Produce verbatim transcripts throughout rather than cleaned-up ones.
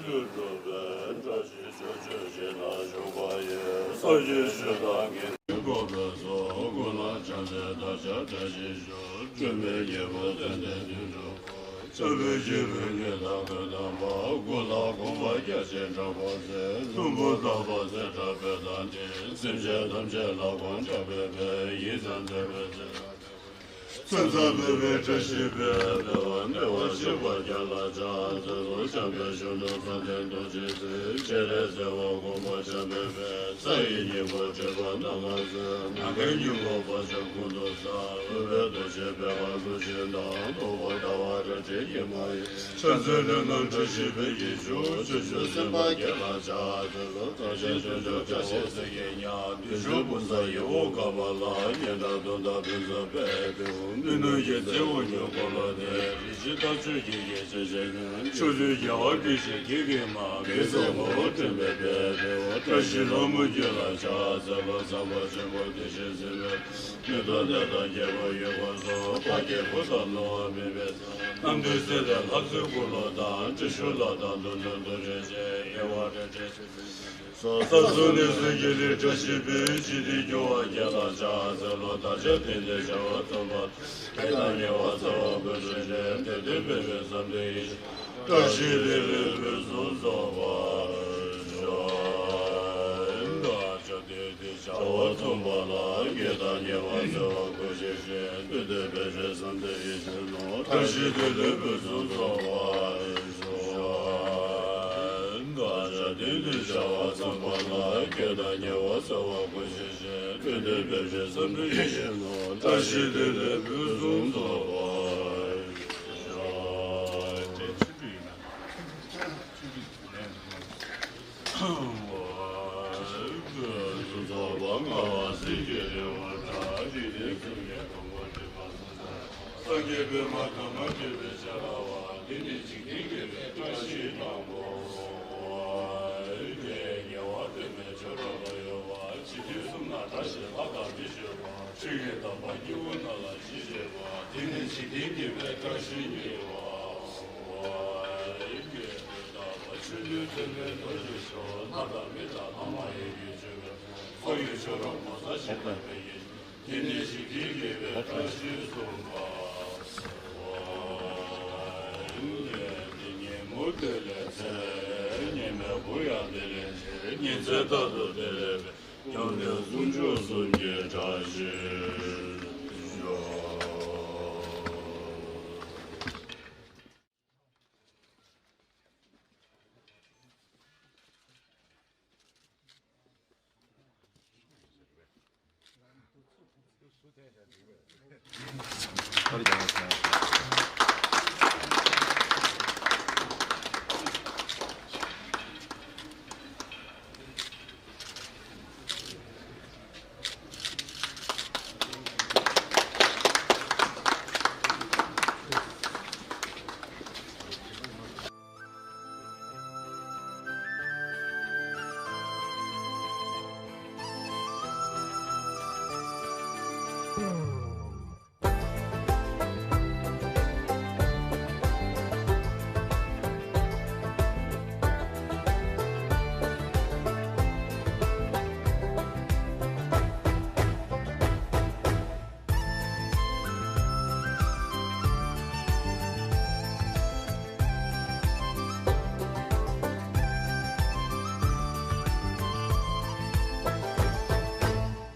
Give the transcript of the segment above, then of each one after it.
ལུས་སྒྲུབ་པའི་བཀྲ་ཤིས་ཆོས་སྤྱོད་ཞིང་ན་བཞུགས་པ་ཡི། ས་གཞི་ཆུ་དང་གི་དགོས་པའི་ཚོགས། ཀུན་ལ་བྱང་སེམས་བདག་ཅག་བཀྲ་ཤིས་ཤོག། སྒྲོལ་མའི་སྐྱེས་བུ་ཙནྡན་དོན་གྲུབ། ཆོས་པའི་སྐྱེས་བུ་ངེས་དང་ཀུན་དང་འབར། ཀུན་ལ་གོམས་པ་རྒྱ་ཆེན་དྲག་པོ་མཛད། ལྷུན་པོ་ལྟ་བུ་ཚེ་དྲག་པོའི་དང་ལྡན། སེམས་ཅན་ཐམས་ཅད་ལ་གོང་དྲག་པོའི་ཕན། ཡིད་ཙམ་འདོད་པའི་ཚེ། མཚན་མཚམས་མེད་པའི་བཀྲ་ཤིས་པའི། བདེ་བ་ནེ་བ་གཤེགས་པ་རྒྱ་ལ་ཕྱག་འཚལ་ལོ། བྱམས་པའི་ཞབས་དྲུང་བསམ་གཏན་རྡོ་རྗེ་འཛིན། སྤྱན་རས་གཟིགས་དབང་བསྐུར་མ་བྱམས་པའི་དཔལ། རྩ་བའི་སྙིང་པོ་སྤྲུལ་པ་རྣམ་ལྔ་མཛད། ནམ་མཁའི་སྙིང་པོ་དཔལ་འབྱོར་ཀུན་ཏུ་གསལ། འོད་དཔལ་རྡོ་རྗེ་ཕོ་བྲང་གཙུག་བཞི་དང་། ནོར་བུ་ཟླ་བ་རལ་གྲིའི་ཉི་མ་ཡིས། ཕྱག་འཚལ་ལྷ་རྣམས་བཀྲ་ཤིས་པའི་ཡིད་འབྱུང་། བྱང་ཆུབ་སེམས་དཔའ་རྒྱ་ལ་ཕྱག་འཚལ་ལོ། བརྟན་ཅིང་འབྱུང་འགྱུར་བཀྲ་ཤིས་ཚིག་གི་ཉ། བདུད་ཕྱོགས་འབུམ་ཚ་ཡི་དབང་བསྐུར་མ་ལ། སྙན་གྲགས་དུང་ལྡན་ཕུན་སུམ་ཚོགས་པའི་སྤྲུལ། མི་ནུབ་རྒྱལ་མཚན་དབང་སྒྱུར་འཁོར་ལོ་སྡེ། རིགས་ཀྱི་མཐའ་མཆོག་ཀྱི་ཡེ་ཤེས་ཞལ་སྔོན། ཕྱོགས་བཅུའི་རྒྱལ་བ་དགྱེས་ཞིང་དགྱེས་པའི་མ། རྒྱལ་སྲས་ངོ་བོ་འདྲེན་པའི་དཔལ། བཀྲ་ཤིས་ལྷ་མོ་རྒྱུད་ལ་ཕྱག་འཚལ་ལོ། ཚངས་པ་ཆེན་པོ་བདེ་གཤེགས་སྲས་མོའི། མི་ཐོག་གནས་དང་རྒྱལ་པོ་ཡུལ་འཁོར་སོགས། དཔལ་གྱི་སྐུ་དང་ནོར་བ་མེད་པའི་མཚན། རྣམ་ཐོས་སྲས་དང་ལྷ་མཛེས་འཁོར་ལོ་དང་། ཏྲི་ཤཱུལ་དང་རྡོར་དྲིལ་རྡོ་རྗེ་ཅན། ཡེ་ཤེས་རལ་གྲི་ཆེ་ས་སོགས། ས་གསུམ་གནས་གསུམ་གྱི་ལས་བཀྲ་ཤིས་པའི། འཇིག་རྟེན་སྐྱོང་བ་རྒྱ་ལ་ཕྱག་འཚལ་ལོ། བདག་ཅག་དེང་འདིར་བྱ་བ་རྩོམ་པ། བདེ་དང་ཉེ་བར་འཚེ་བ་ཀུན་སེལ་ཞིང་། དད་ལྡན་ཕན་པའི་བསམ་དོན་ཡིད་བཞིན། བཀྲ་ཤིས་དེ་ལས་ཕུན་སུམ་ཚོགས་པར་ཤོག། བདག་ཅག་དེང་འདིར་བྱ་བ་རྩོམ་པ་ལ། བདེ་དང་ཉེ་བར་འཚེ་བ་ཀུན་སེལ་ཞིང་། དད་ལྡན་ཕན་པའི་བསམ་དོན་ཡིད་བཞིན་ནོར། བཀྲ་ཤིས་དེ་ལས་ཕུན་སུམ་ཚོགས་པར་ཤོག། བདག་ཅག་དེང་འདིར་བྱ་བ་རྩོམ་པ་ལ། བདེ་དང་ཉེ་བར་འཚེ་བ་ཀུན་སེལ་ཞིང་། དད་ལྡན་ཕན་པའི་བསམ་དོན་ཡིད་བཞིན་ནོར། བཀྲ་ཤིས་དེ་ལས་ཕུན་སུམ་ཚོགས་པར་ཤོག། ཕུན་སུམ་ཚོགས་པ་མངའ་བ་སྲས་ཀྱི་རིགས་འོད་འདྲ། རིགས་ལྡན་ཚུལ་གྱི་དང་པོ་སྤྲུལ་པ་སངས་རྒྱས། སངས་རྒྱས་པདྨ་དང་མ་བཅས་པའི་ཞལ་ལ་བ། འདི་ནི་འཇིག་རྟེན་དགེ་བའི་བཀྲ་ཤིས་དང་པོ། ཉེ་བར་སྟོན་པའི་ཆོས་གྲོགས་ལ་གཡོ་བ། འཇིག་རྟེན་གསུམ་ན་བཀྲ་ཤིས་ལྷ་དང་མི་ཆོས་པ། ཆོས་ཀྱི་དམ་པ་སྐྱེ་བོ་རྣམས་ལ་ཞི་བྱེད་པ། འདི་ནི་འཇིག་རྟེན་དགེ་བའི་བཀྲ་ཤིས་ཉེ་བར། ཆོས་འདུལ་བརྩོན་པའི་རྡོ་རྗེ་ཤོག། ལྷ་དང་མི་དང་ལྷ་མ་ཡིན་གྱི་ཆོས་ཀྱི་ཚོགས། འཁོར་བའི་ཆོས་གྲོགས་ངོ་མཚར་ཞིང་དག་པའི་ཡིད། འདི་ནི་འཇིག་རྟེན་དགེ་བའི་བཀྲ་ཤིས་གསུམ་པ། འདི་ཉིན་མོ་དེ་ལས་ཚེ། ཉི་མའི་བུ་ཡང་དེ་ལས་ཆེ། ཉིན་མཚན་རྟག་ཏུ་དེ་ལས་འཕེལ། སྐྱོང་ལྡན་ཟུང་འཇུག་གསུམ་གྱི་བཀྲ་ཤིས་ཤོག།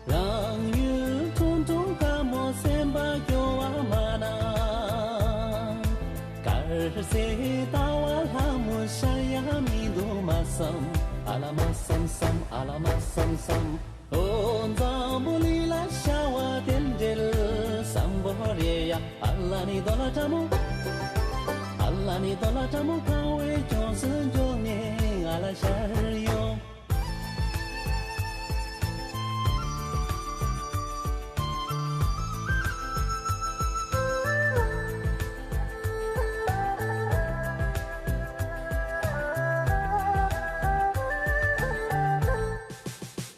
རང་ཡུལ་ཁྲོན་ཁྲོན་དཀར་མོ་སེམས་པ་སྐྱོ་བ་མ་ན། དཀར་གསལ་ཟླ་བ་ལྷ་མོ་ཤར་ཡ་མི་འདུག་མ་བསམ། ཨ་ལ་མ་བསམ་བསམ། ཨ་ལ་མ་བསམ་བསམ། ཨོ་འཛམ་བུ་གླིང་ལ་ཤར་བ་དེ་འདྲའི་བསམ་པོ་རེད་ཡ། ཨ་ལ་ནི་དོ་ལ་ཏྲ་མོ། ཨ་ལ་ནི་དོ་ལ་ཏྲ་མོ་གང་བའི་ཅུང་ཟད་འཇོག་ནས་ང་ལ་ཤར་ཡོང་།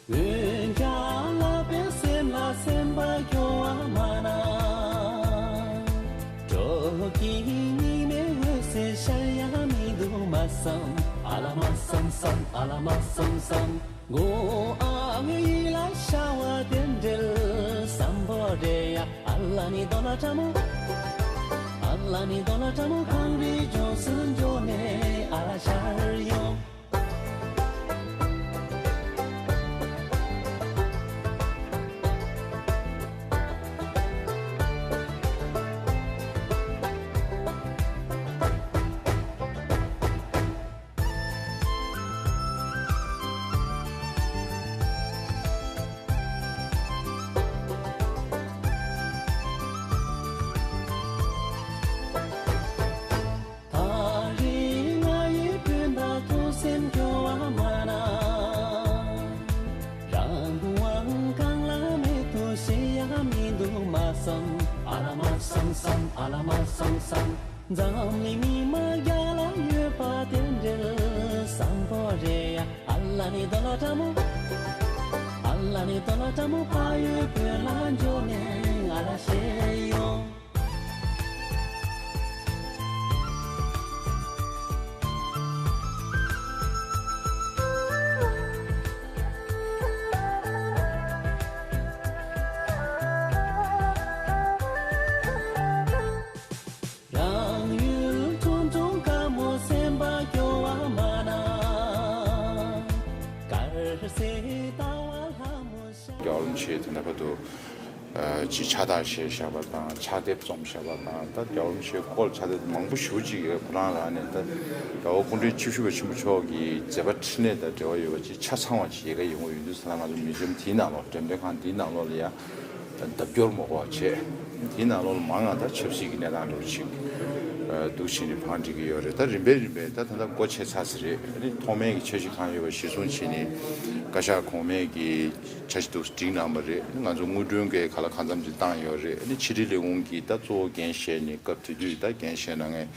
འོན་ཀྱང་ལག་པའི་སེམས་ལ་སེམས་པ་སྐྱོ་བ་མ་ན། སྤྲོ་སྐྱིད་ཉི་མའི་འོད་ཟེར་ཤར་ཡ་མི་འདུག་མ་ བསམ་ཨ་ལ་མ་བསམ་བསམ། མགོ་ཨ་ངའི་ཡིད་ལ་ཤར་བ་དེ་འདྲ་བསམ་པོ་རེད་ཡ། ཨ་ལ་ནི་དོ་ལ་ཁྲ་མོ། ཨ་ལ་ནི་དོ་ལ་ཁྲ་མོ། གངས་རི་ལྗོངས་སུ་འགྲོ་ནས་ཨ་ལ་ཤར་ཡོང་། ད་རེས་ང་ཡི་སྤུན་ཟླ་ཐུགས་སེམས་སྐྱོ་བ་མ་ན། རང་དབང་གང་ལ་མེད་དུ་ཤེས་ཡ་མི་འདུག་མ་བསམ། ཨ་ལ་མ་བསམ་བསམ། ཨ་ལ་མ་བསམ་བསམ། འཛམ་གླིང་མི་མང་རྒྱ་ལ་ཡོད་པ་དེ་འདྲ་བསམ་པོ་རེད་ཡ། ཨ་ལ་ནི་དོ་ལ་ཁྲ་མོ། ཨ་ལ་ནི་དོ་ལ་ཁྲ་མོ། ཕ་ཡུལ་བོད་ལ་འབྱོར་ནས་ང་ལ་ཤེས་ཡོང་། རང་ཡུལ་ཁྲུང་ཁྲུང་དཀར་མོ་སེམས་པ་སྐྱོ་བ་མ་ན། དཀར་གསལ་ཟླ་བ་ལྷ་མོ་ཤར། རྒྱལ་བ་རིན་པོ་ཆེ་དེ་འདྲ་བར་དུ་ཅིག་ཕྱག་རྟགས་བཞེས་བཞག་པ་དང་ཕྱག་དེབ་རྩོམ་བཞག་པ་དང་། ད་རྒྱལ་བ་རིན་པོ་ཆེའི་སྐོར་ཕྱག་དེབ་མང་པོ་ཞེ་པོ་ཅིག་ཡོད། ཁོ་རང་རང་ནས་ད་རྒྱལ་བ་སྐུ་ཕྲེང་བཅུ་བཞི་པ་ཆེན་པོ་མཆོག་གི་མཛད་པ་འཕྲིན་ལས་དང་འབྲེལ་བ་ཡོད་པ་ཅིག་ཆ་ཚང་བ་ཅིག་ཡི་གེ་ཡོང་གི་ཡོད་དུས་ཙམ་ལ། ང་ཚོ་མིའུ་ཛི་ཡམ་དེའི་ནང་ལོགས། འགྲེམས་སྟོན་ཁང་དེའི་ནང་ལོགས་ལ་ཡང་ལྡབ་སྐྱོར་མང་པོ་བྱས། དེའི་ནང་ལོགས་ལ་མང་ང་ད་ཆབ་སྲིད་ཀྱི་གནས་སྟངས་འདྲ་བོ་ཅིག་འདུག་བྱས་ནས་བང་སྒྲིག་གི་ཡོད་རེད། ད་རིམ་པས་རིམ་པས་ད་ད་ལྟ་སྒོ་ཕྱེ་ཚར་ས་རེད། ཨ་ནི་ཐོག་མའི་གི་འཆར་གཞི་གང་ཡོད་པ་གཞིར་བཟུང་བྱས་ནས་བཀའ་ཤག་གོང་མའི་གི་འཆར་གཞི་འདུག་སྒྲིག་གནང་བ་རེད། ང་ཚོ་དངུལ་གྲོན་གྱི་ག་ལ་གང་འཚམ་ཅིག་བཏང་ཡོད་རེད། ཨ་ནི་ཕྱི་དྲིལ་ལས་ཁུངས་ཀྱིས་ད་གཙོ་བོ་འགན་བཞེས་ནས་སྐབས་དེ་དུས་ད་འགན་བཞེས་གནང་མཁན་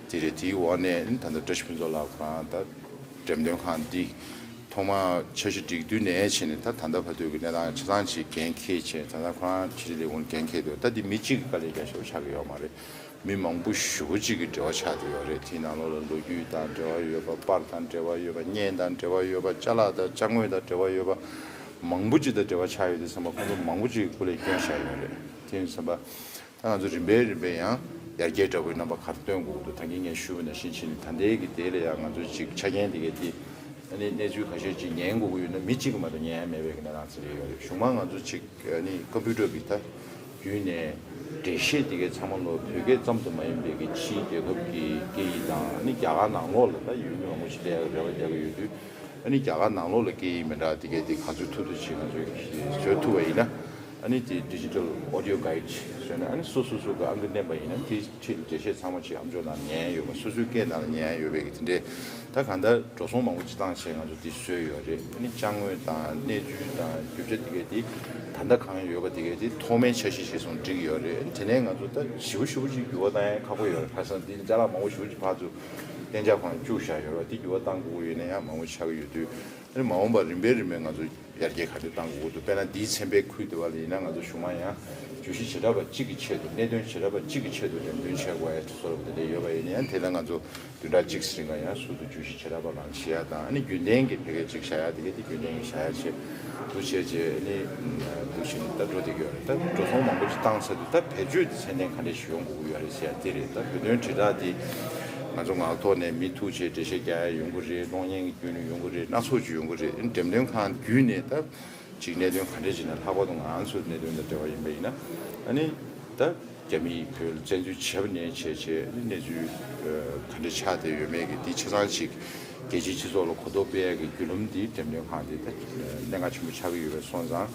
དེ་རེད། དེའི་འོག་ནས་ཨ་ནི་ད་ལྟ་བཀྲ་ཤིས་ཕུན་ཚོགས་ལགས་ཁོ་རང་ད་འགྲེམས་སྟོན་ཁང་འདི་ཐོག་མ་འཆར་གཞི་སྒྲིག་དུས་ནས་བྱས་ནས་ད་ད་ལྟ་བར་དུ་གི་གནས་སྟངས་ཆ་ཚང་ཅིག་འགན་འཁྱེར་བྱས། ད་ལྟ་ཁོ་རང་ཕྱི་དྲིལ་ལས་ཁུངས་འགན་འཁྱེར་འདུག་ད་འདི་མི་གཅིག་གི་དཀའ་ལས་རྒྱག་ཤོག་ཆགས་ཀྱི་ཡོད་མ་རེད། མི་མང་པོ་ཞེ་པོ་ཅིག་གི་འབྲེལ་བ་ཆགས་བསྡད་ཡོད་རེད། དེའི་ནང་ལོགས་ལ་ལོ་རྒྱུས་དང་འབྲེལ་བ་ཡོད་པ། པར་དང་འབྲེལ་བ་ཡོད་པ། བརྙན་དང་འབྲེལ་བ་ཡོད་པ། ཅ་ལག་དང་ཅ་དངོས་དང་འབྲེལ་བ་ཡོད་པ། མང་པོ་ཅིག་དང་འབྲེལ་བ་ཆགས་ཡོད་དུས་ཙམ་པ་ཁོང་ཚོ་མང་པོ་ཅིག་གི་སྐུ་ལས་བསྐྱོན་བཞག་ཡོད་རེད། དེ་ཡིན་ཙམ་པ་ད་ང་ཚོ་རིམ་པས་རིམ་པས་ཡང་ཡར་རྒྱས་འདྲ་བོའི་རྣམ་པ་ག་རེ་སྟོན་དགོས་ཀྱི་འདུག་ད་གིན་ངས་ཞུས་པ་ནང་བཞིན་བྱས་ནས་ད་ལྟའི་གི་དེ་ལ་ཡང་ང་ཚོ་ཅིག་ཆ་རྐྱེན་དེ་གས་དེ། ཨ་ནི་གནས་ཚུལ་ཁ་ཤས་ཅིག་ཉན་དགོས་ཀྱི་ཡོད་ན་མི་གཅིག་གིས་མ་གཏོགས་ཉན་ཡ་མེད་པའི་གི་གནས་སྟངས་ཅིག་རེད་ཡོད་རེད། གཞུག་མ་ང་ཚོ་ཅིག་ཨ་ནི་ཀམ་པུ་ཊར་གི་ད་བརྒྱུད་ནས་འགྲེལ་བཤད་དེ་གའི་ཚང་མ་ལོ་བོད་སྐད་ཙམ་དུ་མ་ཡིན་པའི་གི་ཕྱིའི་རྒྱལ་ཁབ་ཀྱི་སྐད་ཡིག་དང་། ཨ་ནི་རྒྱ་གར་ནང་ལོགས་ལ་ད་ཡུལ་མི་མང་པོ་ཞིག་སླེབས་ཡག་རེ་བ་རྒྱག་གི་ཡོད་དུས། ཨ་ནི་རྒྱ་གར་ནང་ལོགས་ལ་སྐད་ཡིག་མི་འདྲ་དེ་གའི་དེ་ག་ཚོད་ཐུབ་ཐུབ་ཅིག་ང་ཚོས་བཟོ་ཐུབ་པ་ཡིན་ན། ཨ་ནི་དེ་ཌི་ཇི་ཊལ་ཨོ་ཌི་ཡོ་གྷའིཌ་བཟོས་ན། ཨ་ནི་སོ་སོ་སོ་གི་ཨང་ཀི་མནན་པ་ཡིན་ན་དེའི་འཁྲིས་ལ་འགྲེལ་བཤད་ཚང་མ་ཅིག་ཨ་མཆོག་ནང་ཉན་ཡོད་པ། སོ་སོའི་སྐད་ནང་ལ་ཉན་ཡོད་པའི་གི་དེ་འདྲའི། ད་གང་ལྟར་འགྲོ་སོང་མང་པོ་ཅིག་བཏང་བྱས་ང་ཚོ་འདི་བཟོས་ཡོད་རེད། ཨ་ནི་ཅ་དངོས་དང་གནས་ཚུལ་དང་རྒྱུ་ཆ་དེ་གའི་དེ་ད་ལྟ་གང་ཡོད་པ་དེ་གའི་དེ་ཐོག་མའི་འཆར་གཞི་གཞིར་བཟུང་བསྒྲིགས་ཡོད་རེད། ཨ་ནི་དེ་ནས་ང་ཚོ་ད་ཞེ་པོ་ཞེ་པོ་ཅིག་འགྱུར་བ་བཏང་ཡ་ཁག་པོ་ཡོད་རེད། ཁ་སང་འདི་ཅ་ལག་མང་པོ་ཞེ་པོ་ཅིག་ཕར་ཚུར་གཏན་འཇགས་ཁང་བཅུག་བཞག་ཡོད་རེད། འདི་འགྱུར་བ་བཏང་དགོས་ཀྱི་ཡོད་ན་ཡང་མང་པོ་ཆགས་ཀྱི་ཡོད་དུས། ཨ་ནི་མ་འོངས་པར་རིམ་པས་རིམ་པས་ང་ཚོ་ཡར་རྒྱས་ག་འདྲ་གཏང་དགོས་འདུག་དཔེར་ན་འདིའི་ཚན་པའི་ཁུལ་དེ་བ་ལ་ཡིན་ན་ང་ཚོ་གཞུག་མ་ཡང་བརྗོད་གཞི་བྱེ་བྲག་པ་གཅིག་གི་ཆེད་དུ། གནད་དོན་བྱེ་བྲག་པ་གཅིག་གི་ཆེད་དུ་འགྲེམས་སྟོན་བྱེད་དགོས་ཡ་བཟོ་འདྲ་དེ་འདྲ་ཡོད་པ་ཡིན་ན་ཡང་། དེ་ལ་ང་ཚོ་བདུན་ཕྲག་གཅིག་རིང་ལ་ཡང་ཟུར་དུ་བརྗོད་གཞི་བྱེ་བྲག་པ་རང་བྱེད་ཡ་དང་། ཨ་ནི་རྒྱུན་ལྡན་གྱི་ཕལ་སྐད་ཅིག་བྱ་ཡ་དེ་གའི་དེ་རྒྱུན་ལྡན་གྱི་བྱ་ཡ་བྱེད་འདུག་བྱས་རྗེས། ཨ་ནི་འདུག་བྱས་ནས་ད་འགྲོ་བསྡད་ཀྱི་ཡོད་རེད། ད་འགྲོ་སོང་མང་པོ་ཅིག་བཏང་ཚར་དུས་ད་བེད་སྤྱོད་དེ་ཚད་ལྡན་ག་འདྲ་ཞིག་ཡོང་དགོས་ཀྱི་ཡོད་རེད་ཟེར་ཡ་དེ་རེད། ད་བོད་དོན་དྲིལ་བསྒྲགས་དེ་ང་ཚོ་ངག་ཐོག་ནས་མི་ཐུག་བྱས་འགྲེལ་བཤད་རྒྱག་ཡ་ཡོང་གི་རེད། གློག་བརྙན་གྱི་བརྒྱུད་ནས་ཡོང་གི་རེད། སྣ་ཚོགས་ཅིག་ཡོང་གི་རེད། འགྲེམས་སྟོན་ཁང་བརྒྱུད་ནས་ད་ཅིག་གནད་དོན་ག་འདྲ་ཅིག་ན། ལྷག་པར་དུ་ང་ཚོའི་གནད་དོན་དང་འབྲེལ་བ་ཡིན་པ་ཡིན་ན། ཨ་ནི་ད་རྒྱ་མིས་བོད་ལ་བཙན་འཛུལ་བྱས་པ་ནས་བྱས་བྱས་ཨ་ནི་གནས་ཚུལ་ག་འདྲ་ཆགས་བསྡད་ཡོད་མེད་ཀྱི་འདི་ཆ་ཚང་ཅིག་རྒྱལ་སྤྱིའི་སྤྱི་ཚོགས་ལ་གོ་རྟོགས་སྤེལ་ཡག་གི་བརྒྱུད་ལམ་འདི་འགྲེམས་སྟོན་ཁང་འདི་ད་གནད་འགག་ཆེན་པོ་ཆགས་ཀྱི་ཡོད་པ་སོང་ཙང་།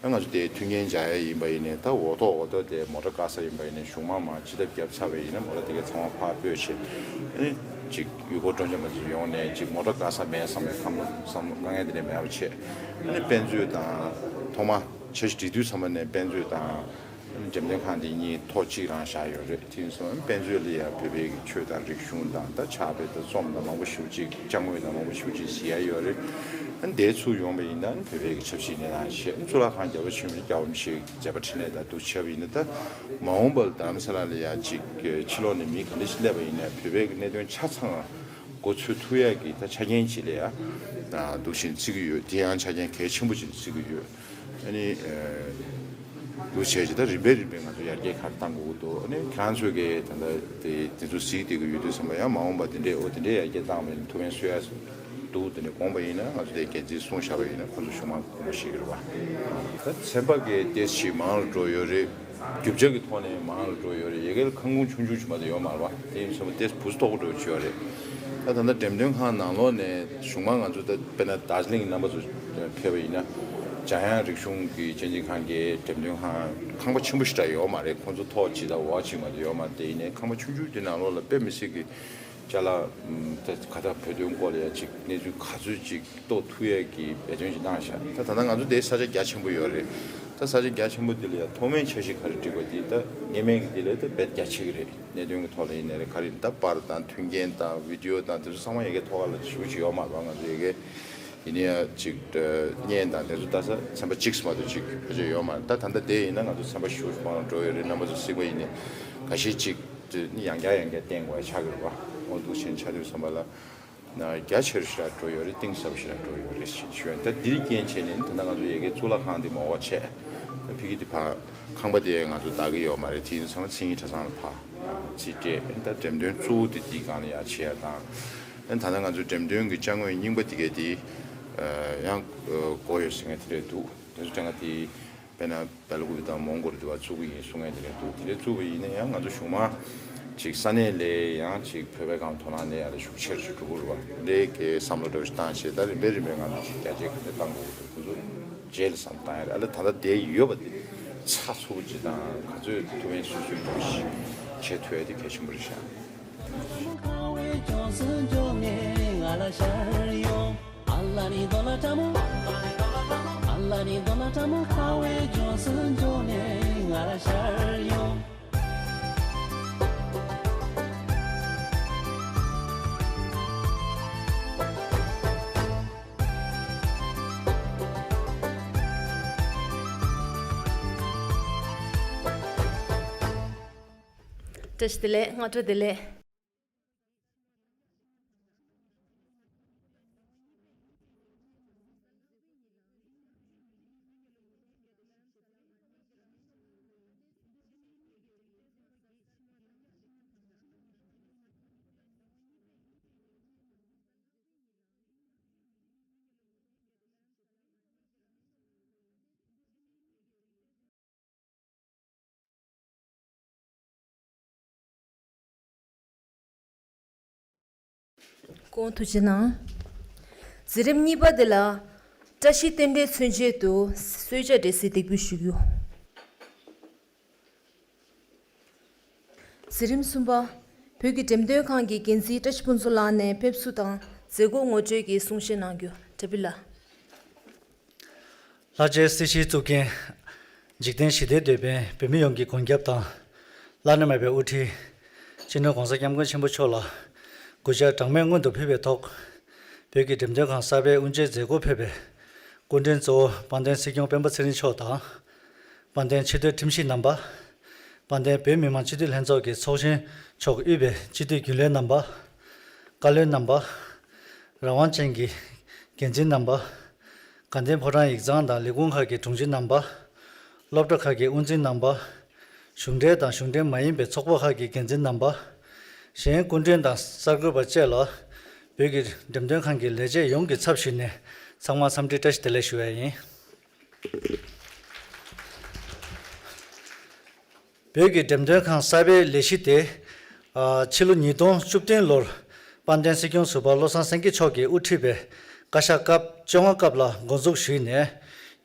ཨ་ང་ཚོ་དེའི་མཐུན་རྐྱེན་སྦྱར་ཡ་ཡིན་པ་ཡིན་ནའི། ད་འོ་ཐོག་འོ་ཐོག་དེ་མོ་ཊ་བཀག་ས་ཡིན་པ་ཡིན་ནའི། གཞུག་མ་མར་ཕྱི་ཐབ་བརྒྱབ་ཚར་བ་ཡིན་ན་མོ་ཊ་དེ་གའི་ཚང་མ་ཕར་སྤོས་བྱས། ཨ་ནི་ཅིག་ཡུལ་སྐོར་སྤྲོ་འཆམ་པ་ཚོ་ཡོང་ནས་ཅིག་མོ་ཊ་བཀག་ས་མེད་བསམ་བསམ་དཀའ་ངལ་དེ་འདྲ་མེད་པ་བྱས། ཨ་ནི་དཔེ་མཛོད་དང་ཐོག་མ་འཆར་གཞི་སྒྲིག་དུས་ཙམ་པ་ནས་དཔེ་མཛོད་དང་འགྲེམས་སྟོན་ཁང་དེ་གཉིས་ཐོག་གཅིག་རང་བཞག་ཡོད་རེད། དེ་ཡིན་སོང་དཔེ་མཛོད་ལ་ཡང་བོད་པའི་གི་ཆོས་དང་རིག་གཞུང་དང་། ད་ཕྱག་དཔེ་དང་རྩོམ་དང་མང་པོ་ཞེ་པོ་ཅིག་ཅ་དངོས་དང་མང་པོ་ཞེ་པོ་ཅིག་གཟིགས་ཡ་ཡོད་རེད། ཨ་ནི་དེ་ཚུར་ཡོང་བ་ཡིན་ན་ཨ་ནི་བོད་པའི་གི་ཆབ་སྲིད་གནས་སྟངས་བཤད། ཨ་ནི་གཙུག་ལག་ཁང་རྒྱལ་བ་ཆེན་པོ་རྒྱལ་བ་རིན་པོ་ཆེའི་མཛད་པ་འཕྲིན་ལས་དང་འདུ་བྱས་པ་ཡིན་ན། ད་མ་འོངས་པར་རྡ་རམ་ས་ལ་ལ་ཡང་ཅིག་ཕྱི་ལོགས་ནས་མི་ག་འདྲ་ཞིག་སླེབས་པ་ཡིན་ན་བོད་པའི་གི་གནད་དོན་ཆ་ཚང་། འགོ་ཚུགས་ཐུབ་ཡག་གི་ད་ཆ་རྐྱེན་ཅིག་ལ་ཡ་འདུག་བཞིན་བརྩི་གི་ཡོད། དེ་ཡང་ཆ་རྐྱེན་གལ་ཆེན་པོ་ཅིག་བརྩི་གི་ཡོད། ཨ་ནི་འདུག་བྱས་ཅིག་ད་རིམ་པས་རིམ་པས་ང་ཚོ་ཡར་རྒྱས་ག་རེ་གཏང་དགོས་ཀྱི་འདུག་ཨ་ནི་ཁྱེད་རང་ཚོས་གི་ད་ལྟ་དེ་དེ་ཚོ་གཟིགས་བསྡད་ཀྱི་ཡོད་དུས་ཙམ་པ་ཡང་མ་འོངས་པ་དེ་འདྲས་ཨོ་དེ་འདྲས་ཡར་རྒྱས་བཏང་བའི་ཐུགས་ཕན་གསོས་ཡ་འདུག་དེ་འདྲས་དགོངས་པ་ཡིན་ན་ང་ཚོ་དེ་འགན་འཛིན་གསུངས་བཞག་པ་ཡིན་ན་ཁོང་ཚོ་གཞུག་མ་དགོངས་པ་བཞེས་ཀྱི་རེད་བ། ད་ཚན་པ་གི་ཏེས་ཞིག་མང་ལ་འགྲོ་ཡོད་རེད། རྒྱུ་ཆ་གི་ཐོག་ནས་མང་ལ་འགྲོ་ཡོད་རེད། ཡ་གི་ལ་ཁང་ཁུངས་ཆུང་ཆུང་ཅིག་མ་གཏོགས་ཡོད་མ་རེད་བ། དེ་ཡིན་ཙང་ཏེས་བུ་སྟོག་པོ་འགྲོ་བྱས་ཡོད་རེད། ད་ད་ལྟ་འགྲེམས་སྟོན་ཁང་ནང་ལོགས་ནས་གཞུག་མ་ང་ཚོ་ད་དཔེར་ན་དར་ཇི་ལིང་གི་རྣམ་པ་ཚོ་ཕེབས་པ་ཡིན་ན། འཇམ་དབྱངས་རིག་གཞུང་གི་སྤྱན་ཆབ་ཁང་གི་འགྲེམས་སྟོན་ཁང་ཁང་པ་ཆེན་པོ་ཞིག་འདྲ་ཡོད་མ་རེད། ཁོང་ཚོ་ཐོག་གཅིག་དང་འོག་གཅིག་མ་གཏོགས་ཡོད་མ་རེད། དེ་ཡིན་ནའི་ཁང་པ་ཆུང་ཆུང་དེ་ནང་ལོགས་ལ་དཔེ་མི་སྲིད་ཀྱི་ཅ་ལག་ད་ག་ད་བོད་དོན་སྐོར་ལ་ཡ་ཅིག་གནས་ཚུལ་ག་ཚོད་ཅིག་རྟོགས་ཐུབ་ཡས་ཀྱི་འབད་བརྩོན་ཞིག་གནང་ཤག་ད་ད་ལྟ་ང་ཚོ་དེའི་ས་ཆ་རྒྱ་ཆེན་པོ་ཡོད་རེད། ད་ས་ཆ་རྒྱ་ཆེན་པོ་འདི་ལ་ཡང་ཐོག་མའི་འཆར་གཞི་ག་རེ་བསྒྲིགས་པ་འདི་ད་སྔོན་མའི་གི་འདི་ལས་ད་རྦད་རྒྱ་ཆེ་གི་རེད། གནད་དོན་གི་ཐོག་ལ་ཡིན་ནའི་རེད། ག་རེ་ད་པར་དང་མཐུན་རྐྱེན་དང་བི་ཌི་ཡོ་དང་དེ་ཚོ་ཚང་མ་ཡ་གི་ཐོག་ཁ་ལ་ཞེ་པོ་ཅིག་ཡོད་མ་རེད་པ། ང་ཚོ་ཡ་གི་ཡིན་ནའི་ཡང་ཅིག་བརྙན་དང་དེ་ཚོ་ལྟ་ས་ཚན་པ་གཅིག་མ་གཏོགས་ཅིག་ཕལ་ཆེར་ཡོད་མ་རེད། ད་ད་ལྟ་དེ་ཡིན་ན་ང་ཚོ་ཚན་པ་ཞེ་པོ་ཅིག་མང་རུ་འགྲོ་ཡོད་རེད། རྣམ་པ་ཚོ་གཟིགས་པ་ཡིན་ནའི་ཁ་ཤས་ཅིག་ཡང་བསྐྱར་ཡང་བསྐྱར་བསྟན་དགོས་ཡ་ཆགས་ཀྱི་རེད་པ། འོ་འདུག་བྱས་ནས་ཆགས་དུས་ཙམ་པ་ལ། ན་རྒྱ་ཆེ་རུ་ཞེ་དྲག་འགྲོ་ཡོད་རེད། གཏིང་ཟབ་ཞེ་དྲག་འགྲོ་ཡོད་རེད་ཞེས་ཞུ་ཡ་ཡིན། ད་འདིར་རྐྱེན་བྱས་ནས་ད་ལྟ་ང་ཚོ་ཡ་གི་གཙུག་ལག་ཁང་འདི་མ་འོག་བྱས། ད་ཕ་གི་འདི་ཕར་ཁང་པ་དེ་ང་ཚོ་བདག་གི་ཡོད་མ་རེད། དེ་ཡིན་ཙང་མཚན་ཉིད་གྲྭ་ཚང་ལ་ཕར་རྩིས་སྤྲད། ད་འགྲེམས་སྟོན་གཙོ་བོ་དེ་འདིའི་སྒང་ལ་ཡ་བྱེད་ཡ་དང་། ད་ལྟ་ང་ཚོ་འགྲེམས་སྟོན་གྱི་ཅ་དངོས་རྙིང་པ་དེ་གས་དེ་ཡང་དགོས་ཡོད་ཟེར་མཁན་དེ་འདྲས་འདུག་དེ་ཚོ་དྲན་ག་དེ། དཔེར་ན་སྦེལ་ཀོབ་དང་མོན་གྷོ་རུ་དེ་བ་བཙུགས་ཀྱི་ཡིན་གསུང་མཁན་དེ་འདྲ་འདུག་དེ་འདྲ་བཙུགས་པ་ཡིན་ན་ཡང་ང་ཚོ་གཞུག་མ་ཅིག་ས་གནས་ལ་ཡང་ཅིག་བོད་པའི་སྒང་དོ་སྣང་ལ་ཡ་ལ་ཤུགས་ཆེ་རུ་ཞིག་འགྲོ་གི་རེད་པ། འདི་གའི་བསམ་བློ་འདྲ་བོ་ཞིག་བཏང་བྱས། ད་རིམ་པས་རིམ་པས་ང་ཚོ་ཅིག་རྒྱ་ཆེ་ག་འདྲ་བཏང་དགོས་ཀྱི་འདུག་ཁོ་ཚོ་རྗེས་ལ་བསམ་བཏང་ཡ་རེད། ཨ་ལ་ད་ལྟ་དེ་ཡོད་པ་དེ་ཚགས་ཚུད་པོ་ཅིག་དང་ག་ཚོད་ཐུབ་མིན་སོ་སོའི་འདུག་ཞིག་བྱེད་ཐུབ་ཡ་དེ་གལ་ཆེན་པོ་རེད་ཤག་བཀྲ་ཤིས་བདེ་ལེགས། སྔ་དྲོ་བདེ་ལེགས། སྐུ་ངོ་ཐུགས་རྗེ་གནང་། འཛིན་རིམ་གཉིས་པ་འདི་ལ་བཀྲ་ཤིས་རྟེན་འབྲེལ་མཚོན་ཆེད་དུ་གསོལ་ཇ་འབྲས་སིལ་འདེགས་འབུལ་ཞུ་རྒྱུ། འཛིན་རིམ་གསུམ་པ། བོད་ཀྱི་འགྲེམས་སྟོན་ཁང་གི་འགན་འཛིན་བཀྲ་ཤིས་ཕུན་ཚོགས་ལགས་ནས་ཕེབས་བསུ་དང་མཛད་སྒོ་ངོ་སྤྲོད་ཀྱི་གསུང་བཤད་གནང་རྒྱུ། བཀྲ་བྷེ་ལགས། ལྷར་བཅས་སྲིད་ཞིའི་གཙུག་རྒྱན། འཇིག་རྟེན་ཞི་བདེའི་དེད་དཔོན་བོད་མི་ཡོངས་ཀྱི་མགོན་སྐྱབས་དང་། བླ་ན་མེད་པའི་དབུ་ཁྲིད། སྤྱི་ནོར་༸གོང་ས་༸སྐྱབས་མགོན་ཆེན་པོ་མཆོག་ལ་གུས་ཕྱག་གྲངས་མེད་སྔོན་དུ་ཕུལ་བའི་ཐོག་བོད་ཀྱི་འགྲེམས་སྟོན་ཁང་གསར་པའི་དབུ་འབྱེད་མཛད་སྒོར་ཕེབས་པའི་སྐུ་མགྲོན་གཙོ་བོ་དཔལ་ལྡན་སྲིད་སྐྱོང་སྤེན་པ་ཚེ་རིང་མཆོག་དང་། དཔལ་ལྡན་ཆེས་མཐོའི་ཁྲིམས་ཞིབ་རྣམ་པ། དཔལ་ལྡན་བོད་མི་མང་སྤྱི་འཐུས་ལྷན་ཚོགས་ཀྱི་ཚོགས་གཞོན་མཆོག་དབུས་པའི་སྤྱི་འཐུས་རྒྱུན་ལས་རྣམ་པ། བཀའ་བློན་རྣམ་པ། རང་དབང་ཅན་གྱི་འགན་འཛིན་རྣམ་པ། དགའ་ལྡན་ཕོ་བྲང་ཡིག་ཚང་དང་ལས་ཁུངས་ཁག་གི་དྲུང་ཆེ་རྣམ་པ། སློབ་གྲྭ་ཁག་གི་དབུ་འཛིན་རྣམ་པ། གཞུང་འབྲེལ་དང་གཞུང་འབྲེལ་མ་ཡིན་པའི་ཚོགས་པ་ཁག་གི་འགན་འཛིན་རྣམ་པ། གཞན་སྐུ་མགྲོན་དང་གསར་འགོད་པ་བཅས་ལ་བོད་ཀྱི་འགྲེམས་སྟོན་ཁང་གི་ལས་བྱེད་ཡོངས་ཀྱི་ཚབ་ཞུས་ནས་ཚང་མར་འཚམས་འདྲི་བཀྲ་ཤིས་བདེ་ལེགས་ཞུ་བ་ཡིན། བོད་ཀྱི་འགྲེམས་སྟོན་ཁང་གསར་པའི་ལས་གཞི་དེ། ཨ། ཕྱི་ལོ་ཉིས་སྟོང་བཅུ་བདུན་ལོར་དཔལ་ལྡན་སྲིད་སྐྱོང་ཟུར་པ་བློ་བཟང་སེང་གེ་མཆོག་གིས་དབུ་ཁྲིད་པའི་བཀའ་ཤག་སྐབས་བཅོ་ལྔ་སྐབས་ལ་འགོ་འཛུགས་ཞུས་ནས།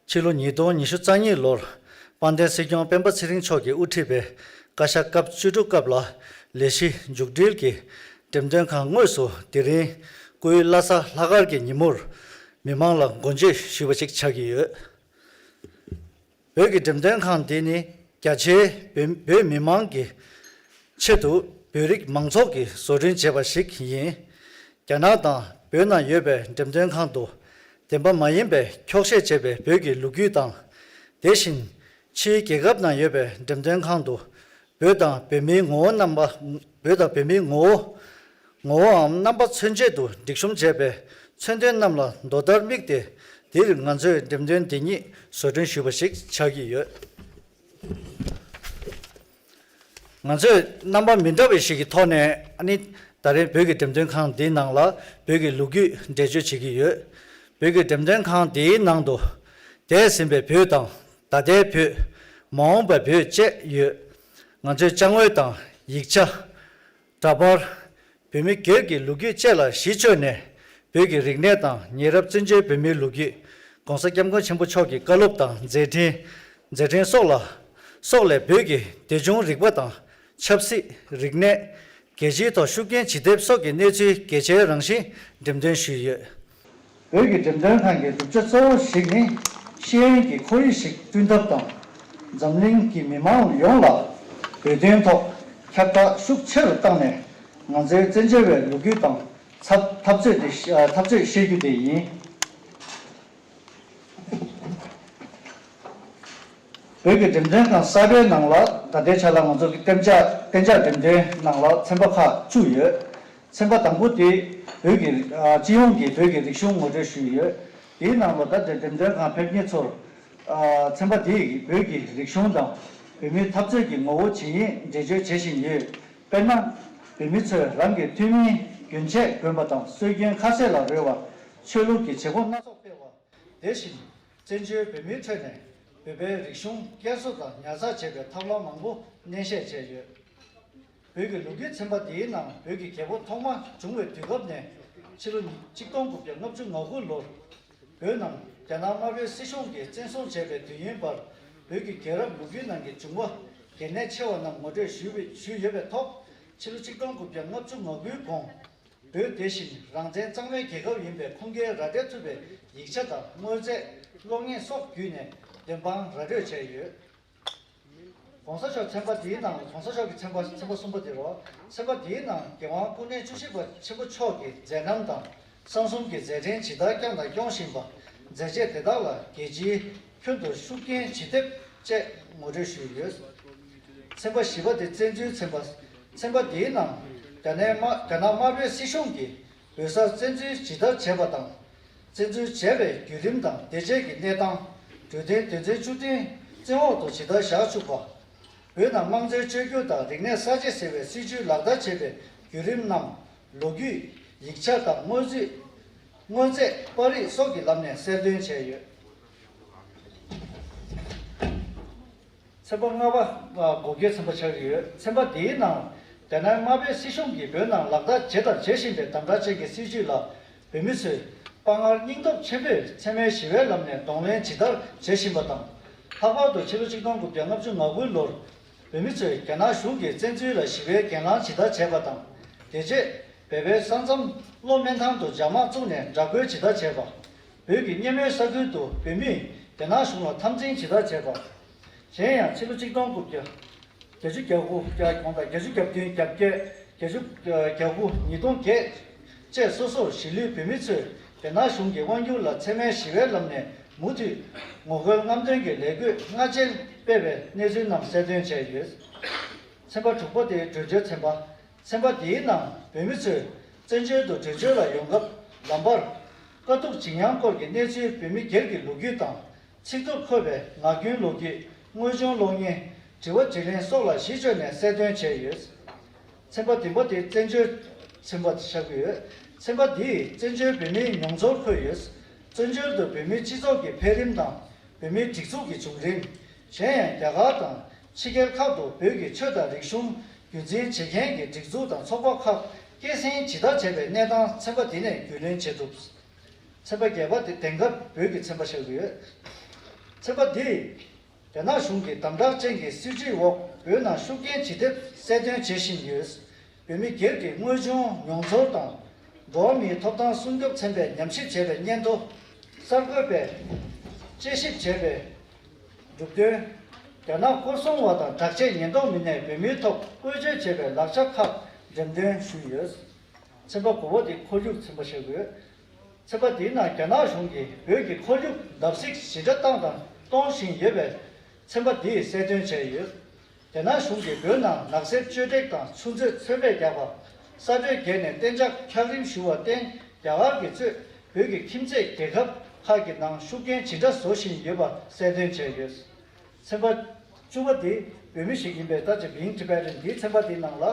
ཕྱི་ལོ་ཉིས་སྟོང་ཉི་ཤུ་རྩ་གཉིས་ལོར་དཔལ་ལྡན་སྲིད་སྐྱོང་སྤེན་པ་ཚེ་རིང་མཆོག་གིས་དབུ་ཁྲིད་པའི་བཀའ་ཤག་སྐབས་བཅུ་དྲུག་སྐབས་ལ་ལས་གཞི་མཇུག་སྒྲིལ་གྱིས་འགྲེམས་སྟོན་ཁང་དངོས་སུ་དེ་རིང་སྐུའི་བླ་གཟའ་ལྷག་དཀར་གྱི་ཉིན་མོར་མི་མང་ལ་སྒོ་འབྱེད་ཞུས་པ་ཞིག་ཆགས་ཀྱི་ཡོད། བོད་ཀྱི་འགྲེམས་སྟོན་ཁང་འདི་ནི་རྒྱ་ཆེའི་བོད་བོད་མི་མང་གི་ཆེད་དུ་བོད་རིགས་མང་ཚོགས་ཀྱིས་བཟོ་སྐྲུན་བྱས་པ་ཞིག་ཡིན། རྒྱ་ནག་དང་བོད་ནང་ཡོད་པའི་འགྲེམས་སྟོན་ཁང་དུ་བདེན་པ་མ་ཡིན་པའི་འཁྱོག་བཤད་བྱས་པའི་བོད་ཀྱི་ལོ་རྒྱུས་དང་། དེ་བཞིན་ཕྱིའི་རྒྱལ་ཁབ་ནང་ཡོད་པའི་འགྲེམས་སྟོན་ཁང་དུ་བོད་དང་བོད་མིའི་ངོ་བོ་རྣམ་པ། བོད་དང་བོད་མིའི་ངོ་བོ་ ངོ་བོའམ་རྣམ་པ་མཚོན་བྱེད་དུ་སྒྲིག་གཤོམ་བྱས་པའི་མཚོན་དོན་རྣམས་ལ་མདོ་ལྟར་དམིགས་ཏེ། འདིར་ང་ཚོས་འགྲེམས་སྟོན་འདི་ཉིད་བཟོ་སྐྲུན་ཞུས་པ་ཞིག་ཆགས་ཀྱི་ཡོད། ང་ཚོས་རྣམ་པ་མི་འདྲ་བ་ཞིག་གི་ཐོག་ནས་ཨ་ནི་ད་རེས་བོད་ཀྱི་འགྲེམས་སྟོན་ཁང་འདིའི་ནང་ལ་བོད་ཀྱི་ལོ་རྒྱུས་འགྲེལ་བརྗོད་བྱེད་ཀྱི་ཡོད། བོད་ཀྱི་འགྲེམས་སྟོན་ཁང་འདིའི་ནང་དུ་འདས་ཟིན་པའི་བོད་དང་ད་ལྟའི་བོད། མ་འོངས་པའི་བོད་བཅས་ཡོད། ང་ཚོས་ཅ་དངོས་དང་ཡིག་ཆ། འདྲ་པར། བོད་མི་སྒེར་གྱི་ལོ་རྒྱུས་བཅས་ལ་གཞི་བཅོལ་ནས། བོད་ཀྱི་རིག་གནས་དང་ཉེ་རབས་བཙན་བྱོལ་བོད་མིའི་ལོ་རྒྱུས། ༸གོང་ས་༸སྐྱབས་མགོན་ཆེན་པོ་མཆོག་གི་བཀའ་སློབ་དང་མཛད་འཕྲིན། མཛད་འཕྲིན་སོགས་ལ། སོགས་ལས་བོད་ཀྱི་དེ་བྱུང་རིག་པ་དང་། ཆབ་སྲིད། རིག་གནས། རྒྱལ་སྤྱིའི་ཐོག་ཤུགས་རྐྱེན་ཇི་ཐེབས་སོགས་ཀྱི་གནས་ཚུལ་གལ་ཆེའི་རང་བཞིན་འགྲེམས་སྟོན་ཞུས་ཡོད། བོད་ཀྱི་འགྲེམས་སྟོན་ཁང་གི་གྲུབ་ཆ་གཙོ་བོ་ཞིག་ནི། ཤེས་ཡོན་གྱི་ཁོར་ཡུག་ཞིག་བསྐྲུན་ཐབས་དང་། འཛམ་གླིང་གི་མི་མང་ཡོངས་ལ་བོད་དོན་ཐོག་ཁྱབ་བསྒྲགས་ཤུགས་ཆེ་རུ་བཏང་ནས། ང་ཚོའི་བཙན་བྱོལ་བའི་ལོ་རྒྱུས་དང་འཐབ་འཐབ་རྩོད་དེ་ཤ- འཐབ་རྩོད་བཤད་རྒྱུ་དེ་ཡིན། བོད་ཀྱི་འགྲེམས་སྟོན་ཁང་གསར་པའི་ནང་ལ་ད་ལྟའི་ཆ་ལ་ང་ཚོ་གི་གཏན་འཇགས་གཏན་འཇགས་འགྲེམས་སྟོན་ནང་ལ་ཚན་པ་ཁག་བཅུ་ཡོད། ཚན་པ་དང་པོ་དེ་བོད་ཀྱི་ཨ་སྤྱི་ཡོངས་ཀྱི་བོད་ཀྱི་རིག་གཞུང་ངོ་སྤྲོད་ཞུས་ཡོད། དེའི་ནང་ལ་ད་ལྟའི་འགྲེམས་སྟོན་ཁང་ཕེབས་མཁན་ཚོར་ཨ་ཚན་པ་དེས་བོད་ཀྱི་རིག་གཞུང་དང་བོད་མིའི་འཐབ་རྩོད་ཀྱི་ངོ་བོ་ཇི་ཡིན་འགྲེལ་བརྗོད་བྱེད་བཞིན་ཡོད། དཔེར་ན། བོད་མི་ཚོས་རང་གི་ཐུན་མིན་རྒྱུན་ཆད་གོན་པ་དང་སྲོལ་རྒྱུན་ཁ་ཟས་ལ་རོལ་བ། ཆོས་ལུགས་ཀྱི་བྱེད་སྒོ་སྣ་ཚོགས་སྤེལ་བ། དེ་བཞིན། བཙན་བྱོལ་བོད་མིའི་ཁྲོད་ནས་བོད་པའི་རིག་གཞུང་བསྐྱར་གསོ་དང་ཉར་ཚགས་བྱེད་པའི་ཐབས་ལམ་མང་པོ་སྣེ་བཤད་བྱས་ཡོད། བོད་ཀྱི་ལོ་རྒྱུས་ཚན་པ་འདིའི་ནང་བོད་ཀྱི་རྒྱལ་པོ་ཐོག་མ་བྱུང་བའི་དུས་སྐབས་ནས་ཕྱི་ལོ་ཉིས- ཆིག་སྟོང་དགུ་བརྒྱ་ལྔ་བཅུ་ང་དགུ་ལོར་བོད་ནང་རྒྱ་ནག་དམར་པོའི་སྲིད་གཞུང་གིས་བཙན་བཟུང་བྱས་པའི་དུས་ཡུན་བར་བོད་ཀྱི་རྒྱལ་རབས་ལོ་རྒྱུས་ནང་གི་བྱུང་བ་གལ་གནད་ཆེ་བ་རྣམས་ངོ་སྤྲོད་ཞུས་པའི- ཞུས་ཡོད་པའི་ཐོག་ཕྱི་ལོ་ཆིག་སྟོང་དགུ་བརྒྱ་ལྔ་བཅུ་ང་དགུའི་གོང་། བོད་དེ་བཞིན་རང་བཙན་གཙང་མའི་རྒྱལ་ཁབ་ཡིན་པའི་ཁུངས་སྐྱེལ་ར་སྤྲོད་ཐུབ་པའི་ཡིག་ཆ་དང་དངོས་རྫས་གློག་བརྙན་སོགས་བརྒྱུད་ནས་བདེན་དཔང་ར་སྤྲོད་བྱས་ཡོད། ༸གོང་ས་མཆོག་ཚན་པ་འདིའི་ནང་ལ་༸གོང་ས་མཆོག་གི་ཚན་པ་ཚན་པ་གསུམ་པ་དེ་རེད། ཚན་པ་འདིའི་ནང་རྒྱལ་དབང་སྐུ་ཕྲེང་བཅུ་བཞི་པ་ཆེན་པོ་མཆོག་གི་མཛད་རྣམ་དང་གསང་གསུམ་གྱི་མཛད་འཕྲིན་ཇི་ལྟར་བསྐྱངས་དང་སྐྱོང་བཞིན་པ། མཛད་རྗེས་དེ་དག་ལ་རྒྱལ་སྤྱིའི་ཁྱོན་དུ་ཤུགས་རྐྱེན་ཇི་ཐེབས་བཅས་ངོ་སྤྲོད་ཞུས་ཡོད། ཚན་པ་བཞི་པ་དེ་བཙན་འཛུལ་ཚན་པ། ཚན་པ་འདིའི་ནང་རྒྱ་ནག་དམར- རྒྱ་ནག་དམར་པོའི་སྲིད་གཞུང་གིས་བོད་སར་བཙན་འཛུལ་ཇི་ལྟར་བྱས་པ་དང་། བཙན་འཛུལ་བྱས་པའི་བརྒྱུད་རིམ་དང་དེ་རྗེས་ཀྱི་གནས་སྟངས། གྲོས་མཐུན་དོན་ཚན་བཅུ་བདུན་བཙན་འོག་ཏུ་ཇི་ལྟར་བཞག་བཅུག་པ། བོད་ནང་དམངས་གཙོའི་བཅོས་བསྒྱུར་དང་རིག་གནས་གསར་བརྗེ་ཟེར་བའི་སྲིད་བྱུས་ལག་བསྟར་བྱེད་པའི་བརྒྱུད་རིམ་རྣམས་ལོ་རྒྱུས། ཡིག་ཆ་དང་དངོས་རྫས། དངོས་རྫས་པར་རིས་སོགས་ཀྱི་ལམ་ནས་གསལ་སྟོན་བྱས་ཡོད། ཚན་པ་ལྔ་པ། ཨ། འགོག་རྒྱུའི་ཚན་པ་ཆགས་ཀྱི་ཡོད། ཚན་པ་འདིའི་ནང་རྒྱ་ནག་དམར་པོའི་སྲིད་གཞུང་གིས་བོད་ནང་ལག་བསྟར་བྱས་དང་བྱེད་བཞིན་པའི་དམ་དྲག་ཅན་གྱི་སྲིད་བྱུས་ལ་བོད་མི་ཚོས་དཔའ་ངར་སྙིང་སྟོབས་ཆེན་པོས་འཚེ་མེད་ཞི་བའི་ལམ་ནས་གདོང་ལེན་ཇི་ལྟར་བྱེད་བཞིན་པ་དང་། ལྷག་པར་དུ་ཕྱི་ལོ་ཆིག་སྟོང་དགུ་བརྒྱ་ལྔ་བཅུ་ང་དགུའི་ལོར་བོད་མི་ཚོས་རྒྱ་ནག་གཞུང་གི་བཙན་འཛུལ་ལ་ཞི་བའི་གྱེན་ལངས་ཇི་ལྟར་བྱས་པ་དང་། དེ་རྗེས་བོད་པའི་ས་མཚམས་གློ་སྨོན་ཐང་དུ་འཇབ་དམག་བཙུགས་ནས་དྲག་རྒོལ་ཇི་ལྟར་བྱས་པ། བོད་ཀྱི་སྔོན་མའི་ས་ཁུལ་དུ་བོད་མིས་རྒྱ་ནག་གཞུང་ལ་འཐབ་འཛིང་ཇི་ལྟར་བྱས་པ། གཞན་ཡང་ཕྱི་ལོ་ཆིག་སྟོང་དགུ་བརྒྱ་བརྒྱད་ཅུ་གྱ་དགུ། གྱ- གོང་དང་བརྒྱད་ཅུ་གྱ་བདུན། གྱ་བརྒྱད། བརྒྱད་ཅུ་གྱ་དགུ། ཉིས་སྟོང་བརྒྱད་བཅས་སོ་སོར་གཞིས་ལུས་བོད་མི་ཚོས་རྒྱ་ནག་གཞུང་གི་དབང་སྒྱུར་ལ་འཚེ་མེད་ཞི་བའི་ལམ་ནས་མུ་མཐུད་ངོ་རྒོལ་རྔམ་སྟོན་གྱི་ལས་འགུལ་སྔ་རྗེས་སྤེལ་བའི་གནས་ཚུལ་རྣམས་གསལ་སྟོན་བྱས་ཡོད། ཚན་པ་དྲུག་པ་དེ་བྲོས་བྱོལ་ཚན་པ། ཚན་པ་འདིའི་ནང་བོད་མི་ཚོས་བཙན་བྱོལ་དུ་བྲོས་བྱོལ་ལ་ཡོང་སྐབས་ལམ་བར་དཀའ་སྡུག་ཇི་མྱངས་སྐོར་གྱི་གནས་ཚུལ་བོད་མི་སྒེར་གྱི་ལོ་རྒྱུས་དང་། ཚིག་ཐོར་འཁོད་པའི་ངག་རྒྱུན་ལོ་རྒྱུས། དངོས་བྱུང་གློག་བརྙན། དྲི་བ་དྲིས་ལན་སོགས་ལ་གཞི་བཅོལ་ནས་གསལ་སྟོན་བྱས་ཡོད། ཚན་པ་བདུན་པ་དེ་བཙན་བྱོལ་ཚན་པ་ཆགས་ཀྱི་ཡོད། ཚན་པ་འདིས་བཙན་བྱོལ་བོད་མིའི་མྱོང་ཚོར་འཁོད་ཡོད། བཙན་བྱོལ་དུ་བོད་མིའི་སྤྱི་ཚོགས་ཀྱི་འཕེལ་རིམ་དང་། བོད་མིའི་སྒྲིག་འཛུགས་ཀྱི་བྱུང་རིམ། གཞན་ཡང་རྒྱ་གར་དང་ཕྱི་རྒྱལ་ཁག་ཏུ་བོད་ཀྱི་ཆོས་དང་རིག་གཞུང་རྒྱུན་འཛིན་བྱེད་མཁན་གྱི་སྒྲིག་འཛུགས་དང་ཚོགས་པ་ཁག་སྐྱེད་སྲིང་ཇི་ལྟར་བྱས་པའི་གནས་སྟངས་ཚན་པ་འདི་ནས་རྒྱུས་ལོན་བྱེད་ཐུབ། ཚན་པ་བརྒྱད་པ་དེ་དེང་སྐབས་བོད་ཀྱི་ཚན་པ་ཆགས་ཀྱི་ཡོད། ཚན་པ་འདིས་རྒྱ་ནག་གཞུང་གི་དམ་དྲག་ཅན་གྱི་སྲིད་བྱུས་འོག་བོད་ནང་ཤུགས་རྐྱེན་ཇི་ཐེབས་གསལ་སྟོན་བྱེད་བཞིན་ཡོད། བོད་མི་སྒེར་གྱི་དངོས་བྱུང་མྱོང་ཚོར་དང་། འགྲོ་བ་མིའི་ཐོབ་ཐང་སྲུང་སྐྱོབ་ཚན་པས་ཉམས་ཞིབ་བྱས་པའི་སྙན་ཐོ། གསར་འགོད་པས་དཔྱད་ཞིབ་བྱས་པའི་གྲུབ་དོན། རྒྱ་ནག་སྐོར་སྲུང་བ་དང་དྲག་ཆས་ཉེན་རྟོག་མི་སྣས་བོད་མིའི་ཐོག་བཀོལ་སྤྱོད་བྱས་པའི་ལག་ཆ་ཁག་འགྲེམས་སྟོན་ཞུས་ཡོད། ཚན་པ་དགུ་པ་དེ་ཁོར་ཡུག་ཚན་པ་ཆགས་ཀྱི་ཡོད། ཚན་པ་འདིའི་ནང་རྒྱ་ནག་གཞུང་གིས་བོད་ཀྱི་ཁོར་ཡུག་བརྡབ་གསིག་ཞེ་དྲག་བཏང་དང་གཏོང་བཞིན་ཡོད་པའི་ཚན་པ་འདིས་གསལ་སྟོན་བྱས་ཡོད། རྒྱ་ནག་གཞུང་གིས་བོད་ནང་ནགས་གསེབ་གཅོད་འབྲེག་དང་ཆུ་མཛོད་ཚོད་མེད་རྒྱག་པ། ས་བགྲོད་བརྒྱུད་ནས་གཏན་འཇགས་འཁྱགས་རིམ་ཞུ་བར་བརྟེན། རྒྱ་གར་གྱིས་གཙོས་བོད་ཀྱི་ཁྱིམ་མཚེས་རྒྱལ་ཁབ་ཁག་གི་ནང་ཤུགས་རྐྱེན་ཇི་འདྲ་བཟོ་བཞིན་ཡོད་པ་གསལ་སྟོན་བྱས་ཡོད། ཚན་པ་བཅུ་པ་འདི་བོད་མི་ཞིག་ཡིན་པའི་ད་ཅི་བིང་ཊི་བེ་ཊན་འདིའི་ཚན་པ་འདིའི་ནང་ལ།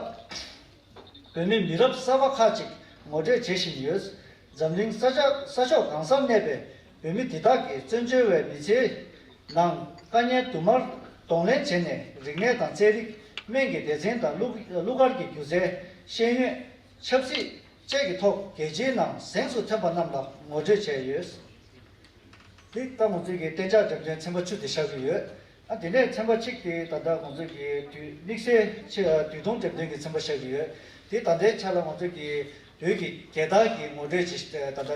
བོད་མི་མི་རབས་གསར་པ་ཁག་ཅིག་ངོ་སྤྲོད་བྱེད་བཞིན་ཡོད། འཛམ་གླིང་ས་ཆ་ས་ཕྱོགས་གང་སར་གནས་པའི་བོད་མི་འདི་དག་གིས་བཙན་བྱོལ་བའི་མི་ཚེའི་ནང་དཀའ་ངལ་དུ་མར་གདོང་ལེན་བྱས་ནས། རིག་གནས་དང་རྩེད་རིགས། སྨན་གྱི་སྡེ་ཚན་དང་གླུ་གླུ་གར་གྱི་སྒྱུ་རྩལ། ཤེས་ཡོན། ཆབ་སྲིད་བཅས་ཀྱི་ཐོག་རྒྱལ་སྤྱིའི་ནང་གཟེངས་སུ་ཐོན་པ་རྣམས་ལ་ངོ་སྤྲོད་བྱས་ཡོད། འདི་ལྟ་ང་ཚོའི་གི་གཏན་འཇགས་འགྲེམས་སྟོན་ཚན་པ་བཅུ་དེ་བཞག་གི་ཡོད། ཨ་དེ་ནས་ཚན་པ་གཅིག་དེ་ད་ལྟ་ང་ཚོའི་གི་དུས་དམིགས་བསལ་ཆེ་དུས་ཐུང་འགྲེམས་སྟོན་གྱི་ཚན་པ་བཞག་གི་ཡོད། དེ་ད་ལྟའི་ཆ་ལ་ང་ཚོའི་གི་བོད་ཀྱི་རྒྱལ་དར་གྱི་ངོ་སྤྲོད་ཅིག་ད་ལྟ་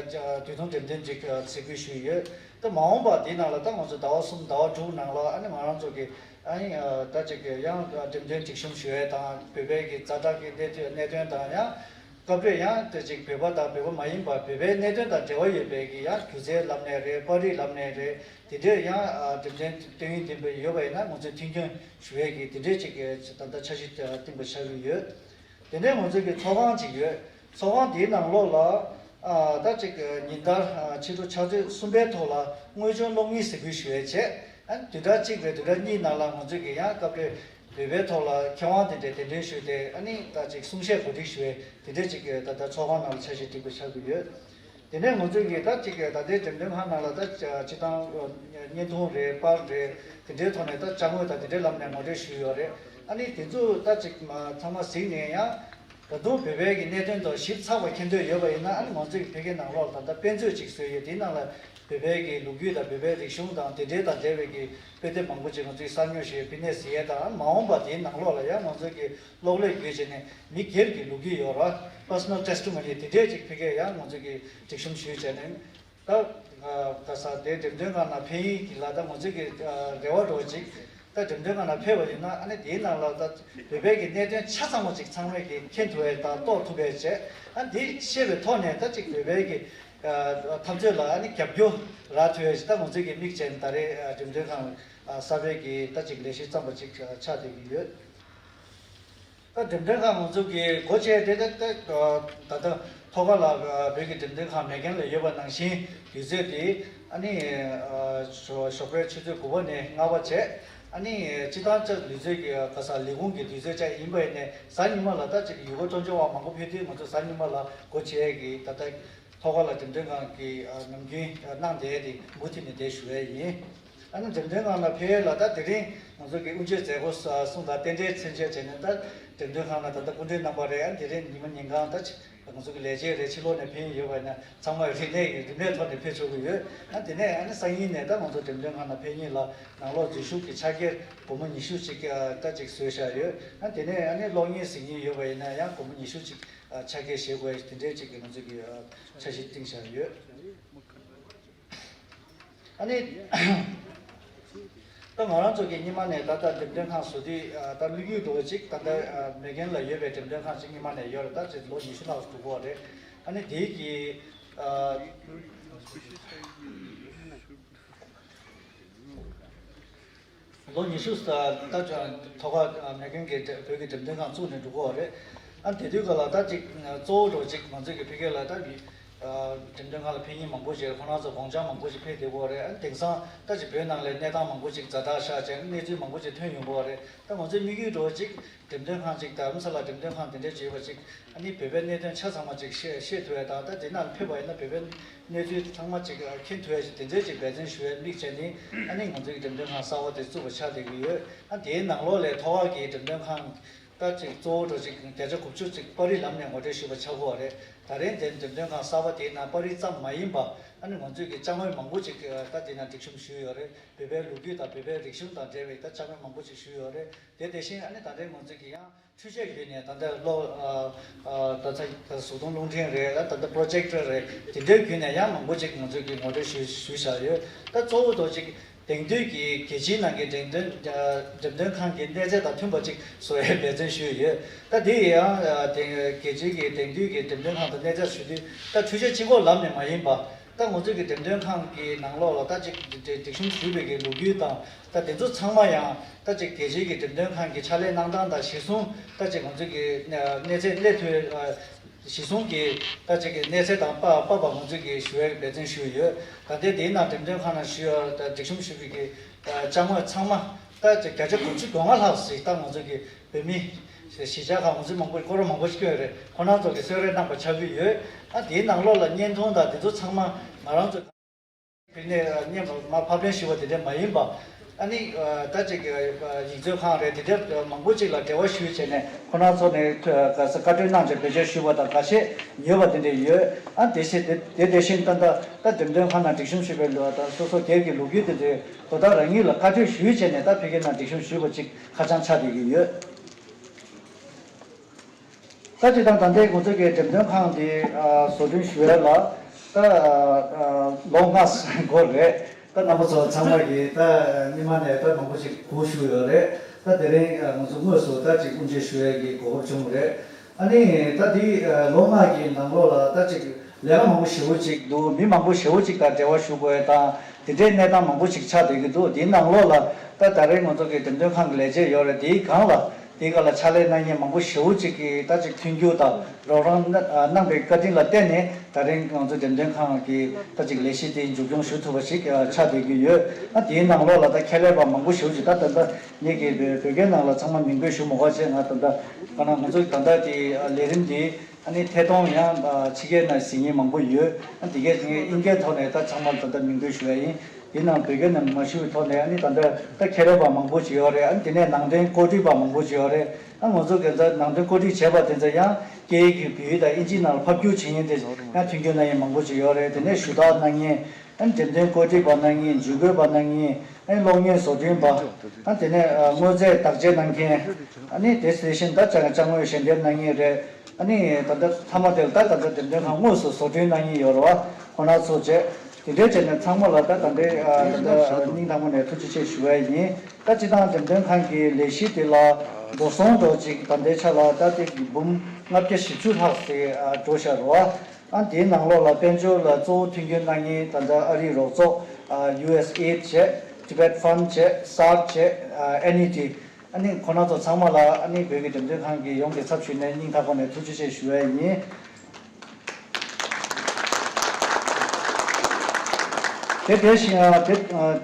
དུས་ཐུང་འགྲེམས་སྟོན་ཅིག་གཟིགས་འབུལ་ཞུས་ཡོད། ད་མ་འོངས་པ་དེའི་ནང་ལ་ད་ང་ཚོ་ཟླ་བ་གསུམ་ཟླ་བ་དྲུག་ནང་ལ་ཨ་ནི་ང་རང་ཚོ་གི་ཨ་ནི་ད་ཅིག་ཡང་འགྲེམས་སྟོན་སྒྲིག་གཤོམ་ཞུ་ཡས་དང་བོད་པའི་གི་ཛ་དྲག་གི་གནད་དོན་གནད་དོན་དང་ཡང་། སྐབས་རེ་ཡང་དེ་ཅིག་བོད་པ་དང་བོད་པ་མ་ཡིན་པ་བོད་པའི་གནད་དོན་དང་འབྲེལ་བ་ཡོད་པའི་གི་ཡང་སྒྱུ་རྩལ་ལམ་ནས་རེད། པར་རིས་ལམ་ནས་རེད། དེ་འདྲའི་ཡང་ཨ་འགྲེམས་སྟོན་སྟོན་ཡིན་བསྟན་པ་ཡོད་པ་ཡིན་ན་ང་ཚོས་མཐུན་སྐྱོང་ཞུ་ཡས་ཀྱི་དེ་འདྲའི་ཅིག་གི་ད་ལྟ་འཆར་གཞི་བཏིང་པ་ཆགས་ཀྱི་ཡོད། དེ་ནས་ང་ཚོའི་གི་ཚོགས་ཁང་ཅིག་ཡོད། ཚོགས་ཁང་དེའི་ནང་ལོགས་ལ་ཨ་ད་ཅིག་ཉིན་ལྟར་ཨ་ཕྱི་དྲོ་ཕྱག་ཚོད་གསུམ་པའི་ཐོག་ལ་དངོས་བྱུང་གློག་བརྙན་གཟིགས་འབུལ་ཞུ་ཡས་བྱས། ཨ་ནི་བདུན་ཕྲག་གཅིག་རེ་བདུན་ཕྲག་གཉིས་ནང་ལ་ང་ཚོས་ཀྱི་ཡང་སྐབས་རེ་བོད་པའི་ཐོག་ལ་མཁས་དབང་དེ་འདྲའི་གདན་འདྲེན་ཞུས་ཏེ་ཨ་ནི་ད་ཅིག་གསུང་བཤད་གོ་སྒྲིག་ཞུ་བའི་དེ་འདྲའི་ཅིག་གི་ད་ལྟ་ཚོགས་ཁང་ནང་ལ་འཆར་གཞི་སྒྲིག་པ་ཆགས་ཀྱི་ཡོད། དེ་ནས་ང་ཚོས་ཀྱི་ད་ཅིག་གི་ད་ལྟའི་འགྲེམས་སྟོན་ཁང་ནང་ལ་ད་སྤྱི་བཏང་བརྙན་ཐུང་རེད། པར་རེད། དེ་འདྲའི་ཐོག་ནས་ད་ཅ་དངོས་དང་དེ་འདྲའི་ལམ་ནས་ངོ་སྤྲོད་ཞུས་ཡོད་རེད། ཨ་ནི་དེ་ཚོ་ད་ཅིག་མ་ཚང་མ་གཟིགས་ནས་ཡང་། ད་དུང་བོད་པའི་གི་གནད་དོན་ཐོག་ཞིབ་ཚགས་པ་མཁྱེན་འདོད་ཡོད་པ་ཡིན་ན་ཨ་ནི་ང་ཚོའི་ཕ་གིའི་ནང་ལོགས་ད་ལྟ་དཔེ་མཛོད་ཅིག་བཟོས་ཡོད། དེའི་ནང་ལ་བོད་པའི་གི་ལོ་རྒྱུས་དང་བོད་པའི་རིག་གཞུང་དང་དེ་འབྲེལ་དང་འབྲེལ་བའི་གི་དཔེ་དེབ་མང་པོ་ཅིག་ང་ཚོས་གསར་ཉོ་ཞུས། ཕི་ནས་གཟིགས་ཡས་དང་ཨ་ནི་མ་འོངས་པ་དེའི་ནང་ལོགས་ལ་ཡང་ང་ཚོའི་གི་གློག་ཀླད་བརྒྱུད་བྱས་ནས་མི་སྒེར་གྱི་ལོ་རྒྱུས་ཡོད་ར། པར་སོ་ནལ་ཊེ་སི་ཊི་མོ་ནི་དེ་འདྲས་ཅིག་ཕ་གིར་ཡང་ང་ཚོས་གི་སྒྲིག་གཤོམ་ཞུས་བྱས་ནས། ད་ག་ས་དེ་འགྲེམས་སྟོན་ཁང་ནང་ཕེབས་ཡིན་གྱི་ལ་ད་ང་ཚོས་ཀྱི་རེ་བ་འདྲ་བོ་ཅིག་ད་འགྲེམས་སྟོན་ཁང་ནང་ཕེབས་པ་ཡིན་ན་ཨ་ནི་དེའི་ནང་ལ་ད་བོད་པའི་གི་གནད་དོན་ཆ་ཚང་བ་ཅིག་ཚང་མས་ཀྱི་མཁྱེན་ཐུབ་པའི་དང་རྟོགས་ཐུབ་པའི་བྱས། ཨ་འདི་ཤེས་པའི་ཐོག་ནས་ད་ཅིག་བོད་པའི་གི་འཐབ་རྩོད་ལ་ཨ་ནི་རྒྱབ་སྐྱོར་རག་ཐུབ་པའི་ད་ང་ཚོས་ཀྱི་དམིགས་བྱས་ནས་ད་རེས་འགྲེམས་སྟོན་ཁང་གསར་པའི་གི་ད་ཅིག་ལས་གཞི་བརྩམས་པ་ཅིག་ཆགས་བསྡད་ཀྱི་ཡོད། ད་འགྲེམས་སྟོན་ཁང་ང་ཚོ་གི་སྒོ་ཕྱེ་དེ་ད་ད་ད་ཐོག་ཁ་ལ་བོད་ཀྱི་འགྲེམས་སྟོན་ཁང་མེག་གྷན་ལ་ཡོད་པ་ནང་བཞིན་དུས་ཚོད་དེ་ཨ་ནི་ཞོགས་པའི་ཆུ་ཚོད་དགུ་པ་ནས་ལྔ་པ་བྱས། ཨ་ནི་སྤྱི་བཏང་ལྕགས་ལུས་རྩལ་གྱི་ག་ས་ལས་ཁུངས་ཀྱི་དུས་ཚོད་ཅིག་ཡིན་པ་ཡིན་ནའི་གཟའ་ཉི་མ་ལ་ད་ཅིག་ཡུལ་སྐོར་སྤྲོ་འཆམ་པ་མང་པོ་ཕེབས་དུས་ང་ཚོ་གཟའ་ཉི་མ་ལ་སྒོ་ཕྱེ་གི་ད་ལྟ། ཐོག་ཁ་ལ་འགྲེམས་སྟོན་ཁང་གི་ནམ་རྒྱུན་གནང་བསྡད་དེ་མུ་མཐུད་ནས་བསྡད་ཞུ་ཡས་ཡིན། ཨ་ནི་འགྲེམས་སྟོན་ཁང་ལ་ཕེབས་ཡས་ལ་ད་དེ་རིང་ང་ཚོ་གི་དབུ་འབྱེད་མཛད་སྒོ་གསུང་དང་རྟེན་འབྲེལ་མཚན་བྱེད་བྱས་ནས་ད་འགྲེམས་སྟོན་ཁང་ལ་ད་ལྟ་སྐུ་མགྲོན་རྣམ་པ་རེད། ཨ་ནི་དེ་རིང་ཉི་མ་ཉིན་གང་ད་ང་ཚོ་གི་ལས་བྱེད་རེད། ཕྱི་ལོགས་ནས་ཕེབས་ཡིན་ཡོད་པ་ཡིན་ན་ཚང་མ་རིན་མེད་རིན་མེད་ཐོག་ནས་ཕེབས་ཆོག་གི་ཡོད། ཨ་དེ་ནས་ཨ་ནི་སང་ཉིན་ནས་ད་ང་ཚོ་འགྲེམས་སྟོན་ཁང་ལ་ཕེབས་མཁན་ལ་ནང་ལོགས་འཛུལ་ཞུགས་ཀྱི་ཕྱག་འཁྱེར་སྒོར་མོ་ཉི་ཤུ་ཅིག་ད་ཅིག་བཟོས་བཞག་ཡོད། ཨ་དེ་ནས་ཨ་ནི་གློག་བརྙན་གཟིགས་མཁན་ཡོད་པ་ཡིན་ན་ཡང་སྒོར་མོ་ཉི་ཤུ་ཅིག་ཨ་ཕྱག་འཁྱེར་བཞེས་དགོས་དེ་འདྲའི་ཅིག་གི་ང་ཚོ་གི་ཨ་འཆར་གཞི་བཏིང་བཞག་ཡོད། ཨ་ནི་ད་ང་རང་ཚོ་གི་སྔོན་མ་ནས་ད་ལྟ་འགྲེམས་སྟོན་ཁང་བཟོ་དུས་ཨ་ད་དམིགས་ཡུལ་འདྲ་བོ་ཅིག་ད་ལྟ་ཨ་མེག་གྷན་ལ་ཡོད་པའི་འགྲེམས་སྟོན་ཁང་ཅིག་སྔོན་མ་ནས་ཡོད་རེད། ད་ཅིག་ལོ་ཉི་ཤུ་ལྷག་འགྲོ་གི་ཡོད་རེད། ཨ་ནི་དེའི་གི་ཨ། ལོ་ཉི་ཤུ་ད་ད་ཐོག་ཁ་མེག་གྷན་གྱི་བོད་ཀྱི་འགྲེམས་སྟོན་ཁང་བཙུགས་ནས་འགྲོ་གི་ཡོད་རེད། ཨ་དེ་དུས་སྐབས་ལ་ད་ཅིག་གཙོ་བོ་འདྲ་བོ་ཅིག་ང་ཚོའི་གི་ཕ་གི་ལ་ད་འགྲེམས་སྟོན་ཁང་ལ་ཕེབས་མཁན་མང་པོ་ཞིག་ཁོང་རང་ཚོ་གུང་སེང་མང་པོ་ཞིག་ཕེབས་བསྡད་ཀྱི་ཡོད་རེད། ཨ་དེང་སང་ད་ཅིག་བོད་ནང་ལ་གནས་སྟངས་མང་པོ་ཅིག་ཛ་དྲག་ཤར་བྱས་གནས་ཚུལ་མང་པོ་ཅིག་ཐོན་ཡོང་གི་ཡོད་རེད། ད་ང་ཚོའི་དམིགས་ཡུལ་འདྲ་བོ་ཅིག་འགྲེམས་སྟོན་ཁང་ཅིག་དང་རྡ་རམ་ས་ལ་འགྲེམས་སྟོན་ཁང་དེ་འདྲ་ཅིག་ཡོད་པ་ཅིག་ཨ་ནི་བོད་པའི་གནད་དོན་ཆ་ཚང་མ་ཅིག་ཤེས་ཤེས་ཐུབ་ཡས་དང་ད་དེ་ནང་ཕེབས་པ་ཡིན་ན་བོད་པའི་གནས་ཚུལ་ཚང་མ་ཅིག་མཁྱེན་ཐུབ་ཡས་ཅིག་དེ་འདྲའི་ཅིག་འབད་བརྩོན་ཞུ་ཡས་དམིགས་བྱས་ནས་ཨ་ནི་ང་ཚོའི་གི་འགྲེམས་སྟོན་ཁང་གསར་པ་དེ་བཙུགས་པ་ཆགས་བསྡད་ཀྱི་ཡོད། ཨ་དེའི་ནང་ལོགས་ལས་ཐོག་ཁ་གི་འགྲེམས་སྟོན་ཁང་ད་ཅིག་གཙོ་བོ་འདྲ་ཅིག་བརྒྱ་ཆ་དགུ་བཅུ་ཅིག་པར་རིས་ལམ་ནས་ངོ་སྤྲོད་ཞུས་པ་ཆགས་ཀྱི་ཡོད་རེད། ད་རེས་དེ་འགྲེམས་སྟོན་ཁང་གསར་པ་དེའི་ནང་པར་རིས་ཙམ་མ་ཡིན་པ་ཨ་ནི་ང་ཚོའི་གི་ཅ་དངོས་མང་པོ་ཅིག་ད་དེ་ནང་སྒྲིག་གཤོམ་ཞུས་ཡོད་རེད། བོད་པའི་ལོ་རྒྱུས་དང་བོད་པའི་རིག་གཞུང་དང་འབྲེལ་བའི་ད་ཅ་དངོས་མང་པོ་ཅིག་ཞུས་ཡོད་རེད། དེ་དེ་བཞིན་ཨ་ནི་ད་ལྟའི་ང་ཚོ་གི་ཡང་འཕྲུལ་ཆས་བརྒྱུད་ནས་ད་ལྟ་གློག་ཨ་ཨ་ད་ཚ་ད་གཟུགས་མཐོང་རླུང་འཕྲིན་རེད། ད་ད་ལྟ་པོ་རོ་ཇེག་ཊར་རེད། དེ་འདྲའི་བརྒྱུད་ནས་ཡང་མང་པོ་ཅིག་ང་ཚོ་གི་ངོ་སྤྲོད་ཞུས་ཞུས་བཞག་ཡོད། ད་གཙོ་བོ་དོ་ཅིག་དེང་དུས་ཀྱི་རྒྱལ་སྤྱིའི་ནང་གི་འགྲེམས་སྟོན་ཨ་འགྲེམས་སྟོན་ཁང་གི་གནས་ཚད་དང་མཐུན་པ་ཅིག་བཟོ་ཡའི་འབད་བརྩོན་ཞུས་ཡོད། ད་དེ་ཡང་ཨ་དེ་རྒྱལ་སྤྱིའི་གི་དེང་དུས་ཀྱི་འགྲེམས་སྟོན་ཁང་དང་གནས་ཚད་ཞུ་དུས་ད་འཕྲུལ་ཆས་གཅིག་པོ་ལམ་ནས་མ་ཡིན་པ། ད་ ད་ང་ཚོའི་གི་འགྲེམས་སྟོན་ཁང་གི་ནང་ལོགས་ལ་ད་ཅིག་སྒྲིག་གཞུང་ཞུས་པའི་གི་ལོ་རྒྱུས་དང་ད་དེ་ཚོ་ཚང་མ་ཡང་ད་ཅིག་རྒྱལ་སྤྱིའི་གི་འགྲེམས་སྟོན་ཁང་གི་ཕྱག་ལས་གནང་སྟངས་དང་གཞི་བཟུང་ད་ཅིག་ང་ཚོའི་གི་གནས་ཚད་སླེབས་དུས། གཞི་བཟུང་གི་ད་ཅིག་གི་གནས་ཚད་དང་པ་པ་བ་ང་ཚོས་ཀྱི་ཞུ་བའི་འབད་བརྩོན་ཞུས་ཡོད། ད་ལྟའི་དེའི་ནང་འགྲེམས་སྟོན་ཁང་ནང་ཞུ་ཡ་ད་སྒྲིག་གཤོམ་ཞུ་བའི་གི་ཅ་དངོས་ཚང་མ་ད་ཅིག་བརྒྱ་ཆ་དགུ་བཅུ་གོ་ལྔ་ལྷག་ཟིག་ད་ང་ཚོ་གི་བོད་མི་གཞིས་ཆགས་ཁག་ང་ཚོའི་མང་པོ་སྐོར་ར་མང་པོ་ཞིག་བསྐྱོད་རེད། ཁོ་རང་ཚོ་གི་གསོལ་རས་གནང་པ་ཆགས་ཀྱི་ཡོད། ཨ་དེའི་ནང་ལོགས་ལ་བརྙན་ཐུང་དང་དེ་ཚོ་ཚང་མ་ང་རང་ཚོ། བོད་ནས་བརྙན་མར་ཕབ་ལེན་ཞུས་པ་དེ་འདྲ་མ་ཡིན་པ། ཨ་ནི་ད་ཅིག་ཡིག་མཛོད་ཁང་རེད་དེ་འདྲ་མང་པོ་ཅིག་ལ་འབྲེལ་བ་ཞུས་བྱས་ནས་ཁོ་རང་ཚོ་ནས་ག་ས་བཀའ་འཁྲོལ་གནང་བྱས་བེད་སྤྱོད་ཞུས་པ་དང་འགའ་ཤས་ཉོས་པ་དེ་འདྲ་ཡོད། ཨ་དེ་བཞིན་དེ་དེ་དེ་བཞིན་ད་ད་ད་འགྲེམས་སྟོན་ཁང་ནང་སྒྲིག་གཤོམ་ཞུས་པའི་ལོ་དང་སོ་སོ་སྒེར་གྱི་ལོ་རྒྱུས་དེ་ཚོའི་དོ་བདག་རང་ཉིད་ལ་བཀའ་འཁྲོལ་ཞུས་བྱས་ནས་ད་ཕ་གི་ནང་སྒྲིག་གཤོམ་ཞུས་པ་ཅིག་ཁ་བྱང་ཆགས་བསྡད་ཀྱི་ཡོད། ད་ཅི་དང་ད་ལྟའི་ང་ཚོ་གི་འགྲེམས་སྟོན་ཁང་འདི་བཟོ་སྐྲུན་ཞུ་ཡ་ལ་ད་ལོ་ལྔ་འགོར་རེད། ད་རྣམ་པ་ཚོ་ཚང་མ་གིས་ད་སྔོན་མ་ནས་ད་མང་པོ་ཞིག་སྒུག་བཞུགས་ཡོད་རེད། ད་དེ་རིང་ང་ཚོ་དངོས་སུ་ད་ཅིག་དབུ་འབྱེད་ཞུ་ཡ་གི་གོ་སྐབས་བྱུང་རེད། ཨ་ནི་ད་འདི་ལོ་ལྔ་གི་ནང་ལོགས་ལ་ད་ཅིག་ལས་ཀ་མང་པོ་ཞེ་པོ་ཅིག་འདུག་མི་མང་པོ་ཞེ་པོ་ཅིག་དང་འབྲེལ་བ་ཞུ་དགོས་ཡ་དང་དེ་འདྲའི་གནས་སྟངས་མང་པོ་ཞིག་ཆགས་བསྡད་ཀྱི་འདུག་དེའི་ནང་ལོགས་ལ་ད་ད་རེས་ང་ཚོ་གི་འགྲེམས་སྟོན་ཁང་གི་ལས་བྱེད་ཡོད་རེད། དེའི་སྒང་ལ་དེའི་སྒང་ལ་ཕྱག་ལས་གནང་མཁན་མང་པོ་ཞེ་པོ་ཅིག་གིས་ད་ཅིག་མཐུན་འགྱུར་དང་རོགས་རམ་གནང་པའི་བཀའ་དྲིན་ལ་བརྟེན་ནས་ད་རེས་ང་ཚོ་འགྲེམས་སྟོན་ཁང་གི་ད་ཅིག་ལས་གཞི་དེ་མཇུག་སྐྱོང་ཞུ་ཐུབ་པ་ཞིག་ཆགས་བསྡད་ཀྱི་ཡོད། ཨ་དེའི་ནང་ལོགས་ལ་ད་ཁྱད་ལས་པ་མང་པོ་ཞེ་པོ་ཅིག་ད་ད་ལྟ་ངེད་ཀྱི་བོད་བོད་སྐད་ནང་ལ་ཚང་མ་མིང་འབོད་ཞུ་མ་དགོས་བྱས། ང་ད་ལྟ་ང་ང་ཚོ་ད་ལྟ་དེ་ལས་རིམ་དེ་ཨ་ནི་ཐད་གཏོང་ཡང་ཕྱི་རྒྱལ་ནང་གཟིགས་མཁན་མང་པོ་ཡོད། ཨ་དེ་གས་ངས་དབྱིན་སྐད་ཐོག་ནས་ད་ཚང་མར་ད་ལྟ་མིང་འབོད་ཞུ་ཡ་ཡིན། དེ་ནང་བོད་སྐད་ནང་མ་ཞུ་བའི་ཐོག་ནས་ཨ་ནི་ད་ལྟ་ད་མཁས་པ་མང་པོ་ཅིག་ཡོད་རེད། ཨ་ནི་དེ་ནས་ནང་དོན་གོ་སྒྲིག་པ་མང་པོ་ཅིག་ཡོད་རེད། ཨ་ང་ཚོ་གི་ད་ནང་དོན་གོ་སྒྲིག་བྱས་པ་དེ་ཚོ་ཡང་སྐད་ཡིག་གི་བོད་ཡིག་དང་དབྱིན་ཇིའི་ནང་ལ་ཕབ་བསྒྱུར་བྱེད་མཁན་དེ་ཡང་མཐུན་རྐྱེན་གནང་མཁན་མང་པོ་ཅིག་ཡོད་རེད། དེ་ནས་ཞུ་དག་གནང་མཁན། ཨ་ནི་འགྲེམས་སྟོན་གོ་སྒྲིག་པ་གནང་མཁན། ཇུས་འགོད་པ་གནང་མཁན། ཨ་ནི་གློག་བརྙན་བཟོ་སྐྲུན་པ། ཨ་དེ་ནས་ཨ་དངོས་རྫས་བརྟག་དཔྱད་གནང་མཁན། ཨ་ནི་དེ་དེ་བཞིན་ད་ཅ་ཅ་དངོས་ཞལ་འདེབས་གནང་མཁན་རེད། ཨ་ནི་ད་ལྟ་མཐའ་མ་དེ་ལ་ད་ད་ལྟ་འགྲེམས་སྟོན་ཁང་དངོས་སུ་བཟོ་སྐྲུན་གནང་མཁན་ཡོད་རེད་བ། ཁོ་ན་ཚོ་བྱས། དེ་འདྲའི་བྱས་ནས་ཚང་མ་ལ་ད་ད་ལྟའི་ཨ་ད་ལྟ་སྙིང་ཐག་པ་ནས་ཐུགས་རྗེ་ཆེ་ཞུ་བ་ཡིན། ད་སྤྱི་བཏང་འགྲེམས་སྟོན་ཁང་གི་ལས་གཞི་དེ་ལ་འགྲོ་སོང་འགྲོ་ཅིག་ད་ལྟའི་ཆ་ལ་ད་དེ་འབུམ་ལྔ་བརྒྱ་བཞི་བཅུ་ལྷག་ཙམ་ཨ་འགྲོ་བཞག་རེད་བ། ཨ་དེའི་ནང་ལོགས་ལ་དཔལ་འབྱོར་ལ་གཙོ་བོ་མཐུན་རྐྱེན་གནང་མཁན་ད་ལྟ་ཨ་རིའི་རོགས་ཚོགས་ཨ་ཡུ་ཨེས་ཨེ་ཌི་བྱས། Tibet Fund་བྱས། སར་བྱས། ཨ་ཨེན་ཨི་ཌི། ཨ་ནི་ཁོ་རང་ཚོ་ཚང་མ་ལ་ཨ་ནི་བོད་ཀྱི་འགྲེམས་སྟོན་ཁང་གི་ཡོངས་ཀྱི་ཚབ་ཞུས་ནས་སྙིང་ཐག་པ་ནས་ཐུགས་རྗེ་ཆེ་ཞུ་ཡ་ཡིན། དེ་དེ་བཞིན་ཨ་དེ་ཨ་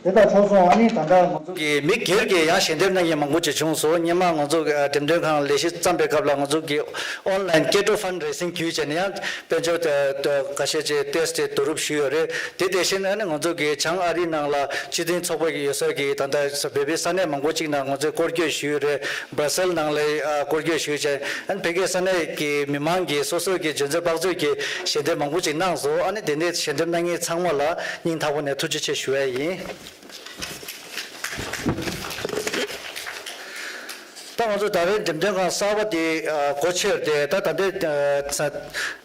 དེ་དང་ཕྱོགས་མཚུངས་ཨ་ནི་ད་ལྟ་ང་ཚོ་གི་མི་སྒེར་གྱི་ཡང་ཞལ་འདེབས་གནང་མཁན་མང་པོ་ཅིག་བྱུང་སོང་། སྔོན་མ་ང་ཚོ་གི་ཨ་འགྲེམས་སྟོན་ཁང་ལས་གཞི་བརྩམས་པའི་སྐབས་ལ་ང་ཚོ་གི་ཨོན་ལན་ཀེ་ཊོ་ཕན་ཌ་རེ་སིང་བརྒྱུད་བྱས་ནས་ཡང་དཔལ་འབྱོར་དེ་དེ་འགའ་ཤས་ཀྱིས་ཏོག་ཙམ་བསྡུ་རུབ་ཞུས་ཡོད་རེད། དེ་དེ་བཞིན་ཨ་ནི་ང་ཚོ་གི་བྱང་ཨ་རི་ནང་ལ་སྤྱི་མཐུན་ཚོགས་པ་གི་ཡོད་ས་གི་ད་ལྟ་བོད་པའི་ས་གནས་མང་པོ་ཅིག་ནང་ང་ཚོས་སྐོར་སྐྱོད་ཞུས་ཡོད་རེད། སྦ་སེལ་ནང་ལ་ཨ་སྐོར་སྐྱོད་ཞུས་བྱས། ཨ་ནི་ཕ་གིའི་ས་གནས་ཀྱི་མི་མང་གིས་སོ་སོ་གི་འཇོན་ཚོད་དཔག་ཚོད་ཀྱི་ཞལ་འདེབས་མང་པོ་ཅིག་གནང་སོང་། ཨ་ནི་དེ་འདྲའི་ཞལ་འདེབས་གནང་མཁན་ཚང་མ་ལ་སྙིང་ཐག་པ་ནས་ཐུགས་རྗེ་ཆེ་ཞུ་ཡ་ཡིན། ད་ང་ཚོ་ད་རེས་འགྲེམས་སྟོན་ཁང་གསར་པ་དེ་ཨ་སྒོ་ཕྱེ་སྟེ་ད་ད་ལྟའི་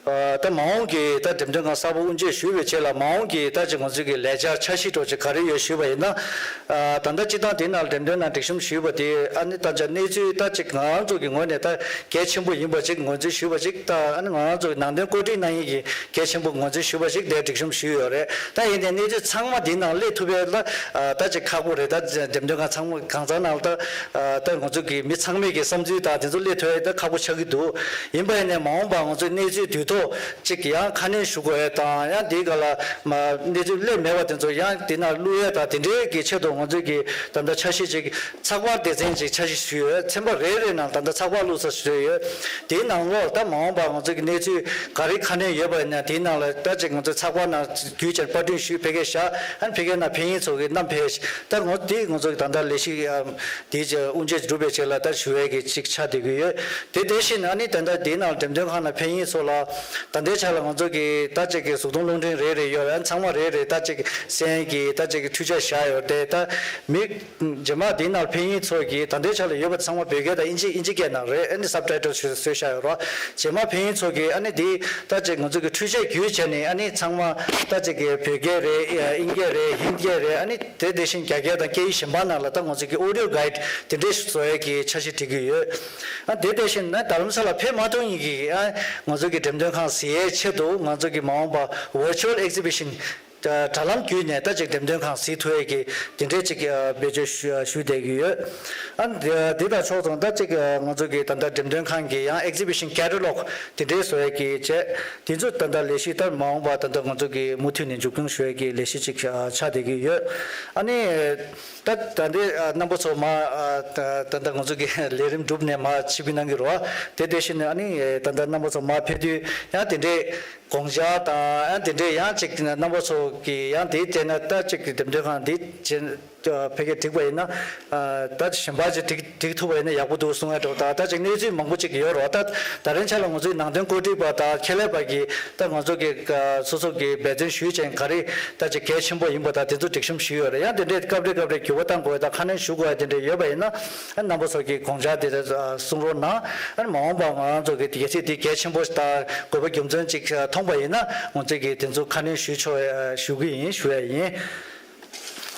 ཨ་ད་མ་འོངས་ཀྱི་ད་འགྲེམས་སྟོན་ཁང་གསར་པ་དབུ་འབྱེད་ཞུས་པའི་རྗེས་ལ་མ་འོངས་ཀྱི་ད་ཅིག་ང་ཚོའི་གི་ལས་འཆར་འཆར་གཞི་འདྲ་ཅིག་ག་རེ་ཡོད་ཞུས་པ་ཡིན་ན། ཨ་ད་ལྟ་སྤྱིར་བཏང་དེ་ནང་འགྲེམས་སྟོན་ནང་སྒྲིག་གཤོམ་ཞུས་པ་དེ་ཨ་ནི་ད་ཅིག་གནས་ཚུལ་ད་ཅིག་ང་རང་ཚོ་གི་ངོས་ནས་ད་གལ་ཆེན་པོ་ཡིན་པ་ཅིག་ངོས་འཛིན་ཞུས་པ་ཅིག་ད་ཨ་ནི་ང་རང་ཚོ་གི་ནང་དོན་བཀོད་སྒྲིག་གནང་ཡིག་གི་གལ་ཆེན་པོ་ངོས་འཛིན་ཞུས་པ་ཞིག་དེ་སྒྲིག་གཤོམ་ཞུས་ཡོད་རེད། ད་ཡིན་ནའི་གནས་ཚུལ་ཚང་མ་འདི་ནང་སླེབས་ཐུབ་པ་ལ་ཨ་ད་ཅིག་ཁག་པོ་རེད། ད་འགྲེམས་སྟོན་ཁང་ཚང་མ་གང་ཚང་ནང་ལ་ད་ཨ་ད་ང་ཚོ་གི་མི་ཚང་མའི་གི་བསམ་ཚུལ་དང་དེ་ཚོ་སླེབས་ཐུབ་ཡ་ད་ཁག་པོ་ཆགས་ཀྱི་འདུག་ཡིན་པ་ཡིན་ནའི་མ་འོངས་པ་ང་ཚོས་གནས་ཚུལ་དུས་ཐོག་ཅིག་ཡང་ཁ་སྣོན་ཞུ་དགོས་ཡ་དང་ཡང་དེའི་སྒང་ལ་མ་གནས་ཚུལ་སླེབས་མེད་པ་དེ་ཚོ་ཡང་དེ་ནང་བླུག་ཡ་དང་དེ་འདྲའི་གི་ཆེད་དུ་ང་ཚོས་གི་ད་ལྟ་འཆར་གཞི་ཅིག་ཚགས་པར་སྡེ་ཚན་ཅིག་འཆར་གཞི་ཞུས་ཡོད། ཚན་པ་རེ་རེ་ནང་ད་ལྟ་ཚགས་པར་བླུགས་ས་བཟོས་ཡོད། དེའི་ནང་ལོགས་ད་མ་འོངས་པར་ང་ཚོ་གི་གནས་ཚུལ་ག་རེ་ཁ་སྣོན་ཡོད་པ་ཡིན་ན་དེའི་ནང་ལ་ད་ཅིག་ང་ཚོ་ཚགས་པར་ནང་བརྒྱུད་བྱས་པར་སྐྲུན་ཞུས་ཕ་གིར་བཞག་ཨ་ནི་ཕ་གིའི་ནང་ཕན་ཡོན་ཚོགས་ཀྱི་རྣམ་པས་ད་ངོ་དེ་ང་ཚོ་གི་ད་ལྟ་ལས་གཞི་དེའི་དབུ་འབྱེད་སྒྲུབ་པའི་ཆེད་ལ་ད་ཞུ་བའི་གི་ཅིག་ཆགས་བསྡད་ཀྱི་ཡོད། དེ་དེ་བཞིན་ཨ་ནི་ད་ལྟ་དེའི་ནང་འགྲེམས་སྟོན་ཁང་ནང་ཕན་ཡོན་ཚོགས་ལ་ད་ལྟའི་ཆ་ལ་ང་ཚོ་གི་ད་ཅིག་གི་གཟུགས་མཐོང་རླུང་འཕྲིན་རེ་རེ་ཡོད། ཨ་ནི་ཚང་མ་རེ་རེ་ད་ཅིག་གསན་གི་ད་ཅིག་གི་འཕྲུལ་ཆས་བཞག་ཡོད་དེ་ད་མི་རྗེས་མ་དེའི་ནང་ཕན་ཡོན་ཚོགས་ཀྱིས་ད་ལྟའི་ཆ་ལ་ཡོད་པ་ཚང་མ་བོད་སྐད་དང་དབྱིན་ཇི་དབྱིན་ཇི་སྐད་ནང་རེད། ཨ་ནི་སབ་ཊའི་ཊལ་བཟོས་བཞག་ཡོད་རོགས། རྗེས་མ་ཕན་ཡོན་ཚོགས་ཀྱིས་ཨ་ནི་དེ་ད་ཅིག་ང་ཚོ་གི་འཕྲུལ་ཆས་བརྒྱུད་བྱས་ནས་ཨ་ནི་ཚང་མ་ད་ཅིག་གི་བོད་སྐད་རེད། དབྱིན་སྐད་རེད། ཧིན་སྐད་རེད། ཨ་ནི་དེ་དེ་བཞིན་རྒྱ་སྐད་དང་སྐད་ཡིག་གཞན་པ་ནང་ལ་ད་ང་ཚོ་གི་ཨོ་ཌི་ཡོ་གྷའིཌ་དེ་འདྲས་བཟོ་ཡས་ཀྱི་འཆར་གཞི་སྒྲིག་གི་ཡོད། ཨ་དེ་དེ་བཞིན་ན་རྡ་རམ་ས་ལ་ཕེབས་མ་ཐུབ་མཁན་གྱི་ཨ་ང་ཚོ་གི་འགྲེམས་སྟོན་ ཁང་གཟིགས་ཡའི་ཆེད་དུ་ང་ཚོ་གི་མ་འོངས་པ་virtual exhibition དྲ་ལམ་བརྒྱུད་ནས་ད་ཅིག་འགྲེམས་སྟོན་ཁང་གཟིགས་ཐུབ་ཡས་ཀྱི་དེ་འདྲའི་ཅིག་བེད་སྤྱོད་ཞུ་ཞུས་བསྡད་ཀྱི་ཡོད། ཨ་འདི་དང་ཕྱོགས་མཚུངས་ད་ཅིག་ང་ཚོ་གི་ད་ལྟ་འགྲེམས་སྟོན་ཁང་གི་ཡང་exhibition catalogue དེ་འདྲའི་བཟོ་ཡས་ཀྱི་བྱས། དེ་ཚོ་ད་ལྟ་ལས་གཞི་ལྟར་མ་འོངས་པ་ད་ལྟ་ང་ཚོ་གི་མུ་མཐུད་ནས་མཇུག་སྐྱོང་ཞུ་ཡས་ཀྱི་ལས་གཞི་ཅིག་ཆགས་བསྡད་ཀྱི་ཡོད། ཨ་ནི་ད་ད་ལྟའི་རྣམ་པ་ཚོ་མ་ད་ད་ལྟ་ང་ཚོ་གི་ལས་རིམ་གྲུབ་ནས་མ་ཕྱིར་འབུད་གནང་གི་རེད་བ། དེ་དེ་བཞིན་ཨ་ནི་ད་ལྟ་རྣམ་པ་ཚོ་མ་ཕེབས་དུས་ཡང་དེ་འདྲའི་དགོངས་འཆར་དང་ཡང་དེ་འདྲའི་ཡང་ཅིག་རྣམ་པ་ཚོ་གི་ཡང་དེའི་སྟེང་ན་ད་ཅིག་འགྲེམས་སྟོན་ཁང་འདི་ཕ་གིར་འགྲིག་པ་ཡིན་ན། ད་གཞན་པ་ཅིག་འགྲིག་འགྲིག་ཐུབ་པ་ཡིན་ན་ཡག་པོ་འདུག་གསུང་ཡ་འདྲ་བོ་དང་ད་ཅིག་གནས་ཚུལ་མང་པོ་ཅིག་ཡོད་རེད་བ། ད་ད་རིང་ཆ་ལ་ང་ཚོའི་ནང་དོན་བཀོད་སྒྲིག་པ་དང་ཁྱད་ལས་པ་གིས་ད་ང་ཚོ་གི་སོ་སོ་གི་འབད་བརྩོན་ཞུས་ཅན་ག་རེ་ད་ཅིག་གལ་ཆེན་པོ་ཡིན་པ་དང་དེ་ཚོ་སྒྲིག་གཤོམ་ཞུས་ཡོད་རེད། ཡང་དེ་འདྲའི་སྐབས་རེ་སྐབས་རེ་འགྱུར་བ་གཏང་དགོས་ཡ་དང་ཁ་སྣོན་ཞུ་དགོས་ཡ་དེ་འདྲ་ཡོད་པ་ཡིན་ན་རྣམ་པ་ཚོ་གི་དགོངས་འཆར་དེ་གསུང་རོགས་གནང་། མ་འོངས་པ་ང་རང་ཚོ་གི་གལ་སྲིད་དེ་གལ་ཆེན་པོ་དང་དགོས་པ་རྒྱུ་མཚན་ཅིག་མཐོང་པ་ཡིན་ན་ང་ཚོ་གི་དེ་ཚོ་ཁ་སྣོན་ཞུ་ཆོག་ཞུ་གི་ཡིན་ཞུ་ཡ་ཡིན།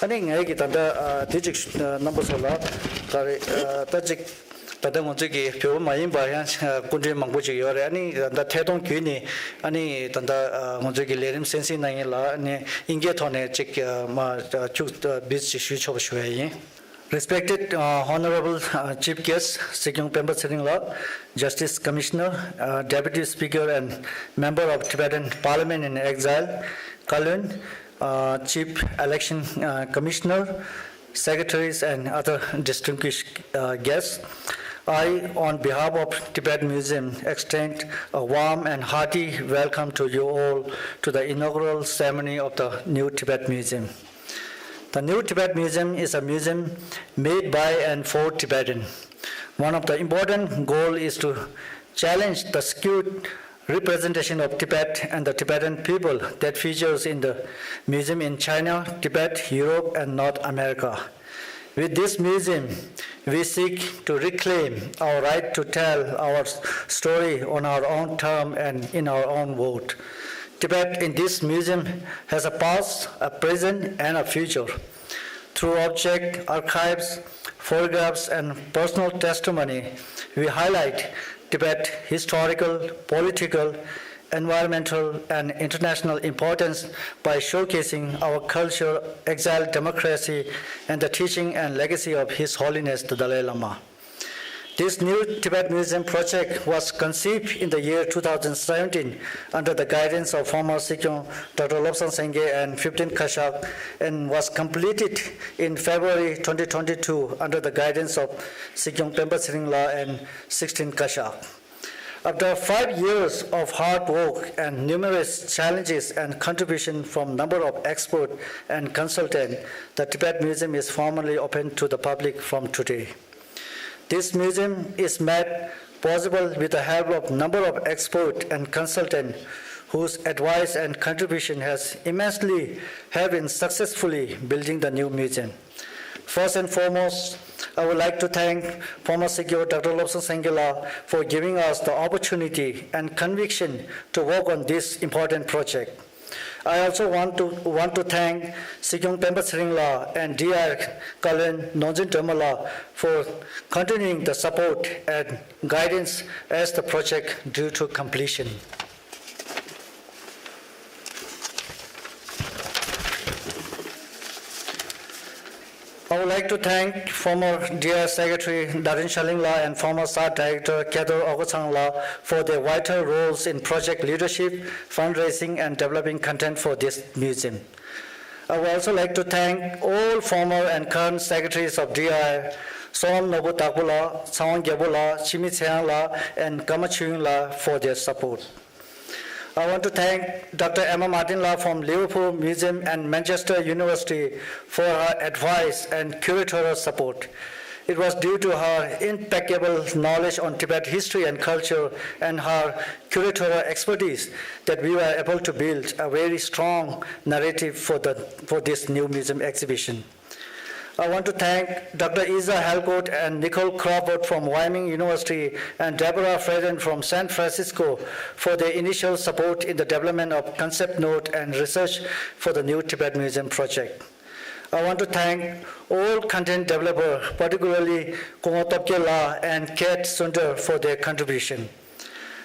ཨ་ནི་ངས་ཀྱི་ད་ལྟ་ཨ་དེ་ཅིག་ཨ་རྣམ་པ་ཚོ་ལ་ག་རེ་ཨ་ད་ཅིག་ད་ལྟ་ང་ཚོ་གི་བོད་པ་མ་ཡིན་པ་ཡང་སྐུ་མགྲོན་མང་པོ་ཅིག་ཡོད་རེད། ཨ་ནི་ད་ལྟ་ཐད་གཏོང་བརྒྱུད་ནས་ཨ་ནི་ད་ལྟ་ཨ་ང་ཚོ་གི་ལས་རིམ་གསན་གཟིགས་གནང་མཁན་ལ་ཨ་ནི་དབྱིན་སྐད་ཐོག་ནས་ཅིག་ཨ་མ་ཨ་ཅུག་ཨ་བིས་ཅིག་ཞུ་ཆོག་པ་ཞུ་ཡ་ཡིན། Respected uh, Honorable uh, Chief Guest, Sikyong Pemba Tsering la, Justice Commissioner, uh, Deputy Speaker and Member of Tibetan Parliament in Exile, Kalun, uh, Chief Election uh, Commissioner, secretaries and other distinguished uh, guests. I, on behalf of Tibet Museum, extend a warm and hearty welcome to you all to the inaugural ceremony of the new Tibet Museum. The new Tibet Museum is a museum made by and for Tibetan. One of the important goal is to challenge the skewed representation of Tibet and the Tibetan people that features in the museum in China, Tibet, Europe, and North America. With this museum, we seek to reclaim our right to tell our story on our own term and in our own vote. Tibet in this museum has a past, a present, and a future. Through object, archives, photographs, and personal testimony, we highlight Tibet's historical, political, environmental, and international importance by showcasing our culture, exile democracy, and the teaching and legacy of His Holiness the Dalai Lama. This new Tibet Museum project was conceived in the year two thousand seventeen under the guidance of former Sikyong Doctor Lobsang Sangay and fifteen Kashak and was completed in February twenty twenty-two under the guidance of Sikyong Pemba Tsering La and sixteen Kashak. After five years of hard work and numerous challenges and contribution from number of experts and consultants, the Tibet Museum is formally open to the public from today. This museum is made possible with the help of number of experts and consultants whose advice and contribution has immensely helped in successfully building the new museum. First and foremost, I would like to thank former Sikyong Doctor Lobsang Sangay La for giving us the opportunity and conviction to work on this important project. I also want to want to thank Sikyong Pemba Tsering La and D I Kalen Nonzin Drama La for continuing the support and guidance as the project drew to completion. I would like to thank former D I Secretary Darin Shaling La and former Sub Director Kedar Ogochang La for their vital roles in project leadership, fundraising, and developing content for this museum. I would also like to thank all former and current secretaries of D I, Sonam Nobu Takbula, Tsawang Gyabola, Chimi Tseyang La, and Kama Chuying La for their support. I want to thank Doctor Emma Martin La from Liverpool Museum and Manchester University for her advice and curatorial support. It was due to her impeccable knowledge on Tibet history and culture and her curatorial expertise that we were able to build a very strong narrative for, the, for this new museum exhibition. I want to thank Doctor Isa Halcott and Nicole Crawford from Wyoming University and Deborah Fredden from San Francisco for their initial support in the development of concept note and research for the new Tibet Museum project. I want to thank all content developer, particularly Kungo Topke La and Kate Sunder for their contribution.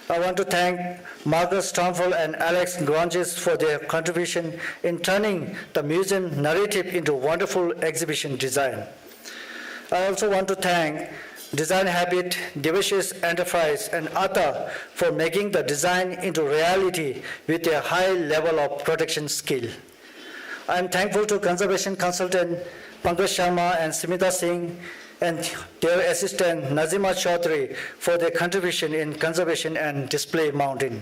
I want to thank Marcus Stamford and Alex Granges for their contribution in turning the museum narrative into wonderful exhibition design. I also want to thank Design Habit, Devious Enterprise, and Atta for making the design into reality with their high level of production skill. I am thankful to conservation consultant Pankaj Sharma and Smita Singh and their assistant Nazima Chaudhary for their contribution in conservation and display mounting.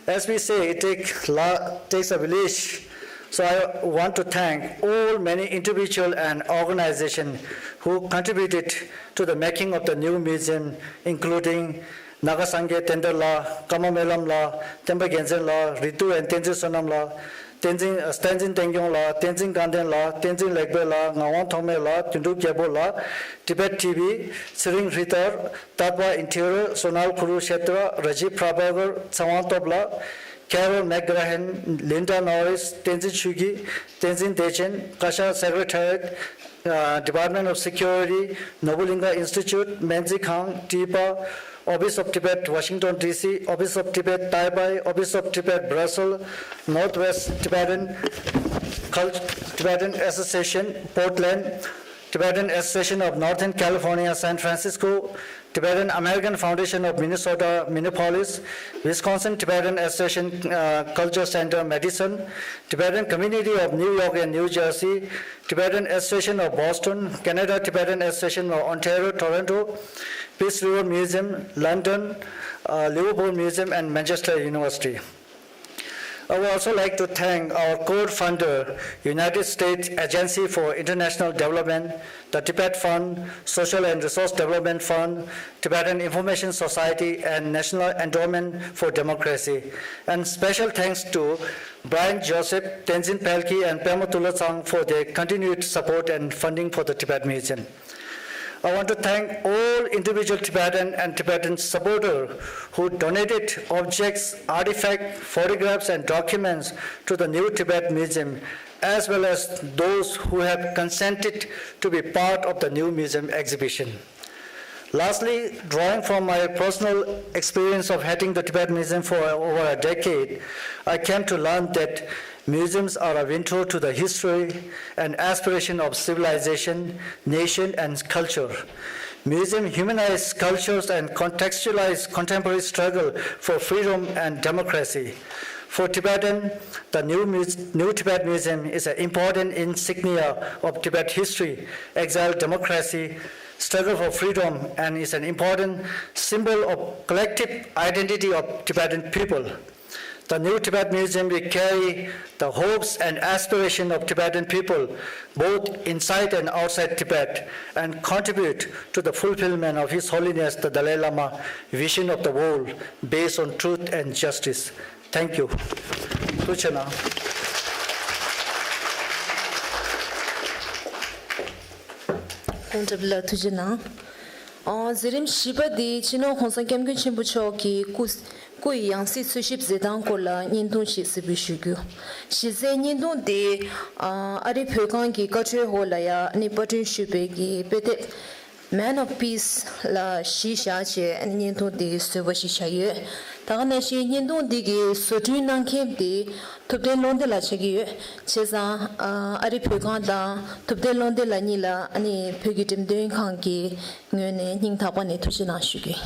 As we say, it take la-, takes a village. So I want to thank all many individual and organization who contributed to the making of the new museum, including Naga Sangye Tender la, Kama Melam la, Temba Genzen la, Ritu and Tenzin Sonam la, Tenzin, uh, Tenzin Tengyong la, Tenzin Ganden la, Tenzin Lekbe la, Ngawang Thongme la, Tundu Gyabo la, Tibet T V, Siring Ritar, Tatwa Interior, Sonal Kurukshetra, Rajiv Prabhakar, Tsawang Top la, Carol McGrahan, Linda Norris, Tenzin Chugi, Tenzin Dechen, Kasha Secretariat, uh, Department of Security, Nobulinga Institute, Menzi Khang, Tipa, Office of Tibet, Washington D C, Office of Tibet, Taipei, Office of Tibet, Brussels, Northwest Tibetan Cult-, Tibetan Association, Portland, Tibetan Association of Northern California, San Francisco, Tibetan American Foundation of Minnesota, Minneapolis, Wisconsin Tibetan Association, uh, Culture Center, Madison, Tibetan Community of New York and New Jersey, Tibetan Association of Boston, Canada Tibetan Association of Ontario, Toronto, Peace River Museum, London, uh, Liverpool Museum, and Manchester University. I would also like to thank our core funder, United States Agency for International Development, the Tibet Fund, Social and Resource Development Fund, Tibetan Information Society, and National Endowment for Democracy. And special thanks to Brian Joseph, Tenzin Palki, and Pema Tulatsang for their continued support and funding for the Tibet Museum. I want to thank all individual Tibetan and Tibetan supporters who donated objects, artifacts, photographs, and documents to the New Tibet Museum, as well as those who have consented to be part of the new museum exhibition. Lastly, drawing from my personal experience of heading the Tibet Museum for over a decade, I came to learn that museums are a window to the history and aspiration of civilization, nation, and culture. Museum humanize cultures and contextualize contemporary struggle for freedom and democracy. For Tibetan, the new, Muse- New Tibet Museum is an important insignia of Tibet history, exile, democracy, struggle for freedom, and is an important symbol of collective identity of Tibetan people. The New Tibet Museum will carry the hopes and aspirations of Tibetan people, both inside and outside Tibet, and contribute to the fulfillment of His Holiness the Dalai Lama vision of the world based on truth and justice. Thank you. ཐུགས་རྗེ་གནང་། ཁོང་ཚོ་ལ་ཐུགས་རྗེ་གནང་། ཨོ། མཛད་རིམ་བཞི་པ་འདི་སྤྱི་ནོར་༸གོང་ས་༸སྐྱབས་མགོན་ཆེན་པོ་མཆོག་གི་སྐུ་སྐུ་ཡི་ཡང་སྲིད་འཚོལ་ཞིབ་མཛད་སྟངས་སྐོར་ལ་བརྙན་ཐུང་ཞིག་གཟིགས་འབུལ་ཞུ་རྒྱུ། གཞི་རྩའི་བརྙན་ཐུང་འདི་ཨ་རི་བོད་ཁང་གི་བཀའ་འཁྲོལ་འོག་ལ་ཡ་ནི་པར་སྐྲུན་ཞུས་པའི་གི་དཔེ་དེབ་Man of Peace ལ་གཞི་བཞག་བྱས་བརྙན་ཐུང་འདི་བཟོས་པ་ཞིག་ཆགས་ཡོད། ད་ག་ནང་བཞིན་བརྙན་ཐུང་འདི་གི་བཟོ་སྐྲུན་གནང་མཁན་འདི་ཐུབ་བསྟན་བློ་བདེ་ལགས་ཆགས་ཀྱི་ཡོད། བྱས་ཙང་ཨ་ཨ་རི་བོད་ཁང་དང་ཐུབ་བསྟན་བློ་བདེ་ལགས་གཉིས་ལ་ཨ་ནི་བོད་ཀྱི་འགྲེམས་སྟོན་ཁང་གི་ངོས་ནས་སྙིང་ཐག་པ་ནས་ཐུགས་རྗེ་གནང་ཞུ་གི།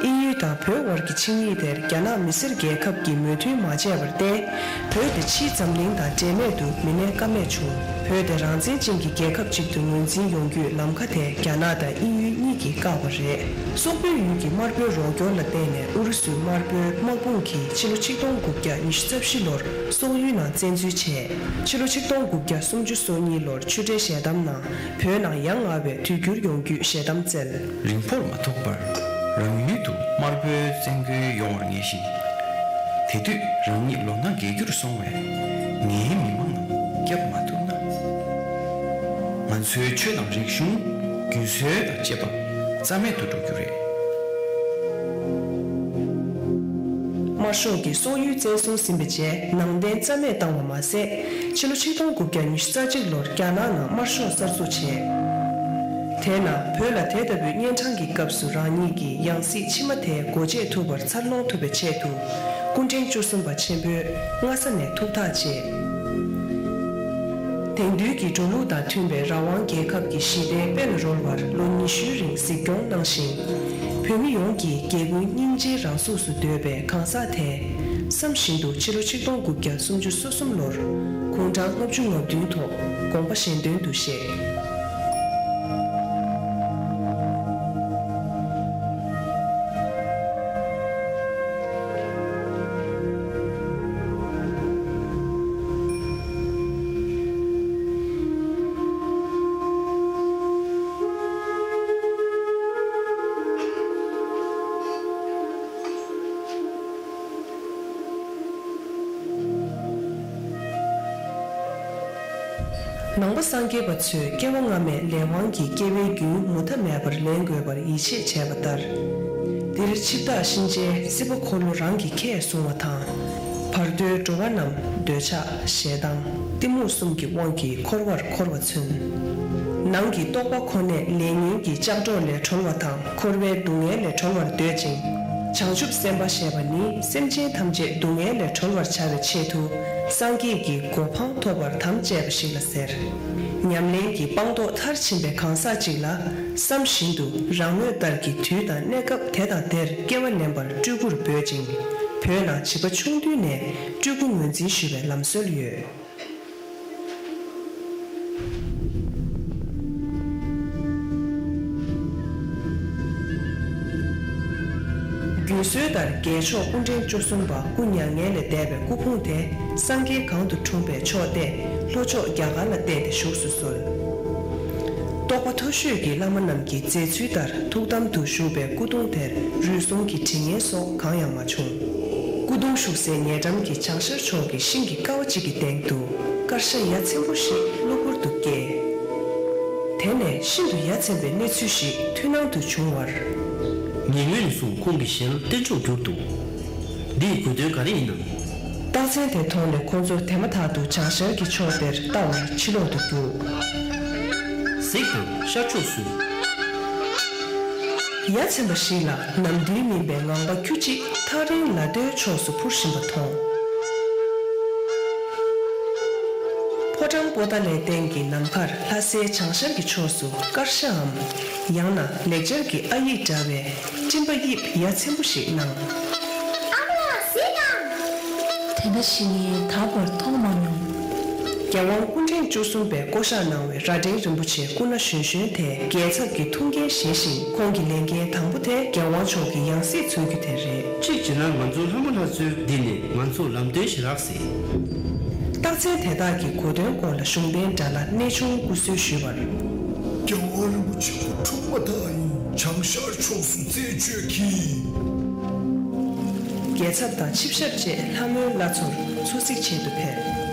དབྱིན་ཡུལ་དང་བོད་དབར་གྱི་ཆིངས་ཡིག་དེར་རྒྱ་ནག་མི་སེར་རྒྱལ་ཁབ་ཀྱིས་མོས་མཐུན་མ་བྱས་པར་བརྟེན། བོད་དེ་ཕྱིའི་འཛམ་གླིང་དང་འབྲེལ་མེད་དུ་མི་གནས་ཀ་མེད་བྱུང་། བོད་དེ་རང་བཙན་ཅན་གྱི་རྒྱལ་ཁབ་ཅིག་ཏུ་ངོས་འཛིན་ཡོང་རྒྱུའི་ལམ་ཁ་དེ་རྒྱ་ནག་དང་དབྱིན་ཡུལ་གཉིས་ཀྱིས་བཀག་པ་རེད། སོག་པོའི་ཡུལ་གྱི་དམར་པོའི་རོགས་སྐྱོར་ལ་བརྟེན་ནས་ཨུ་རུ་སུའི་དམར་པོའི་དམག་དཔུང་གིས་ཕྱི་ལོ་ཆིག་སྟོང་དགུ་བརྒྱ་ཉི་ཤུ་རྩ་བཞི་ལོར་སོག་ཡུལ་ནང་བཙན་འཛུལ་བྱས། ཕྱི་ལོ་ཆིག་སྟོང་དགུ་བརྒྱ་སུམ་ཅུ་སོ་གཉིས་ལོར་ཆུ་སྦྲེལ་ཞལ་གདམས་ནང་བོད་ནང་ཡ་ང་བའི་དུས་འགྱུར་ཡོང་རྒྱུའི་ཞལ་གདམས་བསྩལ། རིང་པོར་མ་ཐོགས་པར་རང་ཡུལ་དུ་དམར་པོའི་བཙན་རྒོལ་ཡོང་བར་ངེས་ཤིང་། དེ་དུས་རང་ཉིད་ལོ་ན་རྒས་འགྱུར་སོང་བས་ངའི་མི་མང་རྣམས་སྐྱབས་མ་ཐུབ་ན། ང་ཚོའི་ཆོས་དང་རིག་གཞུང་ རྒྱུན་སྲོལ་དང་བཅས་པ་རྩ་མེད་དུ་འགྲོ་རྒྱུ་རེད། དམར་ཤོག་གིས་སོག་ཡུལ་བཙན་བཟུང་ཟིན་པའི་རྗེས་ནང་བསྟན་རྩ་མེད་བཏང་བ་མ་ཟད། ཕྱི་ལོ་ཆིག་སྟོང་དགུ་བརྒྱ་ཉི་ཤུ་རྩ་གཅིག་ལོར་རྒྱ་ནག་ནང་དམར་ཤོག་གསར་འཛུགས་བྱས། དེས་ན་བོད་ལ་དེ་ལྟ་བུའི་གཉན་འཕྲང་གི་སྐབས་སུ་རང་ཉིད་ཀྱི་ཡང་སྲིད་ཕྱི་མ་དེ་སྒོ་འབྱེད་ཐུབ་པར་འཚར་ལོངས་ཐུབ་པའི་ཆེད་དུ། སྐུ་ཕྲེང་བཅུ་གསུམ་པ་ཆེན་པོས་སྔ་ས་ནས་ཐུགས་ཐག་བཅད། དེང་དུས་ཀྱི་འགྲོ་ལུགས་དང་མཐུན་པའི་རང་དབང་རྒྱལ་ཁབ་ཀྱི་གཞི་རྟེན་དཔེ་ལ་རོལ་བར་ལོ་ཉི་ཤུའི་རིང་གཟིགས་སྐྱོང་གནང་ཞིང་། བོད་མི་ཡོངས་ཀྱིས་རྒྱལ་ཀུན་སྙིང་རྗེའི་རང་གཟུགས་སུ་འདོད་པའི་གང་ཟག་དེས་བསམ་བཞིན་དུ་ཕྱི་ལོ་ཆིག་སྟོང་དགུ་བརྒྱ་སུམ་ཅུ་སོ་གསུམ་ལོར་དགུང་གྲངས་ལྔ་བཅུ་ང་བདུན་ཐོག་དགོངས་པ་གཞན་དོན་དུ་བཞེས། ནང་པ་སངས་རྒྱས་པ་ཚོས་སྐྱེ་བ་སྔ་མའི་ལས་དབང་གིས་སྐྱེ་བའི་རྒྱུན་མུ་མཐའ་མེད་པར་ལེན་དགོས་པར་ཡིད་ཆེས་བྱས་པ་ལྟར། འདིར་འཆི་བདག་གཤིན་རྗེའི་སྲིད་པ་འཁོར་ལོ་རང་གི་ཁས་བཟུང་བ་དང་། བར་དོའི་འགྲོ་བ་རྣམས་འདོད་ཆགས་ཞེ་སྡང་གཏི་མུག་གསུམ་གྱི་དབང་གིས་འཁོར་བར་འཁོར་བ་མཚོན། ནང་གི་རྟོགས་པ་ཁོ་ནས་ལས་ངན་གྱི་ལྕགས་སྒྲོག་ལས་གྲོལ་བ་དང་འཁོར་བའི་སྡུག་བསྔལ་ལས་གྲོལ་བར་འདོད་ཅིང་། བྱང་ཆུབ་སེམས་དཔའ་ཞེས་པ་ནི་སེམས་ཅན་ཐམས་ཅད་སྡུག་བསྔལ་ལས་གྲོལ་བར་བྱ་བའི་ཆེད་དུ་སངས་རྒྱས་ཀྱི་གོ་འཕང་ཐོབ་པར་དམ་བཅས་པ་ཞིག་ལ་ཟེར། ཉམས་ལེན་གྱི་སྤངས་རྟོགས་མཐར་ཕྱིན་པའི་གང་ཟག་ཅིག་ལ་བསམ་བཞིན་དུ་རང་མོས་ལྟར་གྱི་དུས་དང་གནས་སྐབས་དེ་དང་དེར་སྐྱེ་བ་ལེན་པར་སྤྲུལ་སྐུར་འབོད་ཅིང་། བོད་ནང་བྱིས་པ་ཆུང་དུས་ནས་སྤྲུལ་སྐུ་ངོས་འཛིན་ཞུ་བའི་ལམ་སྲོལ་ཡོད། རྒྱུན་སྲོལ་ལྟར་རྒྱལ་མཆོག་སྐུ་ཕྲེང་བཅུ་གསུམ་པ་སྐུ་མྱ་ངན་ལས་འདས་པའི་སྐུ་ཕུང་དེ་སངས་རྒྱས་གང་དུ་འཁྲུངས་པའི་ཕྱོགས་བལྟས་ལྷོ་ཕྱོགས་རྒྱ་གར་ལ་བལྟས་ཏེ་བཞུགས་སུ་གསོལ། རྟོགས་པ་མཐོ་ཤོས་ཀྱི་བླ་མ་རྣམས་ཀྱི་མཛད་ཚུལ་ལྟར་ཐུགས་དམ་དུ་བཞུགས་པའི་སྐུ་གདུང་དེར་རུལ་སུངས་ཀྱི་དྲི་ངན་སོགས་གང་ཡང་མ་བྱུང་། སྐུ་གདུང་བཞུགས་སའི་ཉེ་འགྲམ་གྱི་བྱང་ཤར་ཕྱོགས་ཀྱི་ཤིང་གི་ཀ་བ་གཅིག་གི་སྟེང་དུ་དཀར་ཤ་ཡ་ཚན་པོ་ཞིག་གློ་བུར་དུ་སྐྱེས། དེ་ནས་ཤིན་ཏུ་ཡ་མཚན་པའི་གནས་ཚུལ་ཞིག་མཐུན་སྣང་དུ་བྱུང་བར། ཉེ་སྔོན་ནས་བཟུང་ཁོང་གི་ཞལ་སྟེང་ཕྱོགས་བསྒྱུར་འདུག་འདིའི་དགོས་དོན་ག་རེ་ཡིན་ནམ། རྟགས་མཚན་དེ་མཐོང་ནས་ཁོ་ཚོ་དེ་མ་ཐག་ཏུ་བྱང་ཤར་གྱི་ཕྱོགས་དེར་ལྟ་བར་ཕྱི་ལོག་ཏུ་རྒྱུགས། གཟིགས་དང་ཤར་ཕྱོགས་སུ། ཡ་མཚན་པ་ཞིག་ལ་ནམ་དུས་མིན་པའི་ངང་པ་ཁྱུ་གཅིག་ཐག་རིང་ལ་མདོའི་ཕྱོགས་སུ་འཕུར་བཞིན་པ་མཐོང་། ཕོ་བྲང་པོ་ཏཱ་ལའི་སྟེང་གི་ནམ་མཁར་ལྷ་སའི་བྱང་ཤར་གྱི་ཕྱོགས་སུ་དཀར་ཤའམ། ཡང་ན་ལེགས་སྦྱར་གྱི་ཨ་ཡིག་འདྲ་བའི་སྤྲིན་པ་དབྱིབས་ཡ་མཚན་པོ་ཞིག་སྣང་། ཨ་མ་ལགས་གཟིགས་དང་། དེ་འདྲ་ཞིག་ངས་ད་བར་མཐོང་མ་མྱོང་། རྒྱལ་དབང་སྐུ་ཕྲེང་བཅུ་གསུམ་པས་བསྐོ་བཞག་གནང་བའི་རྭ་སྒྲེང་རིན་པོ་ཆེ་སྐུ་ན་གཞོན་གཞོན་དེ་རྒྱལ་ཚབ་ཀྱི་ཐུགས་འགན་བཞེས་ཤིང་ཁོང་གི་ལས་འགན་དང་པོ་དེ་རྒྱལ་དབང་མཆོག་གི་ཡང་སྲིད་འཚོལ་རྒྱུ་དེ་རེད། གཅིག་བྱས་ན་ང་ཚོའི་ལྷ་མོ་ལྷ་མཚོའི་འདི་ནས་ང་ཚོར་ལམ་སྟོན་ཞིག་རག་སྲིད། རྟགས་མཚན་དེ་དག་གི་གོ་དོན་སྐོར་ལ་གཞུང་རྟེན་འདྲ་ལ་གནས་ཆུང་སྐུ་གསོལ་ཞུས་པར། རྒྱལ་དབང་རིན་པོ་ཆེ་སྐུ་འཁྲུངས་མ་ཐག་ཡིན། བྱང་ཤར་ཕྱོགས་སུ་རྩད་གཅོད་ཀྱིས། རྒྱལ་ཚབ་དང་ཆིབས་ཞབས་བཅས་ལྷ་མོའི་བླ་མཚོར་འཚོ་གཟིགས་བྱེད་དུ་ཕེབས།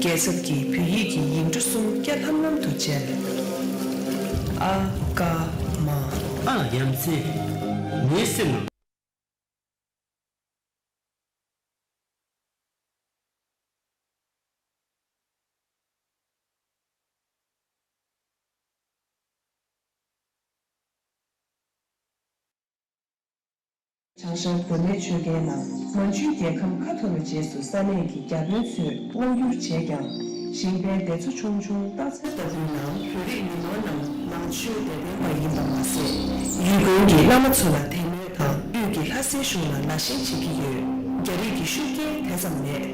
རྒྱལ་ཚབ་ཀྱིས་བོད་ཡིག་གི་ཡིག་འབྲུ་གསུམ་སྐྱ་ལྷམ་ལྷམ་དུ་མཇལ། ཨ་ཀ་མ། ཨ་ཡ་མཚན། ངའི་སེམས་ནང་། བྱང་ཤར་བོད་མིའི་ཆོལ་ཁའི་ནང་མན་ཇུའི་རྒྱལ་ཁམས་ཁ་འཐོར་བའི་རྗེས་སུ་ས་གནས་ཀྱི་བརྒྱ་དཔོན་ཚོས་དབང་བསྒྱུར་བྱས་ཀྱང་། ཞིང་པའི་སྡེ་ཚོ་ཆུང་ཆུང་སྟག་འཚེར་ལྟ་བུའི་ནང་བོད་རིགས་མི་མང་རྣམས་ནང་ཆོས་དད་ལྡན་པ་ཡིན་པ་མ་ཟད། ཡུལ་དགོན་གྱི་བླ་མ་ཚོ་ལ་དད་མོས་དང་དབུས་ཀྱི་ལྷ་སའི་གཞུང་ལ་ལ་ཞེན་བྱེད་ཀྱི་ཡོད། རྒྱ་རིགས་ཀྱི་ཤུགས་རྐྱེན་དེ་ཙམ་མེད།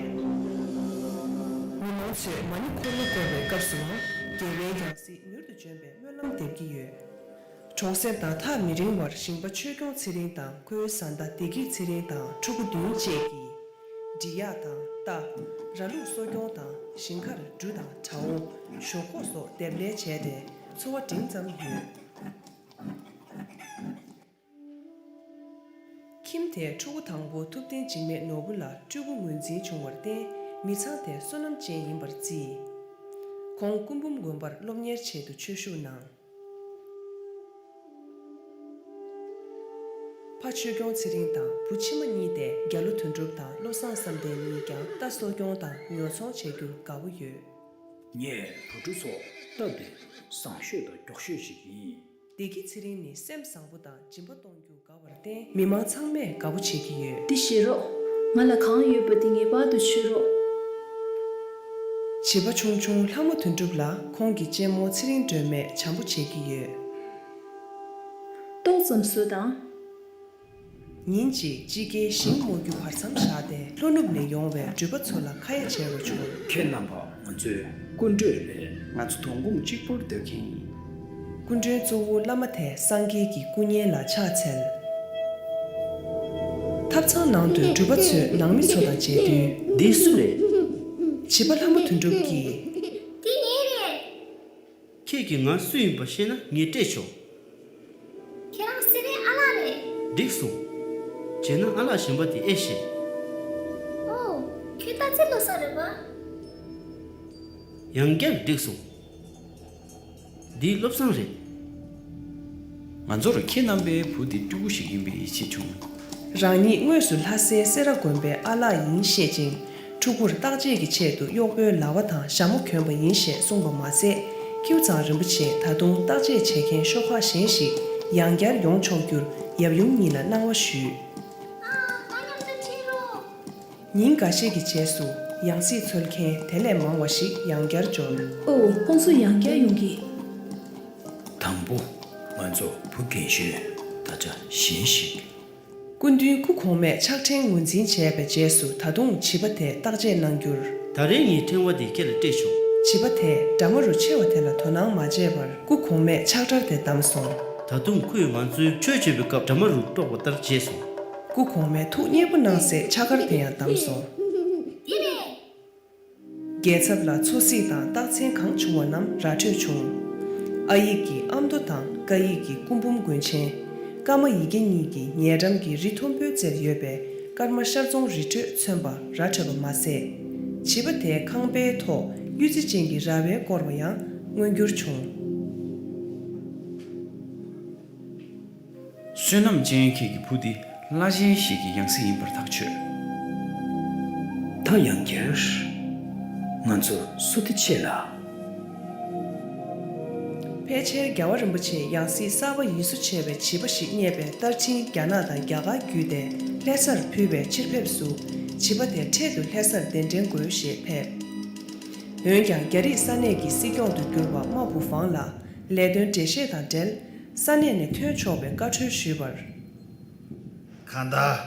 མི་མང་ཚོས་མ་ཎི་འཁོར་ལོ་བསྐོར་བའི་སྐབས་སུ་ཡང་རྒྱལ་བའི་ཡང་སྲིད་མྱུར་དུ་འབྱོན་པའི་སྨོན་ལམ་འདེབས་ཀྱི་ཡོད། གྲོང་གསེབ་དང་ཐག་མི་རིང་བར་ཞིང་པ་ཆོས་སྐྱོང་ཚེ་རིང་དང་ཁོའི་བཟའ་ཟླ་བདེ་སྐྱིད་ཚེ་རིང་དང་ཕྲུ་གུ་བདུན་བཅས་ཀྱིས། འབྲི་གཡག་དང་རྟ། ར་ལུག་གསོ་སྐྱོང་དང་ཞིང་ཁར་འབྲུ་དང་བྲ་བོ། ཞོག་ཁོག་སོགས་འདེབས་ལས་བྱས་ཏེ་འཚོ་བ་འབྲིང་ཙམ་ཡོད། ཁྱིམ་དེའི་ཕྲུ་གུ་དང་པོ་ཐུབ་བསྟན་འཇིགས་མེད་ནོར་བུ་ལ་སྤྲུལ་སྐུ་ངོས་འཛིན་བྱུང་བར་བརྟེན་མི་ཚང་དེ་བསོད་ནམས་ཅན་ཡིན་པར་བརྩིས། ཁོང་སྐུ་འབུམ་དགོན་པར་སློབ་གཉེར་ཆེད་དུ་ཆོས་ཞུགས་གནང་། ཕ་ཆོས་སྐྱོང་ཚེ་རིང་དང་བུ་ཕྱི་མ་གཉིས་ཏེ་རྒྱ་ལོ་དོན་གྲུབ་དང་བློ་བཟང་བསམ་གཏན་གཉིས་ཀྱང་རྟ་གསོ་སྐྱོང་དང་ཉོ་ཚོང་བྱེད་རྒྱུར་དགའ་བོ་ཡོད། ངས་བུ་ཕྲུག་ཚོར་རྟ་དེ་བཟང་ཤོས་དང་མགྱོགས་ཤོས་ཤིག་ཡིན། བདེ་སྐྱིད་ཚེ་རིང་ནི་སེམས་བཟང་པོ་དང་སྦྱིན་པ་གཏོང་རྒྱུ་དགའ་བར་བརྟེན། མི་མང་ཚང་མས་དགའ་པོ་བྱེད་ཀྱི་ཡོད། འདི་བཞེས་རོགས། ང་ལ་གང་ཡོད་པ་དེ་ངེས་པར་དུ་མཆོད་རོགས། བྱིས་པ་ཆུང་ཆུང་ལྷ་མོ་དོན་གྲུབ་ལ་ཁོང་གི་གཅེན་མོ་ཚེ་རིང་སྒྲོལ་མས་བྱམས་པོ་བྱེད་ཀྱི་ཡོད། ཏོག་ཙམ་བཟོ་དང་། ཉིན་གཅིག་དཔྱིད་ཀའི་ཞིང་རྨོ་རྒྱུ་བར་མཚམས་བཞག་སྟེ་ལྷོ་ནུབ་ནས་ཡོང་བའི་འགྲུལ་པ་ཚོ་ལ་ཁ་ཡ་བྱེད་རོགས་བྱུང་། ཁྱེད་རྣམ་པ་ང་ཚོའི་སྐུ་མགྲོན་རེད། ང་ཚོ་དོ་དགོང་གཅིག་པུར་སྡོད་མཁན་ཡིན། སྐུ་མགྲོན་གཙོ་བོ་བླ་མ་དེ་སངས་རྒྱས་ཀྱི་སྐུ་བརྙན་ལ་ཕྱག་འཚལ། ཐབ་ཚང་ནང་དུ་འགྲུལ་པ་ཚོས་ནང་མི་ཚོ་དང་མཇལ་དུས། འདི་སུ་རེད། བྱིས་པ་ལྷ་མོ་དོན་གྲུབ་ཀྱིས། འདི་ངའི་རེད། ཁྱེད་ཀྱིས་ང་སུ་ཡིན་པ་ཤེས་ན་ངས་སྤྲད་ཆོག་ཁྱེད་རང་སེ་རའི་ཨ་ལགས་རེད། འགྲིག་སོང་། བྱས་ན་ཨ་ལགས་གཞན་པ་དེ་ཨེ་ཤེས། ཨོ། ཁྱོད་རྟ་རྩེད་བློ་བཟང་རེད་པ། ཡང་བསྐྱར་འགྲིག་སོང་། འདི་བློ་བཟང་རེད། ང་ཚོར་ཁྱེད་རྣམ་པའི་བུ་འདི་སྤྲུལ་སྐུ་ཞིག་ཡིན་པའི་ཡིད་ཆེས་བྱུང་། རང་ཉིད་དངོས་སུ་ལྷ་སའི་སེ་ར་དགོན་པའི་ཨ་ལགས་ཡིན་བཤད་ཅིང་། ཕྲུ་གུར་བརྟག་དཔྱད་ཀྱི་ཆེད་དུ་གཡོག་པོའི་ལྭ་བ་དང་ཞྭ་མོ་གྱོན་པ་ཡིན་ཞེས་གསུངས་པ་མ་ཟད། ཀེའུ་ཚང་རིན་པོ་ཆེས་ད་དུང་བརྟག་དཔྱད་བྱེད་མཁན་ཤོག་ཁག་གཞན་ཞིག་ཡང་བསྐྱར་ཡོང་ཆོག་རྒྱུར་ཡབ་ཡུམ་གཉིས་ལ་གནང་བ་ཞུས། ཨ། ང་མཉམ་དུ་ཁྲིད་རོགས། ཉིན་འགའ་ཤས་ཀྱི་རྗེས་སུ་ཡང་སྲིད་འཚོལ་མཁན་དེ་ལས་མང་བ་ཞིག་ཡང་བསྐྱར་འབྱོར། ཨོ། ཁོང་ཚོ་ཡང་བསྐྱར་ཡོང་གི། དང་པོ། ང་ཚོ་བུ་རྒན་ཤོས་ད་ཆ་གཞན་ཞིག་སྐུ་མདུན་སྐུ་གོང་མས་ཕྱག་ཕྲེང་ངོས་འཛིན་བྱས་པའི་རྗེས་སུ་ད་དུང་བྱིས་པ་དེས་བརྟག་དཔྱད་གནང་རྒྱུར། ད་རེས་ངས་ཕྲེང་བ་འདི་ཁྱེད་ལ་སྤྲད་ཆོག་བྱིས་པ་དེས་འདྲ་མ་རུ་ཆེ་བ་དེ་ལ་དོ་སྣང་མ་བྱས་པར་སྐུ་གོང་མས་ཕྱག་དྲར་དེ་བསྡམས་སོང་། ད་དུང་ཁོས་ང་ཚོའི་ཆོས་བྱེད་པའི་སྐབས་འདྲ་མ་རུ་དཀྲོགས་པ་ལྟར་བྱས་སོང་། སྐུ་གོང་མས་ཐུགས་མཉེས་པོ་གནང་སའི་ཕྱག་འཁར་དེ་ཡང་བསྡམས་སོང་། འདི་རེད། རྒྱལ་ཚབ་ལ་འཚོ་གཟིགས་དང་རྟགས་མཚན་གང་བྱུང་བ་རྣམས་ར་འཕྲོད་བྱུང་། ཨ་ཡིག་གི་ཨ་མདོ་དང་ཀ་ཡིག་གི་སྐུ་འབུམ་མགོན་ཆེན། ཀརྨ་ཡི་གེ་གཉིས་ཀྱི་ཉེ་འགྲམ་གྱི་རི་མཐོན་པོའི་རྩེར་ཡོད་པའི་ཀརྨ་ཤར་རྫོང་རི་ཁྲོད་མཚོན་པ་ར་འཕྲོད་པ་མ་ཟད། བྱིས་པ་དེའི་ཁང་པའི་ཐོག་གཡུ་རྩེ་ཅན་གྱི་ར་བས་བསྐོར་བ་ཡང་མངོན་འགྱུར་བྱུང་། བསོད་ནམས་ཅན་ཁྱེད་ཀྱི་བུ་འདི་བླ་ཆེན་ཞིག་གི་ཡང་སྲིད་ཡིན་པར་ཐག་ཆོད། ད་ཡང་བསྐྱར། ང་ཚོ་བསུ་སྟེ་ཆེ་ལ། ཕལ་ཆེར་རྒྱལ་བ་རིན་པོ་ཆེས་ཡང་སྲིད་གསར་པ་ཡིད་གསོ་བྱས་པའི་བྱིས་པ་ཞིག་རྙེད་པའི་རྟར་ཕྱིན་རྒྱ་ནག་དང་རྒྱ་གར་བརྒྱུད་དེ་ལྷ་སར་ཕུལ་བའི་ཕྱིར་ཕེབས་སུ། བྱིས་པ་དེ་འཕྲལ་དུ་ལྷ་སར་གདན་འདྲེན་དགོས་ཞེས་ཕེབས། འོན་ཀྱང་རྒྱ་རིགས་ས་གནས་ཀྱི་སྲིད་སྐྱོང་དུ་གྱུར་པ་ཨ་མ་བུ་ཧྥང་ལ་ལས་དོན་འགྲེལ་བཤད་དང་འབྲེལ། ས་གནས་ནས་ཐོན་ཆོག་པའི་བཀའ་འཁྲོལ་ཞུས་པར། གང་ལྟར།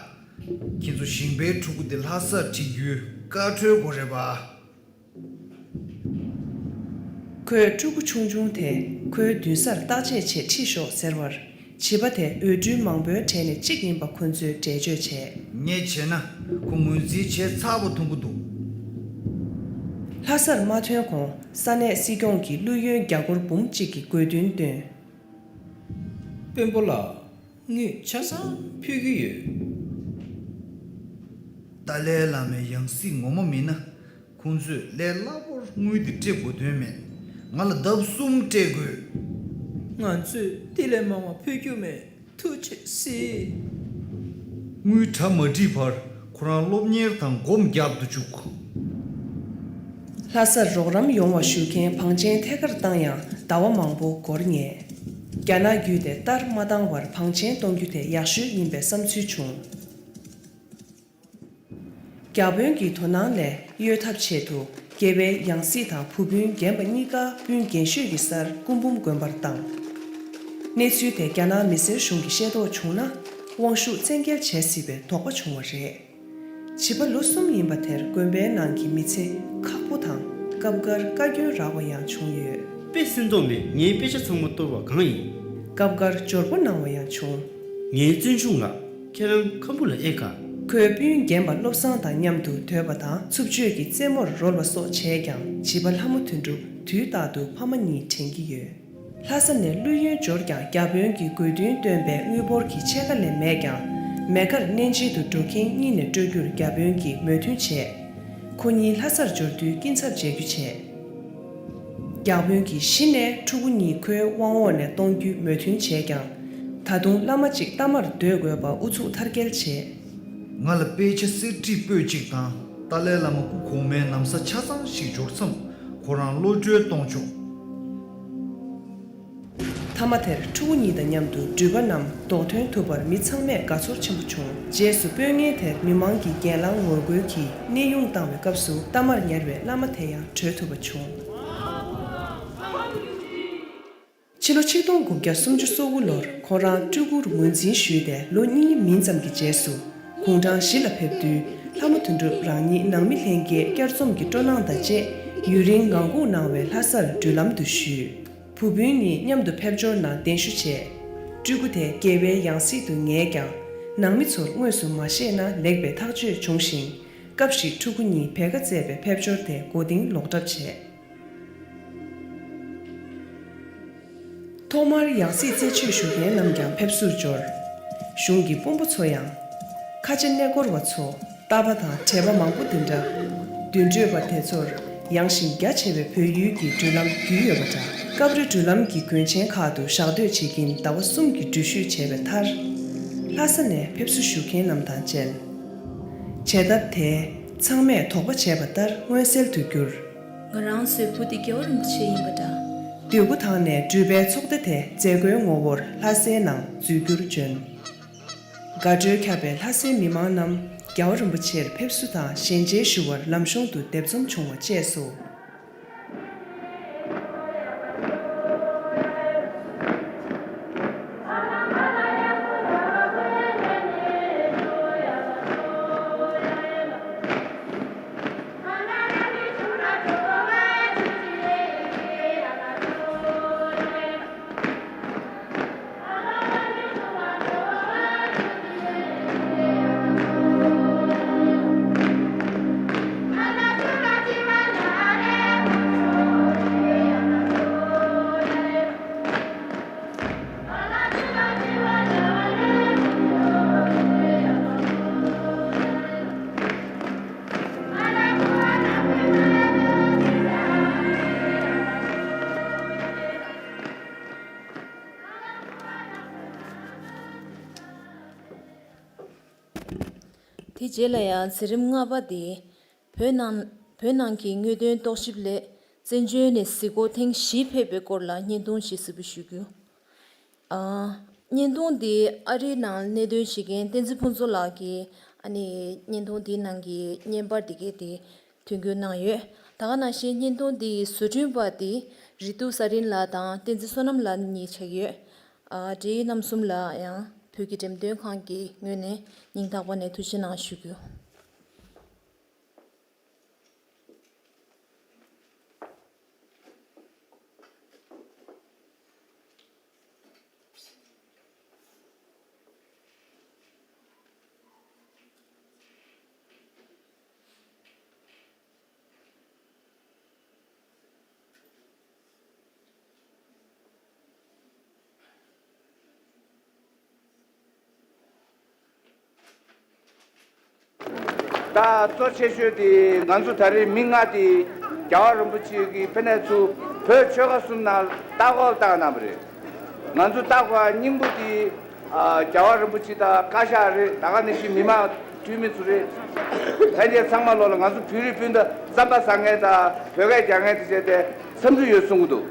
ཁྱེད་ཚོ་ཞིང་པའི་ཕྲུ་གུ་དེ་ལྷ་སར་ཁྲིད་རྒྱུའི་བཀའ་འཁྲོལ་དགོས་རེད་པ། ཁོས་ཕྲུ་གུ་ཆུང་ཆུང་དེ་ཁོའི་མདུན་སར་བརྟག་དཔྱད་ཆེད་ཁྲིད་ཤོག་ཟེར་བར། བྱིས་པ་དེ་འོས་སྤྲུལ་མང་པོའི་གྲས་ནས་གཅིག་ཡིན་པ་ཁོ་ཚོས་འགྲེལ་བརྗོད་བྱས། ངས་བྱས་ན་ཁོ་ངོས་འཛིན་བྱས་ཚར་བ་མཐོང་གི་འདུག་ལྷ་སར་མ་ཐོན་གོང་ས་གནས་སྲིད་སྐྱོང་གིས་ཀླུ་ཡོན་རྒྱ་སྒོར་འབུམ་གཅིག་གི་དགོས་འདུན་བཏོན། དཔོན་པོ་ལགས། དངུལ་ཆ་ཚང་ཕུལ་གྱི་ཡོད། ཏཱ་ལའི་བླ་མའི་ཡང་སྲིད་ངོ་མ་མིན་ན། ཁོང་ཚོས་ལས་སླ་པོར་དངུལ་འདི་སྤྲད་དགོས་དོན་མེད། ང་ལ་ལྡབ་གསུམ་སྤྲད་དགོས། ང་ཚོས་འདི་ལས་མང་བ་ཕུལ་རྒྱུ་མེད། ཐུགས་རྗེ་གཟིགས། དངུལ་གྲ་མ་སྒྲིག་བར་ཁོ་རང་སློབ་གཉེར་དང་སྒོམ་རྒྱག་ཏུ་བཅུག་ལྷ་སར་རོགས་རམ་ཡོང་བ་ཞུ་མཁན་བང་ཆེན་ཐད་ཀར་བཏང་ཡང་ཟླ་བ་མང་པོ་འགོར་ངེས། རྒྱ་ནག་བརྒྱུད་དེ་ལྟར་མ་བཏང་བར་བང་ཆེན་གཏོང་རྒྱུ་དེ་ཡག་ཤོས་ཡིན་པའི་བསམ་ཚུལ་བྱུང་། བརྒྱ་དཔོན་གྱི་དོ་སྣང་ལས་གཡོལ་ཐབས་ཆེད་དུ་རྒྱལ་བའི་ཡང་སྲིད་དང་བུ་སྤུན་རྒན་པ་གཉིས་ཀ་སྤུན་རྒན་ཤོས་ཀྱི་སར་སྐུ་འབུམ་དགོན་པར་བཏང་། གནས་ཚུལ་དེ་རྒྱ་ནག་མི་སེར་གཞུང་གིས་ཤེས་རྟོགས་བྱུང་ན་དབང་ཤུགས་བཙན་འགེལ་བྱེད་སྲིད་པའི་དོགས་པ་བྱུང་བ་རེད། བྱིས་པ་ལོ་གསུམ་ཡིན་པ་དེར་དགོན་པའི་ནང་གི་མི་ཚེ་ཁག་པོ་དང་སྐབས་འགར་བཀའ་བཀྱོན་རག་པ་ཡང་བྱུང་ཡོད། དཔེ་སྲིད་མདོག་མེད། ངའི་དཔེ་ཆ་ཚང་མ་གཏོར་བ་གང་ཡིན། སྐབས་འགར་འབྱོར་པོ་གནང་བ་ཡང་བྱུང་། ངའི་བརྩོན་ཆུང་ལགས། ཁྱེད་རང་ཁམ་བུ་ལ་ཨེ་དགའ། ཁོས་སྤུན་རྒན་པ་བློ་བཟང་དང་མཉམ་དུ་སྡོད་པ་དང་འཚུབ་ཆོས་ཀྱི་རྩེད་མོར་རོལ་བ་སོགས་བྱས་ཀྱང་བྱིས་པ་ལྷ་མོ་དོན་གྲུབ་དུས་རྟག་ཏུ་ཕ་མ་གཉིས་དྲན་གྱི་ཡོད། ལྷ་ས་ནས་ཀླུ་ཡོན་འབྱོར་ཀྱང་བརྒྱ་དཔོན་གྱི་དགོས་འདུན་བཏོན་པའི་དངུལ་འབོར་གྱི་ཕྱེད་ཀ་ལས་མེད་ཀྱང་མེ་མཁར་གནས་མཇལ་དུ་འགྲོ་མཁན་གཉིས་ནས་སྤྲོད་རྒྱུར་བརྒྱ་དཔོན་གྱིས་མོས་མཐུན་བྱས། ཁོ་གཉིས་ལྷ་སར་འབྱོར་དུས་སྐྱིན་ཚབ་འཇལ་རྒྱུ་བྱས། བརྒྱ་དཔོན་གྱིས་གཞི་ནས་ཕྲུ་གུ་གཉིས་ཁོའི་དབང་འོག་ནས་གཏོང་རྒྱུའི་མོས་མཐུན་བྱས་ཀྱང་། ད་དུང་བླ་མ་གཅིག་གཏའ་མར་སྡོད་དགོས་པ་ཨུ་ཚུགས་མཐར་སྐྱེལ་བྱས། ང་ལ་དཔེ་ཆ་གསེར་བྲིས་པོད་གཅིག་དང་ཏཱ་ལའི་བླ་མ་སྐུ་གོང་མའི་ན་བཟའ་ཆ་ཚང་ཞིག་འབྱོར་མཚམས་ཁོ་རང་བློ་གྲོས་གཏོང་ཆོག་མཐའ་མ་དེར་ཕྲུ་གུ་གཉིས་དང་མཉམ་དུ་འགྲུལ་པ་རྣམས་རྡོག་ཐོན་ཐུབ་པར་མི་ཚང་མས་དགའ་ཚོར་ཆེན་པོ་བྱུང་། རྗེས་སུ་དཔོན་ངན་དེར་མི་མང་གིས་སྒེར་ལངས་ངོ་རྒོལ་གྱིས་གནས་དབྱུང་བཏང་བའི་སྐབས་སུ་གཏའ་མར་ཉར་བའི་བླ་མ་དེ་ཡང་བྲོས་ཐུབ་པ་བྱུང་། ཕྱི་ལོ་ཆིག་སྟོང་དགུ་བརྒྱ་སུམ་ཅུ་སོ་དགུ་ལོར་ཁོང་རང་སྤྲུལ་སྐུར་ངོས་འཛིན་ཞུས་ཏེ་ལོ་གཉིས་མིན་ཙམ་གྱི་རྗེས་སུ་དགུང་གྲངས་བཞི་ལ་ཕེབས་དུས། ལྷ་མོ་དོན་གྲུབ་རང་ཉིད་ནང་མི་ལྷན་རྒྱས་བསྐྱར་འཛོམས་ཀྱི་སྤྲོ་སྣང་དང་བཅས་ཡུན་རིང་ངང་སྒུག་གནང་བའི་ལྷ་སར་འགྲུལ་ལམ་དུ་ཞུས། བུ་སྤུན་གཉིས་མཉམ་དུ་ཕེབས་འབྱོར་གནང་གདན་ཞུ་བྱས། སྤྲུལ་སྐུ་དེ་རྒྱལ་བའི་ཡང་སྲིད་དུ་ངེས་ཀྱང་། ནང་མི་ཚོར་དངོས་སུ་མ་བཤད་ན་ལེགས་པའི་ཐག་གཅོད་བྱུང་ཞིང་། སྐབས་ཤིག་ཕྲུ་གུ་གཉིས་བེ་ཀ་བཙལ་བའི་ཕེབས་འབྱོར་དེ་མགོ་རྟིང་ལོག་གྲབས་བྱས། ཐོག་མར་ཡང་སྲིད་རྩད་གཅོད་ཞུ་མཁན་རྣམས་ཀྱང་ཕེབས་བསུར་འབྱོར། གཞུང་གི་དཔོན་པོ་ཚོ་ཡང་། ཁ་ཆེ་གནས་སྐོར་བ་ཚོ། རྟ་པ་དང་བྲེལ་བ་མང་པོ་འདི་འདྲ། མདུན་སྐྱོད་པ་དེ་ཚོར་ཡངས་ཤིང་རྒྱ་ཆེ་བའི་བོད་ཡུལ་གྱི་འགྲུལ་ལམ་བརྒྱུད་ཡོད་པ་འདྲ། སྐབས་རེ་འགྲུལ་ལམ་གྱི་དགོན་ཆེན་ཁག་ཏུ་ཞག་སྡོད་བྱེད་ཀྱིན་ཟླ་བ་གསུམ་གྱི་འགྲུལ་བཞུད་བྱས་པའི་མཐར། ལྷ་ས་ནས་ཕེབས་བསུ་ཞུ་མཁན་རྣམས་དང་མཇལ། བྱེད་ཐབས་དེས་ཚང་མས་དོགས་པ་བྱས་པ་ལྟར་མངོན་གསལ་དུ་གྱུར། ང་རང་ཚོའི་བུ་དེ་རྒྱལ་བ་རིན་པོ་ཆེ་ཡིན་པ་འདྲ། འདོད་རྒུ་ཐང་ནས་འགྲུལ་པའི་ཚོགས་སྡེ་དེ་མཛད་སྒོའི་ངོ་བོར་ལྷ་སའི་ནང་འཛུལ་རྒྱུར་བྱོན། དགའ་སྤྲོས་ཁྱབ་པའི་ལྷ་སའི་མི་མང་རྣམས་རྒྱལ་བ་རིན་པོ་ཆེར་ཕེབས་བསུ་དང་ཞལ་མཇལ་ཞུ་བར་ལམ་གཤོང་དུ་སྡེབ་འཛོམས་བྱུང་བ་བཅས་སོ། དེ་རྗེས་ལ་ཡང་འཛིན་རིམ་ལྔ་པ་དེ། བོད་ནང་བོད་ནང་གི་དངོས་དོན་རྟོག་ཞིབ་སླད་བཙན་བྱོལ་ནས་གཟིགས་སྐོར་ཐེངས་བཞི་ཕེབས་པའི་སྐོར་ལ་བརྙན་ཐུང་ཞིག་གཟིགས་འབུལ་ཞུ་རྒྱུ། ཨ། བརྙན་ཐུང་འདི་ཨ་རིའི་ནང་གནད་དོན་བྱེད་མཁན་བསྟན་འཛིན་ཕུན་ཚོགས་ལགས་ཀྱིས་ཨ་ནི་བརྙན་ཐུང་འདིའི་ནང་གི་བརྙན་པར་འདི་གས་དེ་དོན་འཁྱོལ་གནང་ཡོད། ད་ག་ནང་བཞིན་བརྙན་ཐུང་འདིའི་བཟོ་སྐྲུན་པ་དེ་རི་ཏུ་ས་རིན་ལགས་དང་བསྟན་འཛིན་བསོད་ནམས་ལགས་གཉིས་ཆགས་ཡོད། ཨ། འབྲེལ་ཡོད་རྣམ་གསུམ་ལ་ཡང་བོད་ཀྱི་འགྲེམས་སྟོན་ཁང་གི་ངོས་ནས་སྙིང་ཐག་པ་ནས་ཐུགས་རྗེ་གནང་ཞུ་རྒྱུ། ད་གཙོ་ཆེ་ཤོས་དེ་ང་ཚོ་ད་རེས་མི་ལྔ་དེ་རྒྱལ་བ་རིན་པོ་ཆེ་གིས་ཕ་ནས་ཚུར་བོད་ཆོལ་ཁ་གསུམ་ནང་ལྟ་སྐོར་བཏང་གནང་བ་རེད། ང་ཚོ་ལྟ་སྐོར་སྙིང་པོ་དེ་ཨ། རྒྱལ་བ་རིན་པོ་ཆེ་དང་བཀའ་ཤག་རེད། ད་ག་ནང་བཞིན་མི་མང་འཐུས་མི་ཚོ་རེད། ལྷན་རྒྱས་ཚང་མ་ལོག་ལ་ང་ཚོ་བོད་རིགས་སྤུན་ཟླ་རྩམ་པ་ཟ་མཁན་དང་བོད་སྐད་རྒྱག་མཁན་དེ་བྱས་ཏེ་འཚམས་འདྲི་ཡོད་གསུང་གི་འདུག་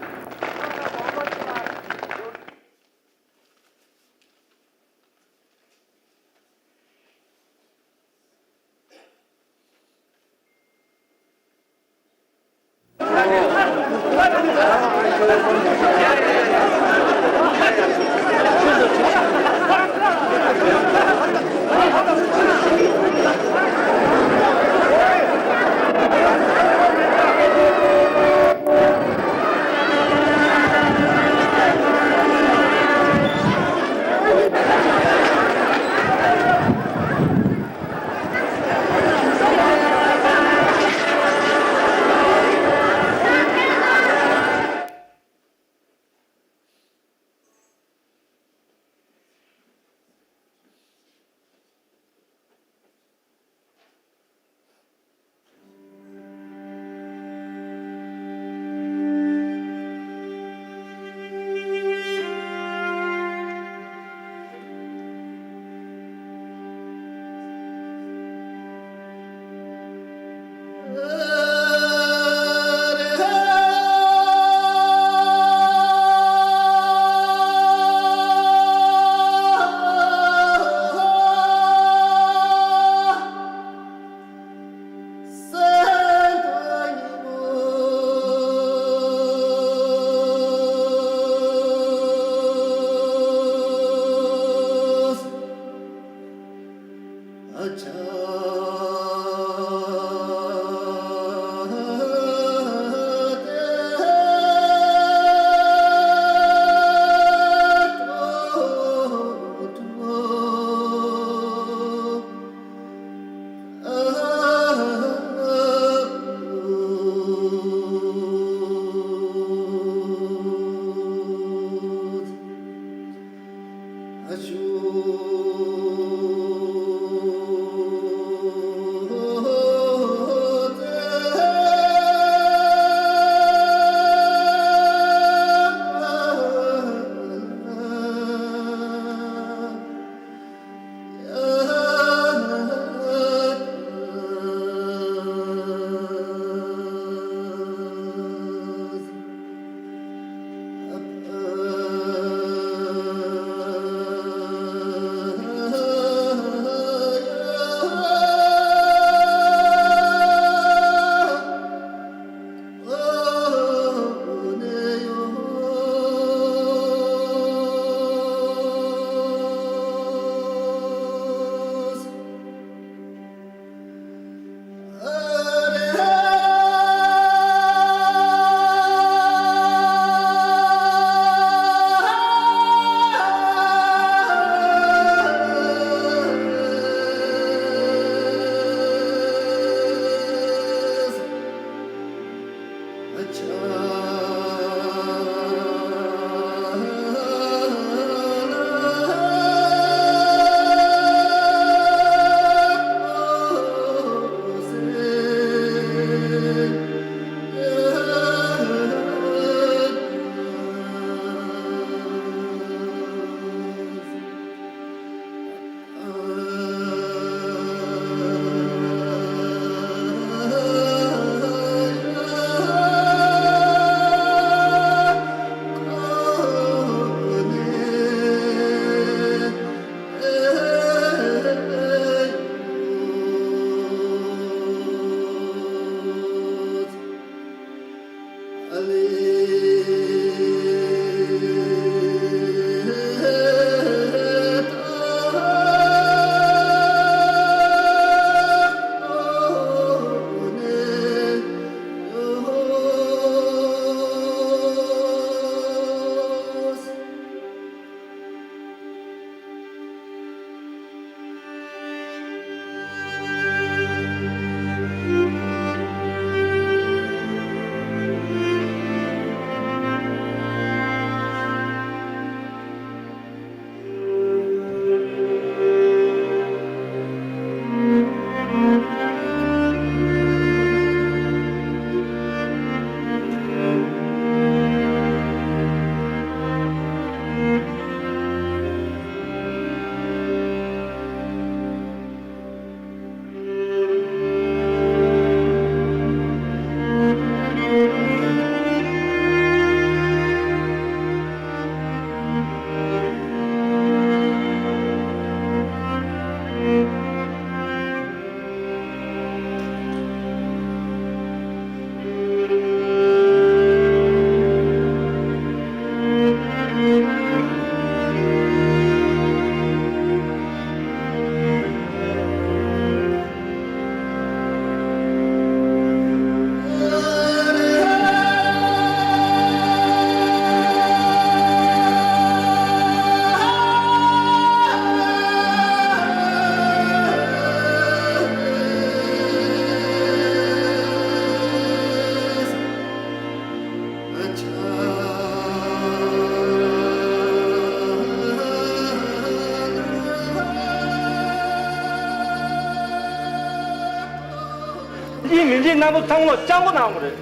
འདི་མི་འདི་རྣམ་པ་ཚང་མ་སྤྱང་པོ་གནང་དགོས་རེད།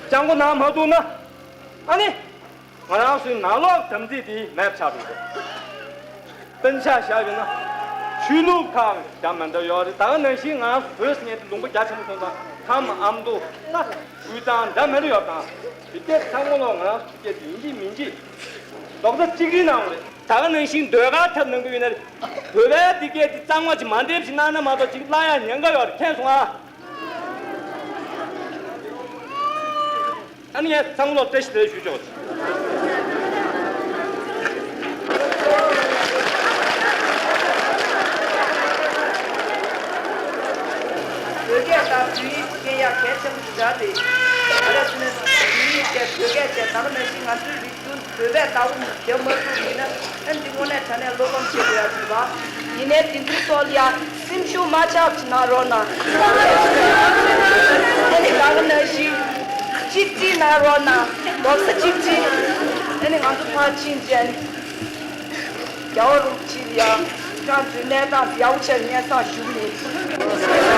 སྤྱང་པོ་གནང་མ་ཐུབ་ན། ཨ་ནི། ང་རང་ཚོའི་ནང་ལོགས་དམ་ཚིག་དེ་མེད་ཆགས་འགྲོ་གི། དཔེར་ན་ཆ་བཞག་ཡོད་ན། ཆོས་ལུགས་ཁག་འདྲ་མི་འདྲ་ཡོད་རེད། ད་ག་ནང་བཞིན་ང་བོད་ནས་ལུང་པ་རྒྱ་ཆེན་པོ་སོང་ཙང་ཁམས་ཨ་མདོ་ན་དབུས་གཙང་འདྲ་མི་འདྲ་ཡོད་གང་། དེ་སྐད་ཚང་མ་ལོག་ང་རང་ཚོ་སྐད་དེ་ཡིན་གཅིག་མིན་གཅིག་རྡོག་རྩ་གཅིག་རེད་གནང་བ་རེད། ད་ག་ནང་བཞིན་ཟློས་གར་འཁྲབ་གནང་གི་ཡོད་ན་རེད། བོད་པའི་དེ་སྐད་དེ་གཙང་མ་ཅིག་མ་འདེབས་ཤིག་གནང་ན་མ་གཏོགས་ཅིག་བརླག་ཡ་ཉེན་ཁ་ཡོད་རེད། མཁྱེན་སོང་ཨ། ཨ་ནི་ཡང་ཚང་མ་ལ་བཀྲ་ཤིས་བདེ་ལེགས་ཞུ་ཆོག། བོད་སྐད་དང་བོད་ཡིག་སྐད་ཡག་གལ་ཆེན་པོ་ཞིག་རེད་དེ། ཨ་རེ་སུ་ནས་བོད་ཡིག་བཅས་བོད་སྐད་བཅས་ད་ག་ནང་བཞིན་ང་ཚོའི་རིག་གཞུང་བོད་པས་ལྟ་བུ་རྒྱབ་མ་ཐུབ་ཡིན་ན། ཨ་འདི་དངོས་གནས་དྲང་གནས་བློ་ཕམ་བྱེད་དགོས་ཡ་ཅིག་རེད་པ། ཡིན་ནའི་འདི་ཚོའི་ཐོག་ལ་ཡ་སེམས་ཤུགས་མ་ཆག་ཅིག་གནང་རོགས་གནང་། ཨ་ནི་ད་ག་ནང་བཞིན་གཅིག་སྒྲིལ་གནང་རོགས་གནང་། རྡོག་རྩ་གཅིག་སྒྲིལ། ཨ་ནི་ང་ཚོ་ཕར་ཕྱིན་བྱས་ནས། རྒྱལ་བ་རིན་པོ་ཆེ་ལ་ཡང་བཀྲ་མཛོད་གནས་སྟངས་ཡག་པོ་བྱས་སྙན་སེང་ཞུ་གི་ཡིན། རྒྱལ་བ་རིན་པོ་ཆེ་གི།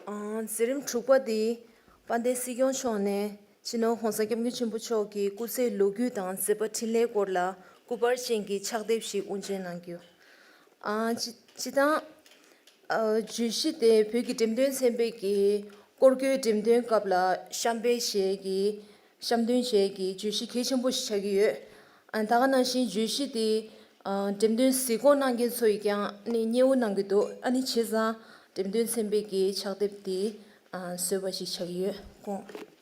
ཨང་། མཛད་རིམ་དྲུག་པ་འདི་དཔལ་ལྡན་སྲིད་སྐྱོང་མཆོག་ནས་སྤྱི་ནོར་༸གོང་ས་༸སྐྱབས་མགོན་ཆེན་པོ་མཆོག་གི་སྐུ་ཚེའི་ལོ་རྒྱུས་དང་མཛད་པ་འཕྲིན་ལས་སྐོར་ལ་སྐུ་པར་ཅན་གྱི་ཕྱག་དེབ་ཞིག་དབུ་འབྱེད་གནང་རྒྱུ། ཨང་། སྤྱི་སྤྱི་བཏང་། ཨ། བརྗོད་གཞི་དེ་བོད་ཀྱི་འགྲེམས་སྟོན་ཚན་པའི་གི་སྐོར་སྐྱོད་འགྲེམས་སྟོན་སྐབས་ལ་གཤམ་སྤེལ་བྱས་ཀྱི་གཤམ་སྟོན་བྱས་ཀྱི་བརྗོད་གཞི་གལ་ཆེན་པོ་ཞིག་ཆགས་ཀྱི་ཡོད། ཨ། ད་ག་ནང་བཞིན་བརྗོད་གཞི་དེ། ཨ། འགྲེམས་སྟོན་གཟིགས་སྐོར་གནང་མཁན་ཚོ་ཡིས་ཀྱང་ནི་མཉེས་པོ་གནང་གི་འདུག་ཨ་ནི་བྱས་ཙང་འགྲེམས་སྟོན་ཚན་པའི་གི་ཕྱག་དེབ་དེ། ཨ། བཟོས་པ་ཞིག་ཆགས་ཀྱི་ཡོད། དགོངས།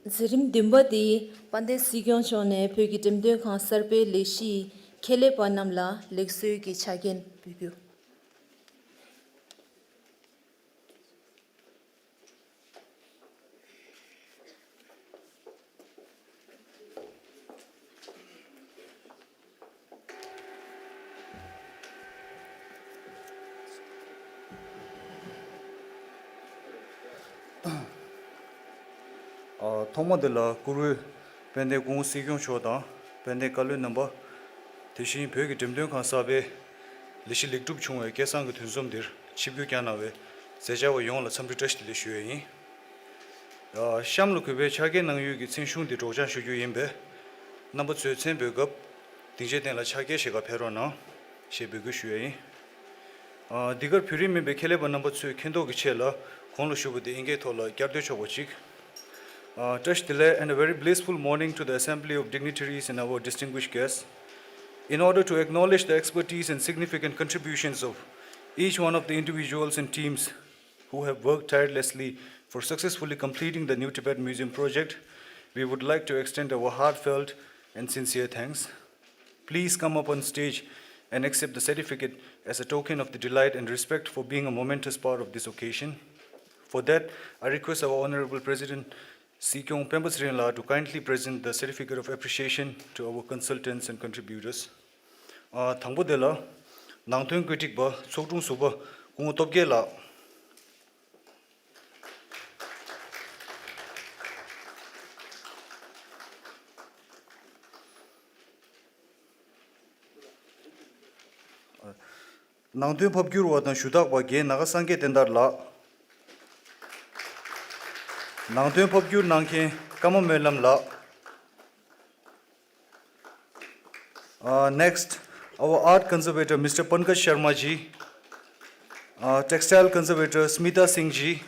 མཛད་རིམ་བདུན་པ་འདི་དཔལ་ལྡན་སྲིད་སྐྱོང་མཆོག་ནས་བོད་ཀྱི་འགྲེམས་སྟོན་ཁང་གསར་སྤེལ་ལས་གཞི་ཡི་ཁྱད་ལས་པ་རྣམས་ལ་ལེགས་གསོལ་གྱི་ཕྱག་འགན་འབུལ་རྒྱུ། ཨ། ཐོག་མ་དེ་ལ་བཀུར་འོས་དཔལ་ལྡན་སྐུ་ངོ་སྲིད་སྐྱོང་མཆོག་དང་དཔལ་ལྡན་བཀའ་བློན་རྣམ་པ། དེ་བཞིན་བོད་ཀྱི་འགྲེམས་སྟོན་ཁང་གསར་པའི་ལས་གཞི་ལེགས་གྲུབ་བྱུང་བའི་སྐལ་བཟང་གི་དུས་འཛོམས་འདིར་ཆིབས་བསྒྱུར་བསྐྱངས་གནང་བའི་མཛད་བཅར་བ་ཡོངས་ལ་འཚམས་འདྲི་བཀྲ་ཤིས་བདེ་ལེགས་ཞུ་ཡས་ཡིན། ཨ། གཤམ་ལ་གུས་པས་ཕྱག་འཁྱེར་གནང་ཡུལ་གྱི་མཚན་གཞུང་འདི་སྒྲོག་སྦྱང་ཞུ་རྒྱུ་ཡིན་པས། རྣམ་པ་ཚོས་མཚན་འབོད་སྐབས་སྡིངས་ཆའི་སྟེང་ལ་ཕྱག་འཁྱེར་ཞིག་ག་ཕེབས་རོགས་གནང་ཞེས་འབོད་སྐུལ་ཞུ་ཡས་ཡིན། ཨ། འདི་གར་བོད་རིགས་མིན་པའི་ཁྱད་ལས་པ་རྣམ་པ་ཚོས་མཁྱེན་རྟོགས་ཀྱི་ཆེད་ལ་གོང་ལ་ཞུས་པ་དེ་ཨིན་སྐད་ཐོག་ལ་བསྐྱར་ཟློས་ཆོག་པ་ཅིག། Uh, Tashi Delek and a very blissful morning to the assembly of dignitaries and our distinguished guests. In order to acknowledge the expertise and significant contributions of each one of the individuals and teams who have worked tirelessly for successfully completing the New Tibet Museum project, we would like to extend our heartfelt and sincere thanks. Please come up on stage and accept the certificate as a token of the delight and respect for being a momentous part of this occasion. For that, I request our Honorable President, Sikyong Pemba Tsering La, to kindly present the certificate of appreciation to our consultants and contributors. ཨ། དང་པོ་དེ་ལ་ནང་དོན་བཀོད་སྒྲིག་པ་ཚོགས་དྲུང་ཟུར་པ་སྐུ་ངོ་སྟོབས་རྒྱལ་ལགས། ནང་དོན་ཕབ་བསྒྱུར་བ་དང་ཞུ་དག་པ་རྒན་ནཱ་ག་སངས་རྒྱས་བསྟན་དར་ལགས། ནང་དོན་ཕབ་བསྒྱུར་གནང་མཁན་ཀརྨ་སྨོན་ལམ་ལགས། Uh, next, our art conservator, Mister Pankaj Sharma ji, uh, textile conservator, Smita Singh ji.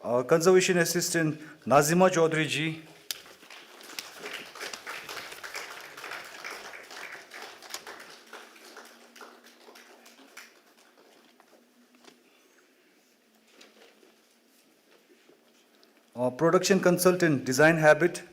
Uh, Conservation Assistant Nazima Chaudhary ji. Uh, Production Consultant Design Habit.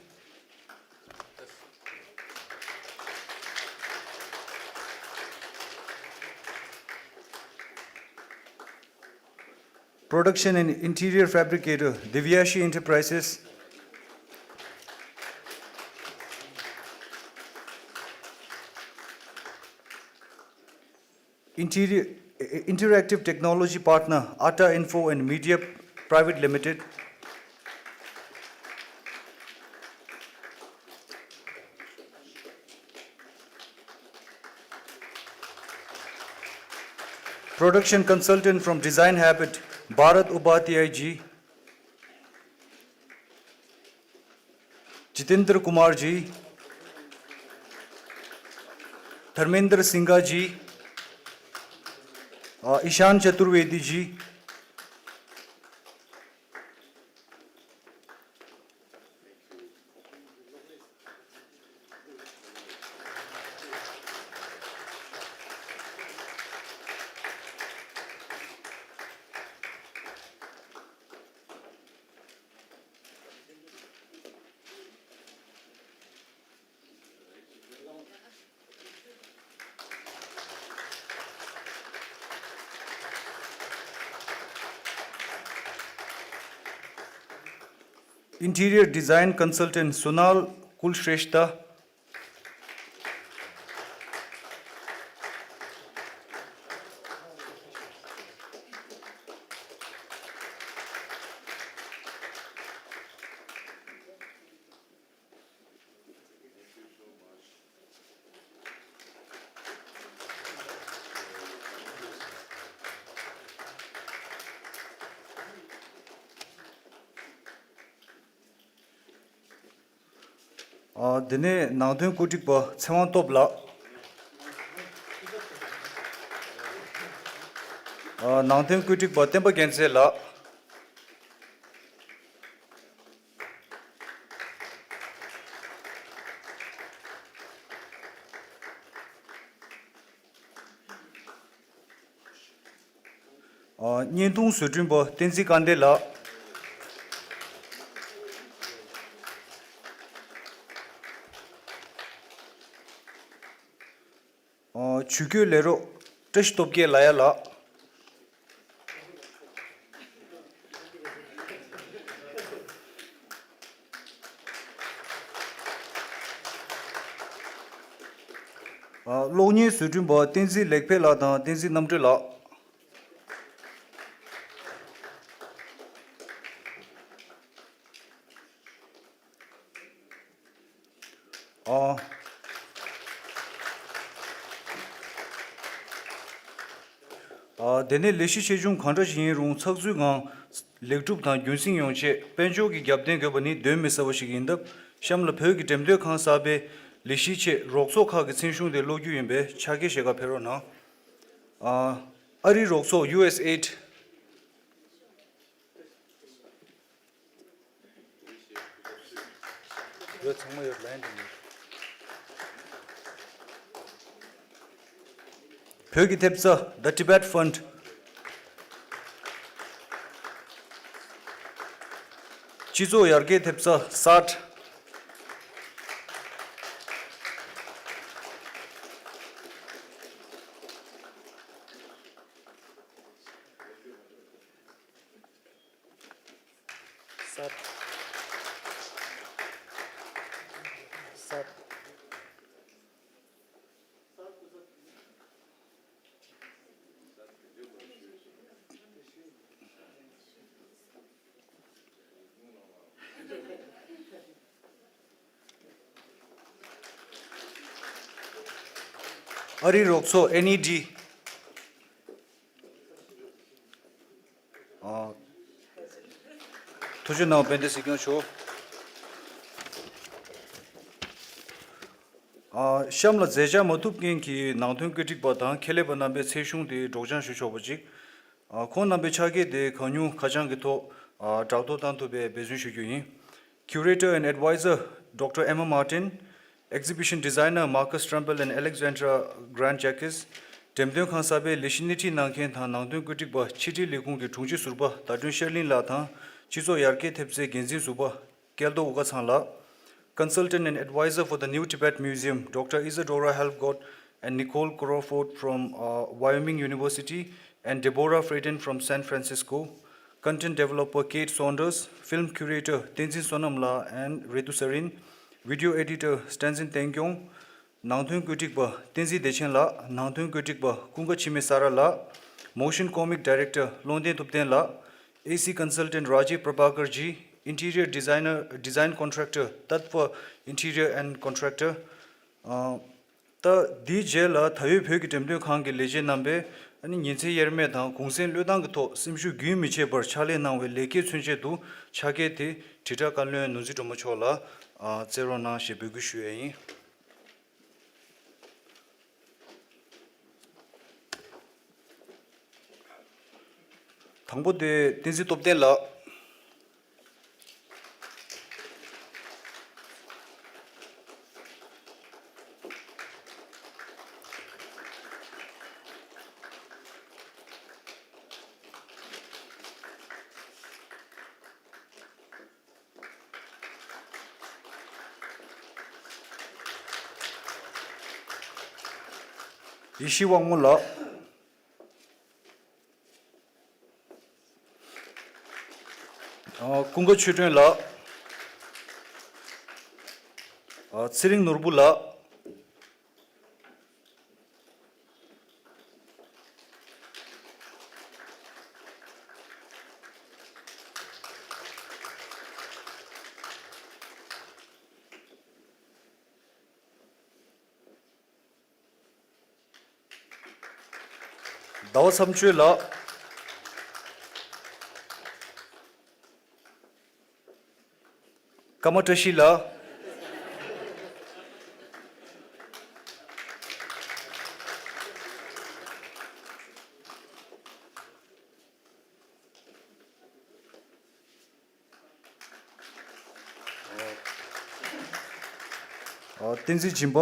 Production and Interior Fabricator, Divyashi Enterprises. Interior, Interactive Technology Partner, Ata Info and Media Private Limited. Production consultant from Design Habit, Bharat Upadhyay ji, Jitendra Kumar ji, Dharmendra Singha ji, uh, Ishan Chaturvedi ji. Interior Design Consultant Sonal Kulshrestha. ཨ། དེ་ནས་ནང་དོན་བཀོད་སྒྲིག་པ་ཚེ་དབང་སྟོབས་ལགས། ཨ། ནང་དོན་བཀོད་སྒྲིག་པ་བསྟན་པ་རྒྱལ་མཚན་ལགས། ཨ། བརྙན་ཐུང་བཟོ་སྐྲུན་པ་བསྟན་འཛིན་དཀར་ལྡན་ལགས། ཨ། ཇུས་འགོད་ལས་རོགས་བཀྲ་ཤིས་སྟོབས་རྒྱལ་ལ་ཡ་ལགས། ཨ། གློག་བརྙན་བཟོ་སྐྲུན་པ་བསྟན་འཛིན་ལེགས་འཕེལ་ལགས་དང་བསྟན་འཛིན་རྣམ་གྲོལ་ལགས། ཨ། ཨ། དེ་ནས་ལས་གཞི་ཆེ་ཆུང་གང་འདྲ་ཞིག་ཡིན་རུང་ཚགས་ཚུད་ངང་ལེགས་གྲུབ་དང་རྒྱུན་སྲིང་ཡོང་ཆེད་དཔལ་འབྱོར་གྱི་རྒྱབ་རྟེན་དགོས་པ་ནི་གདོན་མི་ཟ་བ་ཞིག་ཡིན་སྟབས། གཤམ་ལ་བོད་ཀྱི་འགྲེམས་སྟོན་ཁང་གསར་པའི་ལས་གཞིའི་ཆེད་རོགས་ཚོགས་ཁག་གི་མཚན་གཞུང་དེ་ཀློག་རྒྱུ་ཡིན་པས་ཕྱག་འཁྱེར་ཞལ་ཁ་ཕེབས་རོགས་གནང་། ཨ། ཨ་རིའི་རོགས་ཚོགས་ཡུ་ཨེས་ཨེ་ཌི། ཡོད། ཚང་མ་ཡོད། ལན་དེ་ནི། བོད་ཀྱི་ཐེབས་རྩ་The Tibet Fund། སྤྱི་ཚོགས་ཡར་རྒྱས་ཐེབས་རྩ་སཱ་ཊ། སཱ་ཊ། སཱ་ཊ། ཨ་རིའི་རོགས་ཚོགས་ཨེན་ཨི་ཌི། ཨ། ཐུགས་རྗེ་གནང་དཔལ་ལྡན་སྲིད་སྐྱོང་མཆོག་ཨ། གཤམ་ལ་མཛད་འཆར་མ་ཐུབ་མཁན་གྱི་ནང་དོན་བཀོད་སྒྲིག་པ་དང་ཁྱད་ལས་པ་རྣམ་པའི་ཚེ་གཞུང་དེ་སྒྲོག་སྦྱང་ཞུ་ཆོག་པ་ཅིག་ཨ། ཁོང་རྣམ་པའི་ཕྱག་འཁྱེར་དེ་གང་མྱུར་ཁ་བྱང་གི་ཐོག་ཨ། བསྒྲགས་གཏོང་གཏང་ཐུབ་པའི་འབད་བརྩོན་ཞུ་རྒྱུ་ཡིན། Curator and Advisor Doctor Emma Martin, Exhibition Designer Marcus Trempel and Alexandra Grant Jacques, འགྲེམས་སྟོན་ཁང་གསར་པའི་ལས་གཞི་སྣེ་ཁྲིད་གནང་མཁན་དང་ནང་དོན་བཀོད་སྒྲིག་པ་ཕྱི་དྲིལ་ལས་ཁུངས་ཀྱི་དྲུང་ཆེ་ཟུར་པ་ཟླ་སྒྲོན་ཤར་གླིང་ལགས་དང་སྤྱི་ཚོགས་ཡར་རྒྱས་ཐེབས་རྩའི་འགན་འཛིན་ཟུར་པ་སྐལ་རྡོར་དབུ་དཀར་ཚང་ལགས། Consultant and advisor for the New Tibet Museum, Doctor Isadora Helfgott and Nicole Crawford from uh, Wyoming University, and Deborah Fradon from San Francisco. Content developer Kate Saunders, film curator Tenzin Sonam La and Redu Sarin, video editor Stanzin Tengyong, ནང་དོན་བཀོད་སྒྲིག་པ་བསྟན་འཛིན་བདེ་ཆེན་ལགས། ནང་དོན་བཀོད་སྒྲིག་པ་ཀུན་དགའ་འཆི་མེད་ས་ར་ལགས། Motion comic director ཀློང་ལྡན་ཐུབ་བསྟན་ལགས། ཨེ་སི་consultant Rajiv Prabhakar G། Interior designer, design contractor Tatva Interior and Contractor། ཨ། ད་འདིའི་རྗེས་ལ་ད་ཡོད་བོད་ཀྱི་འགྲེམས་སྟོན་ཁང་གི་ལས་བྱེད་རྣམ་པས་ཨ་ནི་ཉིན་མཚན་དབྱེར་མེད་དང་གུང་སེང་བློས་བཏང་གི་ཐོག་སེམས་ཤུགས་རྒྱུན་མི་ཆད་པར་ཕྱག་ལས་གནང་བའི་ལས་སྐལ་མཚོན་ཆེད་དུ་ཕྱག་འཁྱེར་དེ་དྲིལ་བསྒྲགས་བཀའ་བློན་ནོར་འཛིན་སྒྲོལ་མ་མཆོག་ལ་ཨ། སྩལ་རོགས་གནང་ཞེས་འབོད་སྐུལ་ཞུ་ཡས་ཡིན། དང་པོ་དེ་བསྟན་འཛིན་སྟོབས་ལྡན་ལགས། ཡེ་ཤེས་དབང་མོ་ལགས། ཨ། ཀུན་དགའ་ཆོས་སྒྲོན་ལགས། ཨ། ཚེ་རིང་ནོར་བུ་ལགས། ཟླ་བ་མཚམས་གཅོད་ལགས། ཀརྨ་བཀྲ་ཤིས་ལགས། ཨ། བསྟན་འཛིན་སྦྱིན་པ།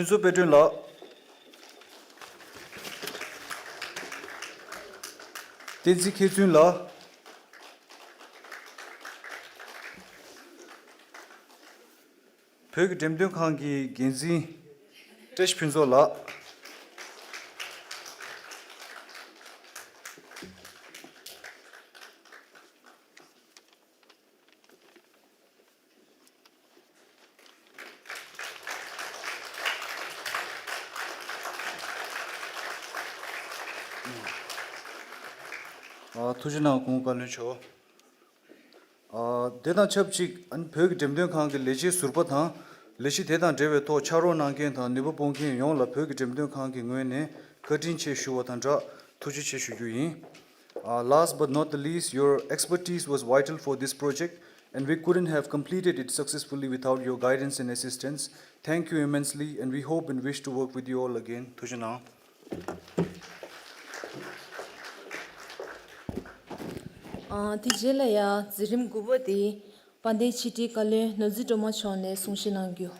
ཕུན་ཚོགས་དཔལ་སྒྲོན་ལགས། བསྟན་འཛིན་མཁས་བཙུན་ལགས། བོད་ཀྱི་འགྲེམས་སྟོན་ཁང་གི་འགན་འཛིན་བཀྲ་ཤིས་ཕུན་ཚོགས་ལགས། ཨ། ཐུགས་རྗེ་གནང་སྐུ་ངོ་བཀའ་བློན་མཆོག་ཨ། དེ་དང་ཆབས་ཅིག་ཨ་ནི་བོད་ཀྱི་འགྲེམས་སྟོན་ཁང་གི་ལས་བྱེད་ཟུར་པ་དང་། ལས་གཞི་དེ་དང་འབྲེལ་བའི་ཐོག་ཕྱག་རོགས་གནང་མཁན་དང་ནུས་པ་སྤུངས་མཁན་ཡོངས་ལ་བོད་ཀྱི་འགྲེམས་སྟོན་ཁང་གི་ངོས་ནས་བཀའ་དྲིན་ཆེ་ཞུ་བ་དང་སྦྲགས་ཐུགས་རྗེ་ཆེ་ཞུ་རྒྱུ་ཡིན། Uh, last but not the least, your expertise was vital for this project, and we couldn't have completed it successfully without your guidance and assistance. Thank you immensely, and we hope and wish to work with you all again. ཐུགས་རྗེ་གནང་། ཨ། དེ་རྗེས་ལ་ཡང་མཛད་རིམ་དགུ་པ་དེ་དཔལ་ལྡན་ཕྱི་དྲིལ་བཀའ་བློན་ནོར་འཛིན་སྒྲོལ་མ་མཆོག་ནས་གསུང་བཤད་གནང་རྒྱུ།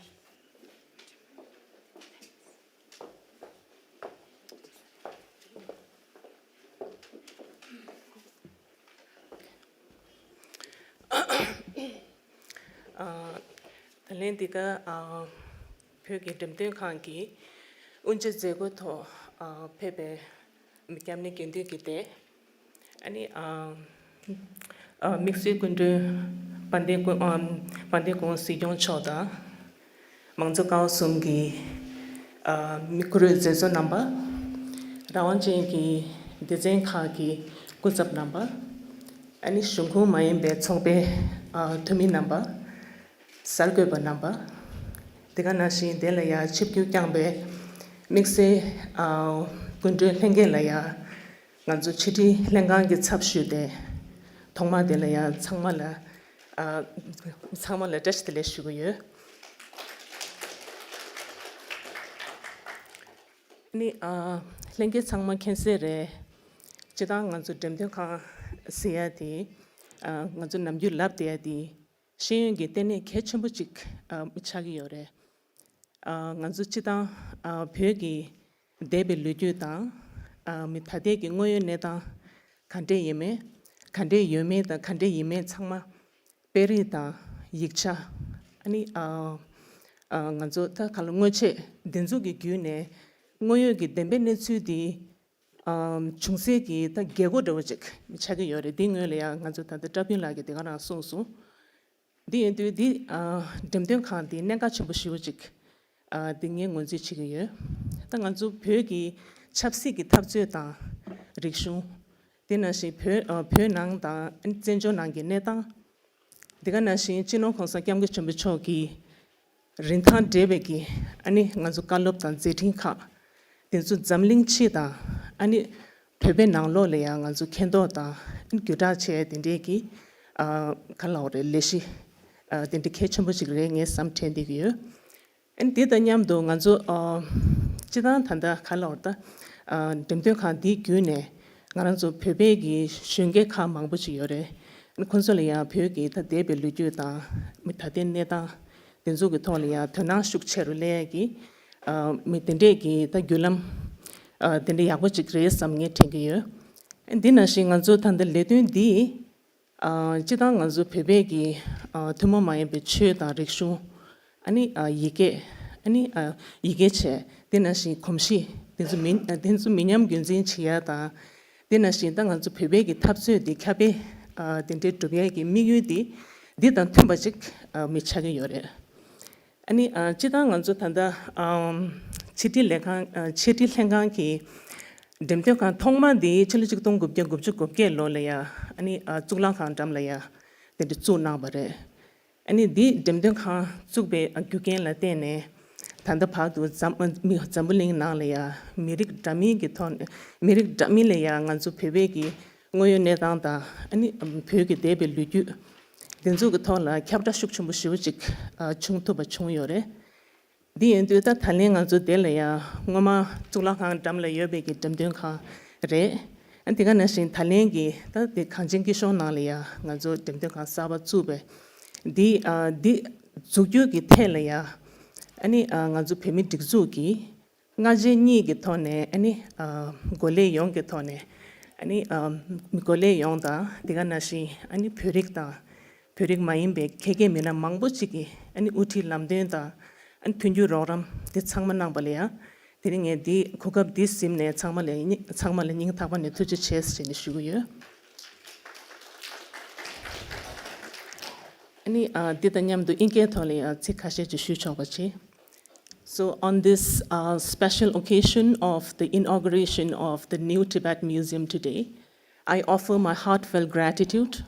ཨ། ད་ལན་འདི་ག་ཨ། བོད་ཀྱི་འགྲེམས་སྟོན་ཁང་གི་དབུ་འབྱེད་མཛད་སྒོའི་ཐོག་ཨ། ཕེབས་པའི་སྐྱབས་གནས་དགེ་འདུན་གྱི་སྡེ། ཨ་ནི་ཨ། ཨ། དམིགས་བསལ་སྐུ་མགྲོན་དཔལ་ལྡན་སྐུ། ཨ། དཔལ་ལྡན་སྐུ་ངོ་སྲིད་སྐྱོང་མཆོག་དང་། མང་གཙོ་ཀ་བ་གསུམ་གྱི་ ཨ། མི་བཀུར་འོས་མཛད་གཙོ་རྣམ་པ། རང་དབང་ཅན་གྱི་སྡེ་ཚན་ཁག་གི་སྐུ་ཚབ་རྣམ་པ། ཨ་ནི་གཞུང་ཁོངས་མ་ཡིན་པའི་ཚོགས་པའི་ཨ། འཐུས་མི་རྣམ་པ། གསར་འགོད་པ་རྣམ་པ། དེ་ག་ནང་བཞིན་དེ་ལ་ཡང་ཆིབས་བསྒྱུར་བསྐྱངས་པའི་དམིགས་བསལ་ཨ། སྐུ་མགྲོན་ལྷན་རྒྱས་ལ་ཡང་ང་ཚོ་ཕྱི་དྲིལ་ལྷན་ཁང་གི་ཚབ་ཞུས་ཏེ། ཐོག་མར་དེ་ལ་ཡང་ཚང་མ་ལ་ཨ། ཚང་མ་ལ་བཀྲ་ཤིས་བདེ་ལེགས་ཞུ་གི་ཡོད། ནི་ཨ། ལྷན་རྒྱས་ཚང་མ་མཁྱེན་གསལ་རེད། སྤྱིར་བཏང་ང་ཚོ་འགྲེམས་སྟོན་ཁང་ཟེར་ཡ་དེ་ཨ། ང་ཚོ་ནམ་རྒྱུན་ལབ་བསྡད་ཡ་དེ་ཤེས་ཡོན་གྱི་ལྟེ་གནས་གལ་ཆེན་པོ་ཅིག་ཨ། ཆགས་ཀྱི་ཡོད་རེད། ཨ། ང་ཚོ་སྤྱིར་བཏང་ཨ། བོད་ཀྱི་འདས་པའི་ལོ་རྒྱུས་དང་ཨ། མི་ད་ལྟའི་གི་དངོས་ཡོད་གནས་སྟངས་ག་འདྲས་ཡིན་མིན། ག་འདྲས་ཡོད་མེད་དང་ག་འདྲས་ཡིན་མེད་ཚང་མ། དཔེ་རིས་དང་ཡིག་ཆ། ཨ་ནི་ཨ། ཨ། ང་ཚོ་ད་ག་ལ་དངོས་ཆས་འདི་ཚོ་གི་བརྒྱུད་ནས་དངོས་ཡོད་ཀྱི་བདེན་པའི་གནས་ཚུལ་འདི་ཨ། འབྱུང་སའི་གི་ད་རྒྱལ་སྒོ་འདྲ་བོ་ཅིག་ཆགས་ཀྱི་ཡོད་རེད། འདི་སྔོན་ལ་ཡང་ང་ཚོ་ད་ལྟ་བཀྲ་ཕུན་ལགས་ཀྱིས་དེ་ག་རང་གསུངས་སོང་། འདི་ཡིན་དུས་འདི་ཨ། འགྲེམས་སྟོན་ཁང་འདི་གནད་འགག་ཆེན་པོ་ཞེ་པོ་ཅིག་ཨ། འདི་ངས་ངོས་འཛིན་བྱེད་ཀྱི་ཡོད། ད་ང་ཚོ་བོད་ཀྱི་ཆབ་སྲིད་ཀྱི་འཐབ་རྩོད་དང་རིག་གཞུང་། དེ་ནང་བཞིན་བོད་ཨ། བོད་ནང་དང་བཙན་བྱོལ་ནང་གི་གནས་སྟངས། དེ་ག་ནང་བཞིན་སྤྱི་ནོར་༸གོང་ས་༸སྐྱབས་མགོན་ཆེན་པོ་མཆོག་གི་རིན་ཐང་བགྲེས་པའི་གི་ཨ་ནི་ང་ཚོ་བཀའ་སློབ་དང་མཛད་འཕྲིན་ཁག་དེ་ཚོ་འཛམ་གླིང་སྤྱི་དང་ཨ་ནི་བོད་པའི་ནང་ལོགས་ལ་ཡང་ང་ཚོ་མཁྱེན་རྟོགས་དང་བརྒྱུད་བསྒྲགས་བྱས་དེ་འདྲའི་གི་ཨ། ག་ལབ་དགོས་རེད། ལས་གཞི་ཨ། དེ་འདྲའི་གལ་ཆེན་པོ་ཞིག་རེད་ངས་བསམ་དྲན་བསྡད་ཀྱི་ཡོད། ཨ་ནི་དེ་དང་མཉམ་དུ་ང་ཚོ་ཨ། སྤྱིར་བཏང་ད་ལྟ་ག་ལབ་དགོས་རེད། ད་ཨ། འགྲེམས་སྟོན་ཁང་འདི་བརྒྱུད་ནས་ང་རང་ཚོ་བོད་པའི་གི་གཞོན་སྐྱེས་ཁག་མང་པོ་ཞིག་ཡོད་རེད། ཨ་ནི་ཁོང་ཚོ་ལ་ཡང་བོད་ཀྱི་ད་འདས་པའི་ལོ་རྒྱུས་དང་མི་ད་ལྟའི་གནས་སྟངས་དེ་ཚོ་གི་ཐོག་ལ་ཡང་དོ་སྣང་ཤུགས་ཆེ་རུ་སླེབས་ཡ་གི་ཨ། མི་དེ་འདྲས་ཀྱི་ད་བརྒྱུད་ལམ་ཨ། དེ་འདྲས་ཡག་པོ་ཅིག་རེད་བསམ་ངས་དྲན་གྱི་ཡོད། ཨ། འདི་ནང་བཞིན་ང་ཚོ་ད་ལྟ་ལས་དོན་འདི་ཨ། སྤྱིར་བཏང་ང་ཚོ་བོད་པའི་གི་ཨ། ཐུན་མོང་མ་ཡིན་པའི་ཆོས་དང་རིག་གཞུང་། ཨ་ནི་ཨ། ཡི་གེ་ཨ་ནི་ཨ། ཡི་གེ་བྱས། དེ་ནང་བཞིན་གོམས་གཤིས་དེ་ཚོ་མི་ཨ། དེ་ཚོ་མི་ཉམས་རྒྱུན་འཛིན་བྱེད་ཡ་དང་། དེ་ནང་བཞིན་ད་ང་ཚོ་བོད་པའི་གི་འཐབ་རྩོད་འདི་ཁྱབ་སྤེལ་ཨ། དེ་འདྲའི་སྒྲུབ་ཡ་གི་དམིགས་ཡུལ་འདི་འདི་དང་མཐུན་པ་ཅིག་ཨ། མི་ཆགས་ཀྱི་ཡོད་རེད། ཨ་ནི་ཨ། སྤྱིར་བཏང་ང་ཚོ་ད་ལྟ་ཨམ། ཕྱི་དྲིལ་ལས་ཁང་ཨ། ཕྱི་དྲིལ་ལྷན་ཁང་གི་འགྲེམས་སྟོན་ཁང་ཐོག་མ་འདི་ཕྱི་ལོ་ཆིག་སྟོང་དགུ་བརྒྱ་དགུ་བཅུ་གོ་བརྒྱད་ལོ་ལ་ཡ་ཨ་ནི་ཨ། གཙུག་ལག་ཁང་འགྲམ་ལ་ཡ་དེ་འདྲ་བཙུགས་གནང་བ་རེད། ཨ་ནི་འདི་འགྲེམས་སྟོན་ཁང་བཙུགས་པའི་ཨ། རྒྱུ་རྐྱེན་ལ་བརྟེན་ནས་ད་ལྟ་བར་དུ་འཛམ་ཨ། མི་འཛམ་བུ་གླིང་ནང་ལ་ཡ་མི་རིགས་འདྲ་མིན་གྱི་ཐོག་ནས་མི་རིགས་འདྲ་མིན་ལ་ཡ་ང་ཚོ་བོད་པའི་གི་དངོས་ཡོད་གནས་སྟངས་དང་ཨ་ནི་བོད་ཀྱི་འདས་པའི་ལོ་རྒྱུས། འདི་ཚོ་གི་ཐོག་ལ་ཁྱབ་བསྒྲགས་ཤུགས་ཆེན་པོ་ཞེ་པོ་ཅིག་ཨ། བྱུང་ཐུབ་པ་བྱུང་ཡོད་རེད། འདི་ཡིན་དུས་ད་ད་ལན་ང་ཚོ་དེ་ལ་ཡང་སྔོན་མ་གཙུག་ལག་ཁང་འགྲམ་ལ་ཡོད་པའི་གི་འགྲེམས་སྟོན་ཁང་རེད། ཨ། དེ་ག་ནང་བཞིན་ད་ལན་གྱི་ད་དེ་གངས་ཅན་སྐྱིད་གཤོངས་ནང་ལ་ཡང་ང་ཚོ་འགྲེམས་སྟོན་ཁང་གསར་པ་བཙུགས་པས། འདི་ཨ། འདི་འཛུགས་རྒྱུ་གི་ཐད་ལ་ཡང་ཨ་ནི་ཨ། ང་ཚོ་བོད་མི་སྒྲིག་འཛུགས་ཀྱི་སྔ་རྗེས་གཉིས་ཀྱི་ཐོག་ནས་ཨ་ནི་ཨ། འགོ་ལས་ཡོངས་ཀྱི་ཐོག་ནས་ཨ་ནི་ཨ། འགོ་ལས་ཡོངས་དང་དེ་ག་ནང་བཞིན་ཨ་ནི་བོད་རིགས་དང་བོད་རིགས་མ་ཡིན་པའི་ཁྱད་མཁས་མི་སྣ་མང་པོ་ཅིག་གིས་ཨ་ནི་དབུ་ཁྲིད་ལམ་སྟོན་དང་ཨ་ནི་མཐུན་འགྱུར་རོགས་རམ་དེ་ཚང་མ་གནང་པ་ལ་ཡང་དེ་རིང་ངས་འདི་གོ་སྐབས་འདི་ཟིན་ནས་ཚང་མ་ལ་ཚང་མ་ལ་སྙིང་ཐག་པ་ནས་ཐུགས་རྗེ་ཆེ་ཞེས་ནས་ཞུ་གི་ཡོད། ཨ་ནི་ཨ། འདི་དང་མཉམ་དུ་ཨིན་སྐད་ཐོག་ལ་ཡང་ཚིག་ཁ་ཤས་ཅིག་ཞུ་ཆོག་པ་བྱེད། So on this uh, special occasion of the inauguration of the new Tibet Museum today, I offer my heartfelt gratitude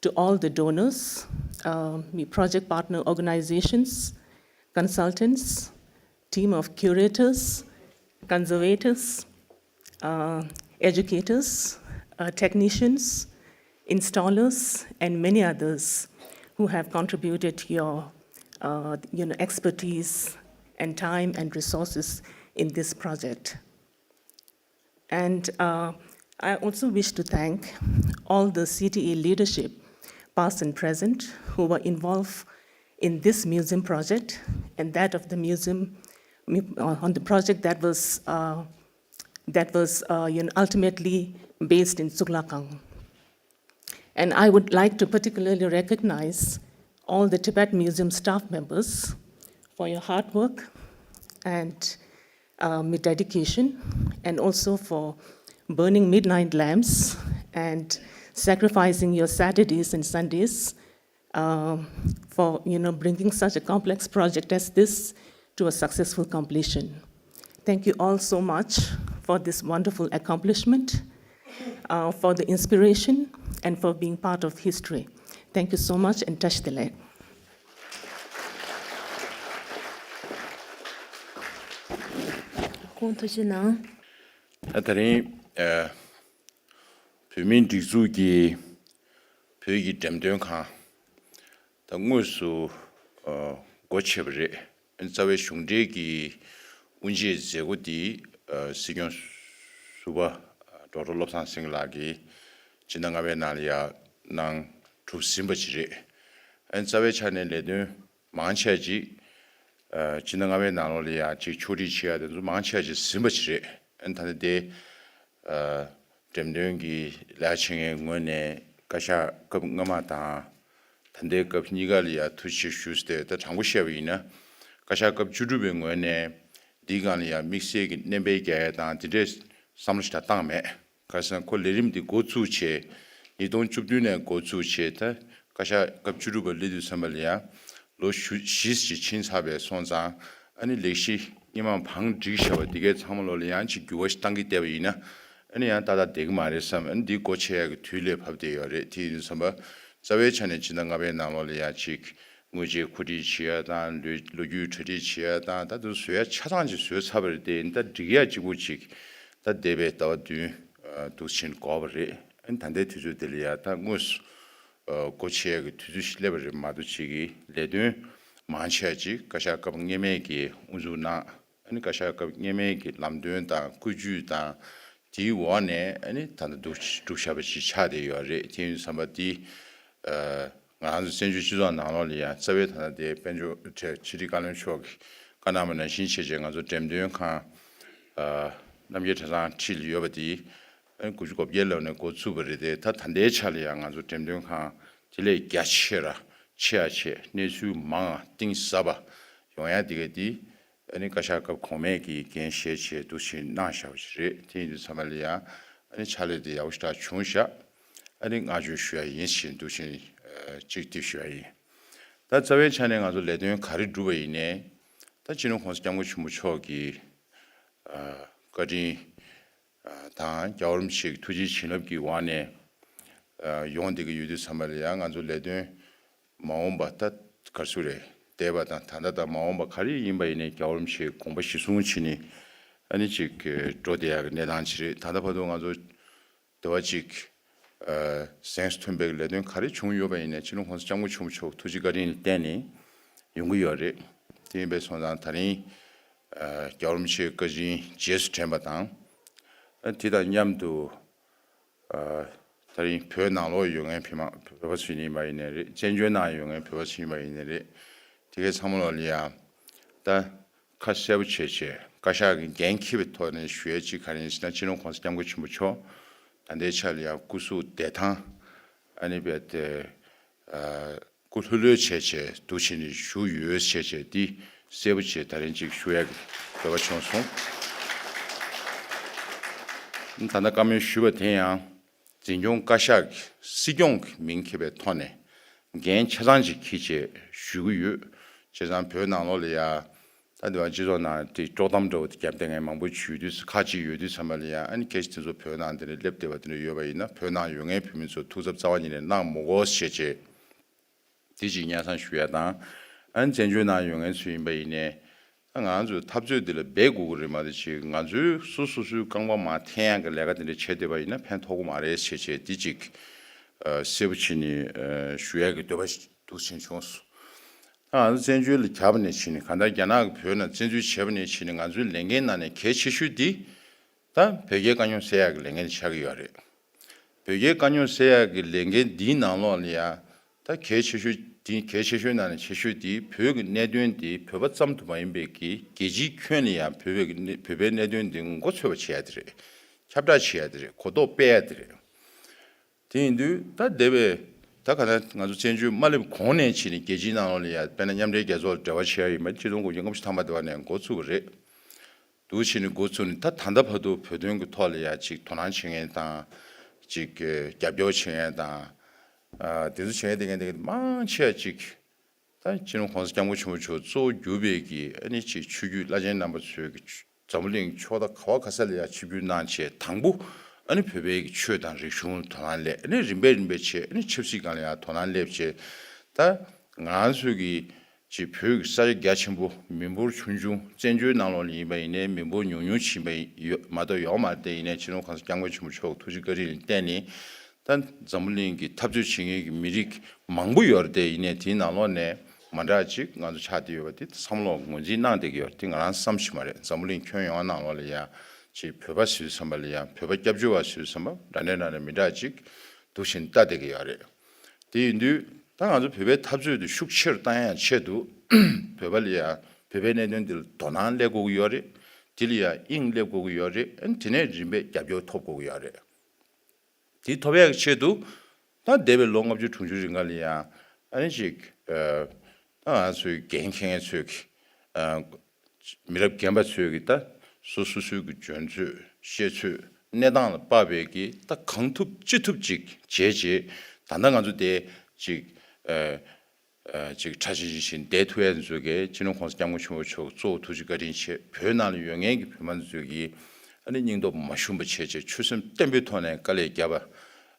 to all the donors, uh, my project partner organizations, consultants, team of curators, conservators, uh, educators, uh, technicians, installers, and many others who have contributed your, uh, you know, expertise and time and resources in this project. And uh, I also wish to thank all the C T A leadership, past and present, who were involved in this museum project and that of the museum, uh, on the project that was, uh, that was uh, you know, ultimately based in Tsuklakang. And I would like to particularly recognize all the Tibet Museum staff members for your hard work and um, dedication, and also for burning midnight lamps and sacrificing your Saturdays and Sundays um, for, you know, bringing such a complex project as this to a successful completion. Thank you all so much for this wonderful accomplishment, uh, for the inspiration, and for being part of history. Thank you so much and བཀྲ་ཤིས་བདེ་ལེགས། ཁོང་ཐུགས་རྗེ་གནང་། ད་དེ་རིང་ཨ་བོད་མིའི་སྒྲིག་འཛུགས་ཀྱི་བོད་ཀྱི་འགྲེམས་སྟོན་ཁང་ད་དངོས་སུ་ཨ་སྒོ་ཕྱེ་བ་རེད། རྩ་བའི་གཞུང་འབྲེལ་གྱི་དབུ་འབྱེད་མཛད་སྒོ་འདི་ཨ་སྲིད་སྐྱོང་ཟུར་པ་ཨ་ཌོག་ཊར་བློ་བཟང་སེང་གེ་ལགས་ཀྱིས་ཕྱི་ཟླ་ལྔ་པའི་ནང་ལ་ཡར་གནང་གྲུབ་ཟིན་པ་ཅིག་རེད། ཨ་ནི་རྩ་བའི་ཆ་ནས་ལས་དོན་མང་ཆེ་ཅིག་ཨ་ཕྱི་ཟླ་ལྔ་པའི་ནང་ལོགས་ལ་ཡར་ཅིག་ཕྱོགས་སྒྲིག་བྱེད་ཡ་དེ་ཚོ་མང་ཆེ་ཅིག་ཟིན་པ་ཅིག་རེད། ཨ་ནི་ད་ལྟ་དེ་ཨ་འགྲེམས་སྟོན་གྱི་ལས་བྱེད་མཁན་ངོས་ནས་བཀའ་ཤག་སྐབས་སྔ་མ་དང་ད་ལྟའི་སྐབས་གཉིས་ཀ་ལ་ཡང་ཐུགས་རྗེ་ཆེ་ཞུས་ཏེ། ད་དྲང་པོ་བཤད་པ་ཡིན་ན་བཀའ་ཤག་སྐབས་བཅུ་དྲུག་པའི་ངོས་ནས་འདིའི་སྒང་ལ་ཡང་དམིགས་བསལ་གྱི་སྣོན་པ་རྒྱག་ཡ་དང་དེ་འདྲའི་བསམ་བློ་ཞིག་ད་བཏང་མེད། ག་རེ་ཟེར་ན་ཁོ་ལས་རིམ་འདི་འགོ་བཙུགས་བྱས་ཉིས་སྟོང་བཅུ་བདུན་ནས་འགོ་བཙུགས་བྱས་ད་བཀའ་ཤག་སྐབས་བཅུ་དྲུག་པ་སླེབས་དུས་ཙམ་པ་ལ་ཡང་ལོ་བཞི་ཞིག་ཕྱིན་ཚར་བས་སོང་ཙང་ཨ་ནི་ལས་གཞི་སྔོན་མ་བང་བསྒྲིགས་བཞག་པ་འདི་གའི་ཚང་མ་ལོགས་ལ་ཡང་ཅིག་འགྱུར་བ་ཞིག་བཏང་གི་བསྡད་པ་ཡིན་ན་ཨ་ནི་ཡང་ཏག་ཏག་བསྡད་ཀྱི་མ་རེད་བསམ། ཨ་ནི་འདི་སྒོ་ཕྱེ་ཡག་གི་དུས་ལས་བབས་བསྡད་ཡོད་རེད། དེ་ཡིན་དུས་ཙམ་པ་རྩ་བའི་ཆ་ནས་ཕྱི་ཟླ་ལྔ་པའི་ནང་ལོགས་ལ་ཡང་ཅིག་དངུལ་ཆས་གོ་སྒྲིག་བྱེད་ཡ་དང་ལོ་ལོ་རྒྱུས་གྲ་སྒྲིག་བྱེད་ཡ་དང་ད་དུང་བཟོ་ཡ་ཆ་ཚང་ཅིག་བཟོས་ཚར་བ་རེད། དེ་ཡིན་ད་སྒྲིག་ཡ་གཅིག་པོ་ཅིག་ད་འདས་པའི་ཟླ་བ་བདུན་འདུག་ཕྱིན་འགོར་བ་རེད། ཨ་ནི་ད་ལྟའི་དུས་ཚོད་དེ་ལ་ཡ་ད་དངོས་སུ་སྒོ་ཕྱེ་ཡ་གི་དུས་ཚོད་ཞིག་སླེབས་པ་རེད་མ་གཏོགས་ཅིག་གི་ལས་དོན་མང་ཆེ་ཅིག་བཀའ་ཤག་སྐབས་སྔོན་མའི་གི་དབུ་འཛུགས་གནང་། ཨ་ནི་བཀའ་ཤག་སྐབས་སྔོན་མའི་གི་ལམ་སྟོན་དང་བཀོད་ཇུས་དང་དེའི་འོག་ནས་ཨ་ནི་ད་ལྟ་འདུག་གྲུབ་བཞག་པ་ཞིག་ཆགས་བསྡད་ཡོད་རེད། དེ་ཡིན་དུས་ཙམ་པ་འདི་ང་རང་ཚོ་བཙན་བྱོལ་སྤྱི་ཚོགས་ནང་ལོགས་ལ་ཡང་རྩ་བའི་ཐ་ན་དེ་དཔལ་འབྱོར་ཕྱི་དྲིལ་བཀའ་བློན་མཆོག་གིས་བཀའ་གནང་བ་ནང་བཞིན་བྱས་བྱས་ང་ཚོ་འགྲེམས་སྟོན་ཁང་རྣམ་རྒྱལ་གྲྭ་ཚང་འཁྲིས་ལ་ཡོད་པ་དེ་དགུ་བཅུ་གོ་བརྒྱད་ལོ་ནས་འགོ་བཙུགས་པ་རེད་དེ། ད་ད་ལྟའི་ཆ་ལ་ཡང་ང་ཚོ་འགྲེམས་སྟོན་ཁང་དེ་ལས་རྒྱ་ཆེ་ར་ཆེ་ཡ་ཆེ་གནས་ཚུལ་མང་གཏིང་ཟབ་པ་ཡོང་ཡ་དེ་ག་དེ་ཨ་ནི་བཀའ་ཤག་སྐབས་གོང་མའི་གི་འགན་བཞེས་བྱས་འདུག་ཕྱིན་གནང་བཞག་པ་ཞིག་རེད། དེ་ཡིན་དུས་ཙམ་པ་ལ་ཡང་ཨ་ནི་ཕྱག་ལས་དེ་ཡག་པོ་ཞེ་དྲག་བྱུང་བཞག་ཨ་ནི་བསྔགས་བརྗོད་ཞུ་ཡ་ཡིན་ཞེས་འདུག་ཕྱིན་གཅིག་དེ་ཞུ་ཡ་ཡིན། ད་རྩ་བའི་ཆ་ནས་ང་ཚོ་ལས་དོན་ག་རེ་བསྒྲུབས་པ་ཡིན་ནའི་ད་སྤྱི་ནོར་༸གོང་ས་༸སྐྱབས་མགོན་ཆེན་པོ་མཆོག་གི་བཀའ་དྲིན་དང་རྒྱལ་བ་རིན་པོ་ཆེ་གི་ཐུགས་རྗེ་བྱིན་རླབས་ཀྱི་འོག་ནས་ཡོང་བསྡད་ཀྱི་ཡོད་དུས་ཙམ་པ་ལ་ཡང་ང་ཚོ་ལས་དོན་མ་འོངས་པ་ད་ག་རེ་ཟེར་རེད། འདས་པ་དང་ད་ལྟ་དང་མ་འོངས་པ་ག་རེ་ཡིན་པ་ཡིན་ནའི་རྒྱལ་བ་རིན་པོ་ཆེའི་དགོངས་པ་གཞི་བཟུང་བྱས་ནས་ཨ་ནི་ཅིག་འགྲོ་བསྡད་ཡག་གི་གནས་སྟངས་ཅིག་རེད། ད་ལྟ་བར་དུ་ང་ཚོ་དེ་བ་ཅིག་གཟེངས་སུ་ཐོན་པའི་ལས་དོན་ག་རེ་བྱུང་ཡོད་པ་ཡིན་ནའི་སྤྱི་ནོར་༸གོང་ས་༸སྐྱབས་མགོན་ཆེན་པོ་མཆོག་ཐུགས་རྗེ་བཀའ་དྲིན་ལ་བརྟེན་ནས་ཡོང་གི་ཡོད་རེད། དེ་ཡིན་པས་སོང་ཙང་ད་རིང་རྒྱལ་བ་རིན་པོ་ཆེའི་བཀའ་དྲིན་རྗེས་སུ་དྲན་པ་དང་། དེ་དང་མཉམ་དུ་ད་རིང་བོད་ནང་ལོགས་ཡོད་མཁན་བོད་མ་བོད་པ་ཚོ་ཡིན་པ་ཡིན་ནའི་རེད། བཙན་བྱོལ་ནང་ཡོད་མཁན་བོད་པ་ཚོ་ཡིན་པ་ཡིན་ནའི་རེད། དེ་གའི་ཚང་མ་ལོགས་ལ་ཡང་ད་ཁ་གསལ་པོ་བྱས་བྱས་བཀའ་ཤག་གི་འགན་འཁྱེར་བའི་ཐོག་ནས་ཞུ་ཡས་གཅིག་ག་རེ་ཡིན་ཟེར་ན། སྤྱི་ནོར་༸གོང་ས་༸སྐྱབས་མགོན་ཆེན་པོ་མཆོག་ད་ལྟའི་ཆ་ལ་ཡང་སྐུ་གཟུགས་བདེ་ཐང་ཨ་ནི་རྦད་དེ་སྐུ་ལྷོད་ལྷོད་བྱས་བྱས་འདུག་བྱས་ནས་བཞུགས་ཡོད་བྱས་བྱས་འདི་གསལ་པོ་བྱས་ད་རིང་གཅིག་ཞུ་ཡག་གི་འདོད་པ་བྱུང་སོང་། ད་ལྟ་བཀའ་མོལ་ཞུས་པ་དེ་ཡང་འཛིན་སྐྱོང་བཀའ་ཤག་གི་སྲིད་སྐྱོང་གི་མིང་འཁྱེར་བའི་ཐོག་ནས་འགན་ཆ་ཚང་ཅིག་འཁྱེར་བྱས་ཞུ་གི་ཡོད། བྱས་ཙང་བོད་ནང་ལོགས་ལ་ཡ་ད་འདི་བ་སྤྱི་ཚོགས་ནང་དེ་དཀྲོག་གཏམ་འདྲ་བོ་དེ་རྒྱབ་བསྡད་མཁན་མང་པོ་ཞུ་དུས་ཁག་ཅིག་ཡོད་དུས་ཙམ་པ་ལ་ཡ་ཨ་ནི་སྐད་ཆ་དེ་ཚོ་བོད་ནང་དེ་འདྲ་སླེབས་བསྡད་པ་དེ་འདྲ་ཡོད་པ་ཡིན་ན་བོད་ནང་ཡོད་མཁན་བོད་མི་ཚོ་ཐུགས་འཚབ་རྩ་བ་ཉིད་ནས་གནང་མི་དགོས་ཞེས་བྱས། དེ་གཅིག་སྙན་སེང་ཞུ་ཡ་དང་། ཨ་ནི་བཙན་བྱོལ་ནང་ཡོད་མཁན་ཚོ་ཡིན་པ་ཡིན་ནའི་ད་ང་ཚོའི་འཐབ་རྩོད་འདི་ལ་འབད་དགོས་ཀྱི་རེད་མ་གཏོགས་ཅིག་ང་ཚོའི་སོ་སོ་སོའི་རྐང་པ་མར་འཐེན་ཡ་གི་ལས་ཀ་དེ་འདྲ་བྱས་བསྡད་པ་ཡིན་ན་ཕན་ཐོགས་ཀྱི་མ་རེད་ཞེས་བྱས་དེ་གཅིག་གསལ་པོ་བྱས་ནས་ཞུ་ཡ་གི་འདོད་པ་འདུག་ཕྱིན་བྱུང་སོང་། ད་ང་ཚོ་བཙན་བྱོལ་ལ་གྱར་བ་ནས་ཕྱིན་ནས་གང་ལྟར་རྒྱ་ནག་གིས་བོད་ནང་བཙན་འཛུལ་བྱས་པ་ནས་ཕྱིན་ནས་ང་ཚོའི་ལས་འགན་ནང་ནས་གལ་ཆེ་ཤོས་འདི། ད་བོད་རྒྱའི་དཀའ་རྙོག་སེལ་ཡག་གི་ལས་འགན་དེ་ཆགས་ཀྱི་ཡོད་རེད། བོད་རྒྱའི་དཀའ་རྙོག་སེལ་ཡག་གི་ལས་འགན་འདིའི་ནང་ལོགས་ལ་ཡང་ད་གལ་ཆེ་ཤོས་འདི་གལ་ཆེ་ཤོས་ནང་ནས་ཆེ་ཤོས་འདི་བོད་ཀྱི་གནད་དོན་འདི་བོད་པ་ཙམ་དུ་མ་ཡིན་པའི་གི་རྒྱལ་སྤྱིའི་ཁྱོན་ནས་ཡང་བོད་པའི་གི་གནད་བོད་པའི་གནད་དོན་འདི་མགོ་ཚོས་པ་བྱེད་ཡ་དེ་རེད། ཁྱབ་བསྒྲགས་བྱེད་ཡ་དེ་རེད། གོ་རྟོགས་སྤེལ་ཡ་དེ་རེད། དེ་ཡིན་དུས་ད་འདས་པའི་ད་ག་ད་ང་ཚོ་བཙན་བྱོལ་མ་སླེབས་གོང་ནས་ཕྱིན་ནས་རྒྱལ་སྤྱིའི་ནང་ལོགས་ལ་ཡང་དཔེར་ན་མཉམ་འབྲེལ་རྒྱལ་ཚོགས་ལ་འབྲེལ་བ་བྱེད་ཡ་ཡིན་པ་ཆིག་སྟོང་དགུ་བརྒྱ་ལྔ་བཅུ་ཐམ་པ་དེ་བ་ནས་འགོ་ཚུགས་པ་རེད། འདུག་བྱས་ནས་འགོ་ཚུགས་ནས་ད་ད་ལྟ་བར་དུ་བོད་དོན་གྱི་ཐོག་ལ་ཡ་ཅིག་དོ་སྣང་བྱེད་མཁན་དང་ཅིག་རྒྱབ་སྐྱོར་བྱེད་མཁན་དང་། དེ་ཚོ་བྱེད་མཁན་དེ་མཁན་དེ་མང་ཆེ་བ་ཅིག་ད་སྤྱི་ནོར་༸གོང་ས་༸སྐྱབས་མགོན་ཆེན་པོ་མཆོག་གཙོ་བོ་གྱུར་པའི་གི་ཨ་ནི་ཅིག་ཆོས་བརྒྱུད་བླ་ཆེན་རྣམ་པ་ཚོའི་གི་ འཛམ་བུ་གླིང་ཕྱོགས་མཐའ་ག་བ་ག་ས་ལ་ཡང་ཆིབས་བསྒྱུར་གནང་བྱས། དང་པོ་ཨ་ནི་བོད་པའི་གི་ཆོས་དང་རིག་གཞུང་དོ་སྣང་སླེབས། ཨ་ནི་རིམ་པས་རིམ་པས་བྱས་ཨ་ནི་ཆབ་སྲིད་སྒང་ལ་ཡང་དོ་སྣང་སླེབས་བྱས། ད་ང་རང་ཚོའི་གི་ཅིག་བོད་ཀྱི་ས་ཆ་རྒྱ་ཆེན་པོ། མི་འབོར་ཆུང་ཆུང་། བཙན་བྱོལ་ནང་ལོགས་ལ་ཡིན་པ་ཡིན་ནའི་མི་འབོར་ཉུང་ཉུང་ཞིག་ཡིན་པ་ཡོད་མ་གཏོགས་ཡོད་མ་རེད། དེ་ཡིན་ནའི་སྤྱི་ནོར་གོང་ས་སྐྱབས་མགོན་ཆེན་པོ་མཆོག་ཐུགས་རྗེ་བཀའ་དྲིན་ལ་བརྟེན་ནས། ད་འཛམ་བུ་གླིང་གི་འཐབ་རྩོད་བྱེད་མཁན་གྱི་མི་རིགས་མང་པོ་ཡོད་རེད། དེ་ཡིན་ནའི་དེའི་ནང་ལོགས་ནས་མ་འདྲ་ཅིག་ང་ཚོ་ཆགས་བསྡད་ཡོད་པ་དེ་བསམ་བློ་ངོས་འཛིན་གནང་བསྡད་ཀྱི་ཡོད་རེད། དེ་ང་རང་བསམ་ཞིག་མ་རེད། འཛམ་བུ་གླིང་ཁྱོན་ཡོངས་ནང་ལོགས་ལ་ཡང་ཅིག་བོད་པ་ཟེར་དུས་ཙམ་པ་ལ་ཡང་། བོད་པ་སྐྱབས་བཅོལ་བ་ཟེར་དུས་ཙམ་པ། འདྲ་འདྲ་འདྲ་འདྲ་མི་འདྲ་ཅིག་འདུག་བཞིན་ལྟ་བསྡད་ཀྱི་ཡོད་རེད། དེ་ཡིན་དུས་ད་ང་ཚོ་བོད་པའི་འཐབ་རྩོད་དེ་ཤུགས་ཆེ་རུ་བཏང་ཡག་ཆེད་དུ་བོད་པ་ལ་ཡང་བོད་པའི་གནད་དོན་འདི་ལ་དོ་སྣང་སླེབས་དགོས་ཀྱི་ཡོད་རེད། དེ་ལ་ཡང་དབྱིངས་སླེབས་དགོས་ཀྱི་ཡོད་རེད། ཨ་ནི་དེ་ནས་རིམ་པས་རྒྱབ་སྐྱོར་ཐོབ་དགོས་ཀྱི་ཡོད་རེད། དེ་ཐོབ་ཡག་གི་ཆེད་དུ་ད་འདས་པའི་ལོ་ལྔ་བཅུ་དྲུག་ཅུ་རིང་ག་ལ་ཡང་ཨ་ནི་ཅིག་ཨ་ད་ང་ཚོའི་འགན་འཁྱེར་མཁན་ཚོས་ཀྱི་ཨ་མི་རབས་རྒན་པ་ཚོས་ཀྱི་ད་སོ་སོ་སོའི་གི་འཇོན་ཚོད། ཤེས་ཚོད། གནས་སྟངས་ལ་དཔག་པའི་གི་ད་གང་ཐུབ་ཅི་ཐུབ་ཅིག་བྱས་བྱས། ད་ལྟ་ང་ཚོ་དེ་ཅིག་ཨ་ཨ་ཅིག་ཁྲ་ཆིལ་ཆིལ་བཞིན་བསྡད་ཐུབ་ཡ་ཚོ་གི་སྤྱི་ནོར་གོང་ས་སྐྱབས་མགོན་ཆེན་པོ་མཆོག་གཙོ་བོ་ཐུགས་རྗེ་བཀའ་དྲིན་ཆེ། བོད་ནང་ལ་ཡོད་མཁན་གྱི་བོད་མི་ཚོས་ཀྱི་ཨ་ནི་སྙིང་སྟོབས་མ་ཞུམ་པ་བྱས་བྱས། ཆོད་སེམས་བརྟན་པོའི་ཐོག་ནས་དཀའ་ལས་བརྒྱབ་པ་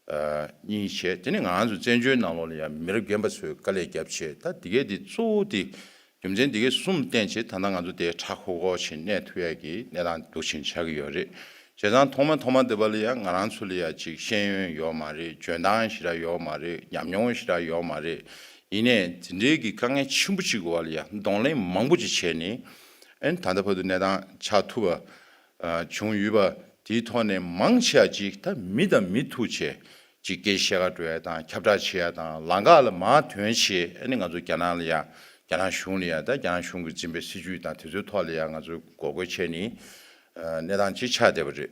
ཨ་གཉིས་བྱས། དེ་ནས་ང་རང་ཚོ་བཙན་བྱོལ་ནང་ལོགས་ལ་ཡང་མི་རབས་རྒན་པ་ཚོས་དཀའ་ལས་བརྒྱབ་བྱས། ད་འདི་གས་འདི་གཙོ་བོ་དེ་རྒྱུ་མཚན་འདི་གས་གསུམ་བརྟེན་བྱས་ད་ལྟ་ང་ཚོ་དེ་ཧྲ་ཧོ་ཧོ་བྱས་གནས་ཐུབ་ཡ་གི་གནས་སྟངས་འདུག་བཞིན་ཆགས་ཀྱི་ཡོད་རེད། བྱས་ཙང་ཐོག་མ་ཐོག་མ་དེ་བ་ལ་ཡང་ང་རང་ཚོ་ལ་ཡང་ཅིག་ཤེས་ཡོན་ཡོད་མ་རེད། འཇོན་ཐང་ཞེ་དྲག་ཡོད་མ་རེད། ཉམས་མྱོང་ཞེ་དྲག་ཡོད་མ་རེད། ཡིན་ནའི་དེ་འདྲའི་གི་དཀའ་ངལ་ཆེན་པོ་ཅིག་གི་བ་ལ་ཡང་གདོང་ལེན་མང་པོ་ཅིག་བྱས་ནས། ཨ་ནི་ད་ལྟ་བར་དུ་གནས་སྟངས་ཆགས་ཐུབ་པ་ཨ་བྱུང་ཡོད་པ་དེའི་ཐོག་ནས་མང་ཆེ་བ་ཅིག་ད་མི་དང་མི་ཐུག་བྱས་ཅིག་སྐད་ཆ་བཤད་ག་འགྲོ་ཡ་དང་། ཁྱབ་བསྒྲགས་བྱེད་ཡ་དང་། ལམ་ཁ་ལ་མར་ཐོན་བྱས། ཨ་ནི་ང་ཚོ་རྒྱ་ནག་ལ་ཡ། རྒྱ་ནག་གཞུང་ལ་ཡ། ད་རྒྱ་ནག་གཞུང་གིས་འཛིན་པའི་སྲིད་བྱུས་དང་དེ་ཚོའི་ཐོག་ལ་ཡ་ང་ཚོས་འགོག་རྒོལ་བྱས་ནས་ཨ་གནས་སྟངས་ཅིག་ཆགས་བསྡད་པ་རེད།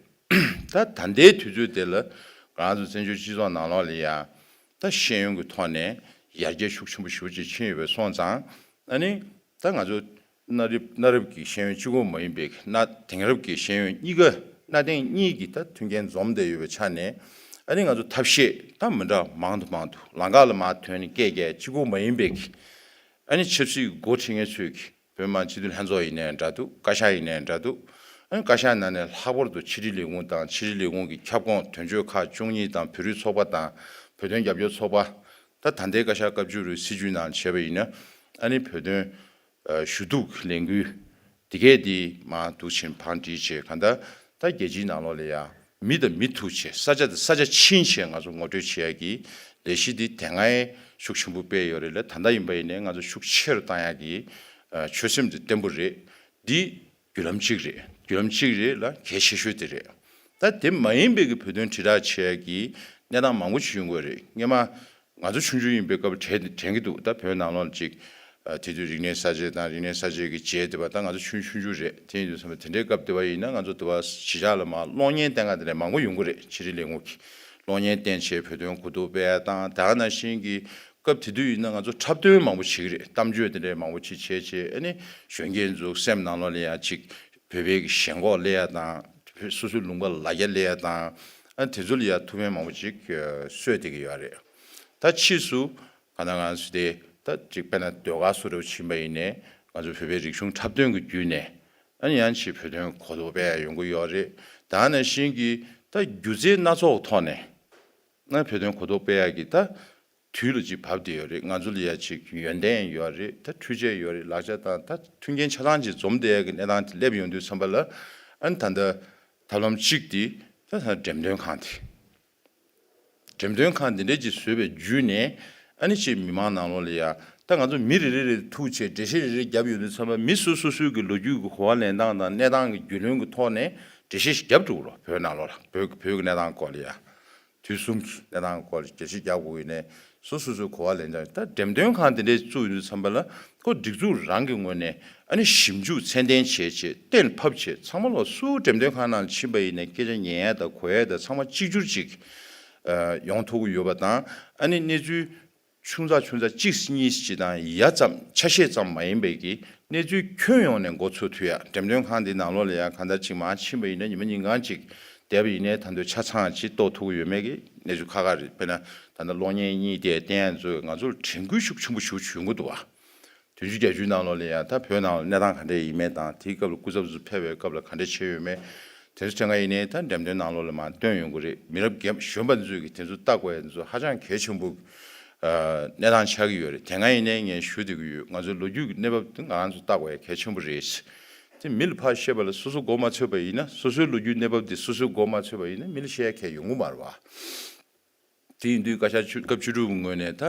ད་ད་ལྟའི་དུས་ཚོད་དེ་ལ་ང་ཚོ་བཙན་བྱོལ་སྤྱི་ཚོགས་ནང་ལོགས་ལ་ཡ་ད་ཤེས་ཡོན་གྱི་ཐོག་ནས་ཡར་རྒྱས་ཤུགས་ཆེན་པོ་ཞེ་པོ་ཅིག་ཕྱིན་ཡོད་པ་སོང་ཙང་། ཨ་ནི་ད་ང་ཚོ་གནའ་རབས་གནའ་རབས་ཀྱི་ཤེས་ཡོན་གཅིག་པོ་མ་ཡིན་པའི་གི་གནའ་དེང་རབས་ཀྱི་ཤེས་ཡོན་གཉིས་ཀ། གནའ་དེང་གཉིས་ཀྱི་ད་མཐུན་རྐྱེན་འཛོམས་བསྡད་ཡོད་པའི་ཆ་ནས། ཨ་ནི་ང་ཚོ་ཐབས་ཤེས་ད་མི་འདྲ་མང་དུ་མང་དུ། ལམ་ཁ་ལ་མར་ཐོན་ནས་སྐད་རྒྱག་གཅིག་པོ་མ་ཡིན་པའི་གི། ཨ་ནི་ཆབ་སྲིད་འགོ་ཁྲིད་མཁན་ཚོས་ཀྱི་བོད་མི་མང་སྤྱི་འཐུས་ལྷན་ཚོགས་ཡིན་ནའི་འདྲ་འདུག་བཀའ་ཤག་ཡིན་ནའི་འདྲ་འདུག་ཨ་ནི་བཀའ་ཤག་ནང་ནས་ལྷག་པར་དུ་ཕྱི་དྲིལ་ལས་ཁུངས་དང་། ཕྱི་དྲིལ་ལས་ཁུངས་ཀྱི་ཁྱབ་ཁོངས་དོན་གཅོད་ཁག་བཅུ་གཉིས་དང་། བོད་རིགས་ཚོགས་པ་དང་། བོད་དོན་རྒྱབ་སྐྱོར་ཚོགས་པ། ད་ད་ལྟའི་བཀའ་ཤག་སྐབས་བཅུ་དྲུག་སྲིད་བྱུས་ནང་བྱས་པ་ཡིན་ན། ཨ་ནི་བོད་དོན་ཨ་ཞུ་གཏུག་ལས་འགུལ་འདི་གས་འདི་མར་འདུག་བྱས་བང་སྒྲིག་བྱས། གང་ལྟར་ད་རྒྱལ་སྤྱིའི་ནང་ལོགས་ལ་ཡ་མི་དང་མི་ཐུག་བྱས། ས་ཆ་དང་ས་ཆ་ཕྱིན་བྱས་ང་ཚོ་ངོ་སྤྲོད་བྱེད་ཡ་གི་ལས་གཞི་འདི་དེ་སྔ་ཡང་ཤུགས་ཆེན་པོ་སྤེལ་ཡོད་རེད་ལ། ད་ལྟ་ཡིན་པ་ཡིན་ནའི་ང་ཚོ་ཤུགས་ཆེ་རུ་བཏང་ཡ་གི་ཨ་ཆོད་སེམས་འདི་བརྟན་པོ་རེད། འདི་བརྒྱུད་ལམ་གཅིག་རེད། བརྒྱུད་ལམ་གཅིག་རེད་ལ་གལ་ཆེ་ཤོས་དེ་རེད། ད་དེ་མ་ཡིན་པའི་གི་བོད་དོན་དྲིལ་བསྒྲགས་བྱེད་ཡ་གི་གནས་སྟངས་མང་པོ་ཞིག་ཡོང་གི་ཡོད་རེད། སྔོན་མ་ང་ཚོ་ཆུང་ཆུང་ཡིན་པའི་སྐབས་དྲན་དྲན་གྱི་འདུག་ད་བོད་ནང་ལོགས་ལ་ཅིག་ཨ་དེ་དུས་རིག་གནས་གསར་བརྗེ་དང་། རིག་གནས་གསར་བརྗེ་གི་རྗེས་དེ་བ། ད་ང་ཚོ་ཆུང་ཆུང་ཆུང་རེད། དེ་ཡིན་དུས་ཙམ་པ་དེ་འདྲའི་སྐབས་དེ་བ་ཡིན་ན་ང་ཚོ་དེ་བ་གཞིས་ཆགས་ལ་མར་གློག་བརྙན་བསྟན་ག་དེ་འདྲ་མང་པོ་ཡོང་གི་རེད། ཕྱི་དྲིལ་ལས་ཁུངས་ཀྱི་གློག་བརྙན་བསྟན་བྱས་བོད་དོན་གོ་རྟོགས་སྤེལ་ཡ་དང་། དེ་ནང་བཞིན་གྱི་སྐབས་དེ་དུས་ཡིན་ན་ང་ཚོ་འཁྲབ་སྟོན་མང་པོ་བྱེད་ཀྱི་རེད། གཏམ་བརྗོད་དེ་འདྲའི་མང་པོ་ཅིག་བྱས་བྱས། ཨ་ནི་གཞོན་སྐྱེས་ཚོ་སེམས་ནང་ལོགས་ལ་ཡ་ཅིག་བོད་པའི་གི་ཞེན་ཁོག་སླེབས་ཡ་དང་། སོ་སོའི་ལུང་པ་ལ་ལ་རྒྱ་སླེབས་ཡ་དང་། ཨ་དེ་ཚོ་ལ་ཡ་ཐུགས་ཕན་མང་པོ་ཅིག་གསོས་བསྡད་ཀྱི་ཡོད་རེད། ད་ཕྱིས་སུ་ག་ན་ང་ཚོ་དེ་ད་ཅིག་དཔེར་ན་ཟློས་གར་སོགས་འདྲ་བོ་ཕྱིན་པ་ཡིན་ནའི་ང་ཚོ་བོད་པའི་རིག་གཞུང་འཁྲབ་སྟོན་གྱི་བརྒྱུད་ནས་ཨ་ནི་ཡང་ཅིག་བོད་དོན་གོ་རྟོགས་སྤེལ་ཡ་ཡོང་གི་ཡོད་རེད། དེ་ནང་བཞིན་གྱི་ད་སྒྱུ་རྩལ་སྣ་ཚོགས་ཐོག་ནས་ང་བོད་དོན་གོ་རྟོགས་སྤེལ་ཡག་གི་ད་དུས་ལ་ཅིག་བབས་བསྡད་ཡོད་རེད། ང་ཚོ་ལ་ཡ་ཅིག་ཡོན་ཏན་ཡོད་རེད། ད་འཕྲུལ་ཆས་ཡོད་རེད། ལག་ཆ་དང་ད་མཐུན་རྐྱེན་ཆ་ཚང་ཅིག་འཛོམས་བསྡད་ཡག་གི་གནས་སྟངས་དེ་སླེབས་ཡོང་དུས་ཙམ་པ་ལ། ཨ་ནི་ད་ལྟ་ཐབས་ལམ་གཅིག་དེ་ད་ད་འགྲེམས་སྟོན་ཁང་དེ། འགྲེམས་སྟོན་ཁང་དེ་འདྲས་ཅིག་བཟོས་པའི་བརྒྱུད་ནས། ཨ་ནི་ཅིག་མི་མང་ནང་ལོགས་ལ་ཡ་ད་ང་ཚོ་མི་རེ་རེ་རེ་ཐུག་བྱས་འགྲེལ་བཤད་རེ་རེ་བརྒྱབ་ཡོང་དུས་ཙམ་པ། མི་སོ་སོ་སོའི་གི་ལོ་རྒྱུས་ཀྱི་གོ་བ་ལེན་སྟངས་དང་གནས་སྟངས་ཀྱི་རྒྱུས་ལོན་གྱི་ཐོག་ནས་འགྲེལ་བཤད་ཞིག་བརྒྱབ་འགྲོ་གི་རེད། བོད་ནང་ལོགས་ལ། བོད་བོད་ཀྱི་གནས་སྟངས་སྐོར་ལ་ཡ། དུས་གསུམ་གྱི་གནས་སྟངས་སྐོར་ལ་འགྲེལ་བཤད་རྒྱག་དགོས་ཀྱི་ནས། སོ་སོ་སོའི་གོ་བ་ལེན་སྟངས། ད་འགྲེམས་སྟོན་ཁང་དེ་འདྲས་བཙུགས་ཡོང་དུས་ཙམ་པ་ལ་ཁོ་སྒྲིག་འཛུགས་རང་གི་ངོས་ནས་ཨ་ནི་ཞིབ་འཇུག་ཚད་ལྡན་བྱས་བྱས། གཏན་ཕབ་བྱས། ཚང་མ་ལོག་སུ་འགྲེམས་སྟོན་ཁང་ནང་ཕྱིན་པ་ཡིན་ནའི་སྐད་ཆ་ཉན་ཡ་དང་གོ་ཡ་དང་ཚང་མ་གཅིག་གྱུར་ཅིག་ཨ་ཡོང་ཐུབ་ཀྱི་ཡོད་པ་དང་། ཨ་ནི་གནས་ཚུལ་ཆུང་ཙག་ཆུང་ཙག་གཅིག་གཉིས་ཅིག་དང་ཡ་ཙམ་ཆ་ཤས་ཙམ་མ་ཡིན་པའི་གི་གནས་ཚུལ་ཁྱོན་ཡོངས་ནས་མགོ་ཚོད་ཐུབ་ཡ། འགྲེམས་སྟོན་ཁང་འདི་ནང་ལོགས་ལ་ཡང་གང་ལྟར་ཅིག་མར་ཕྱིན་པ་ཡིན་ན། ཉི་མ་ཉིན་གང་ཅིག་བསྡད་པ་ཡིན་ནའི་ད་དུང་ཆ་ཚང་ཅིག་རྟོགས་ཐུབ་ཀྱི་ཡོད་མེད་ཀྱི་གནས་ཚུལ་ཁག་ཁག་རེད། དཔེར་ན་ད་ལྟ་གློག་བརྙན་གཉིས་དེ་བསྟན་ཡ་ཚོས་ང་ཚོར་དྲན་སྐུལ་ཤུགས་ཆེན་པོ་ཞིག་བྱུང་གི་འདུག་བ། བདུན་ཅུ་བརྒྱད་ཅུའི་ནང་ལོགས་ལ་ཡང་ད་བོད་ནང་ལ་གནས་སྟངས་ག་འདྲ་ཡིན་མིན་དང་། དེའི་སྐབས་ལ་སྐུ་ཚབ་ཚོ་ཕེབས་པའི་སྐབས་ལ་ག་འདྲ་བྱས་ཡོད་མེད། དེ་ཚོ་དྲན་ག་ཡིན་ནའི་ད་འགྲེམས་སྟོན་ནང་ལོགས་ལ་མར་སྟོན་ཡོང་གི་རེད། མི་རབས་རྒན་གཞོན་པ་ཚོས་ཀྱི་དེ་ཚོ་ལྟ་དགོས་ཡ་དེ་ཚོ་ཧ་ཅང་གལ་ཆེན་པོ་གནས་སྟངས་ཆགས་ཀྱི་ཡོད་རེད། དེ་སྔ་ཡིན་ནའི་ངས་ཞུ་བསྡད་ཀྱི་ཡོད། ང་ཚོའི་ལོ་རྒྱུས་ཀྱི་གནས་བབ་དེ་ང་རང་ཚོ་ལྟ་དགོས་ཡ་གལ་ཆེན་པོ་རེད། དེ་མི་ལ་ཕར་བཤད་པ་ལ་སོ་སོ་མགོ་མ་ཚོས་པ་ཡིན་ན། སོ་སོའི་ལོ་རྒྱུས་གནས་བབ་དེ་སོ་སོའི་མགོ་མ་ཚོས་པ་ཡིན་ན་མི་ལ་བཤད་ཡ་གལ་ཡོང་གི་མ་རེད་བ། དེ་ཡིན་དུས་བཀའ་ཤག་བཅུ་སྐབས་བཅུ་དྲུག་པའི་ངོས་ནས་ད་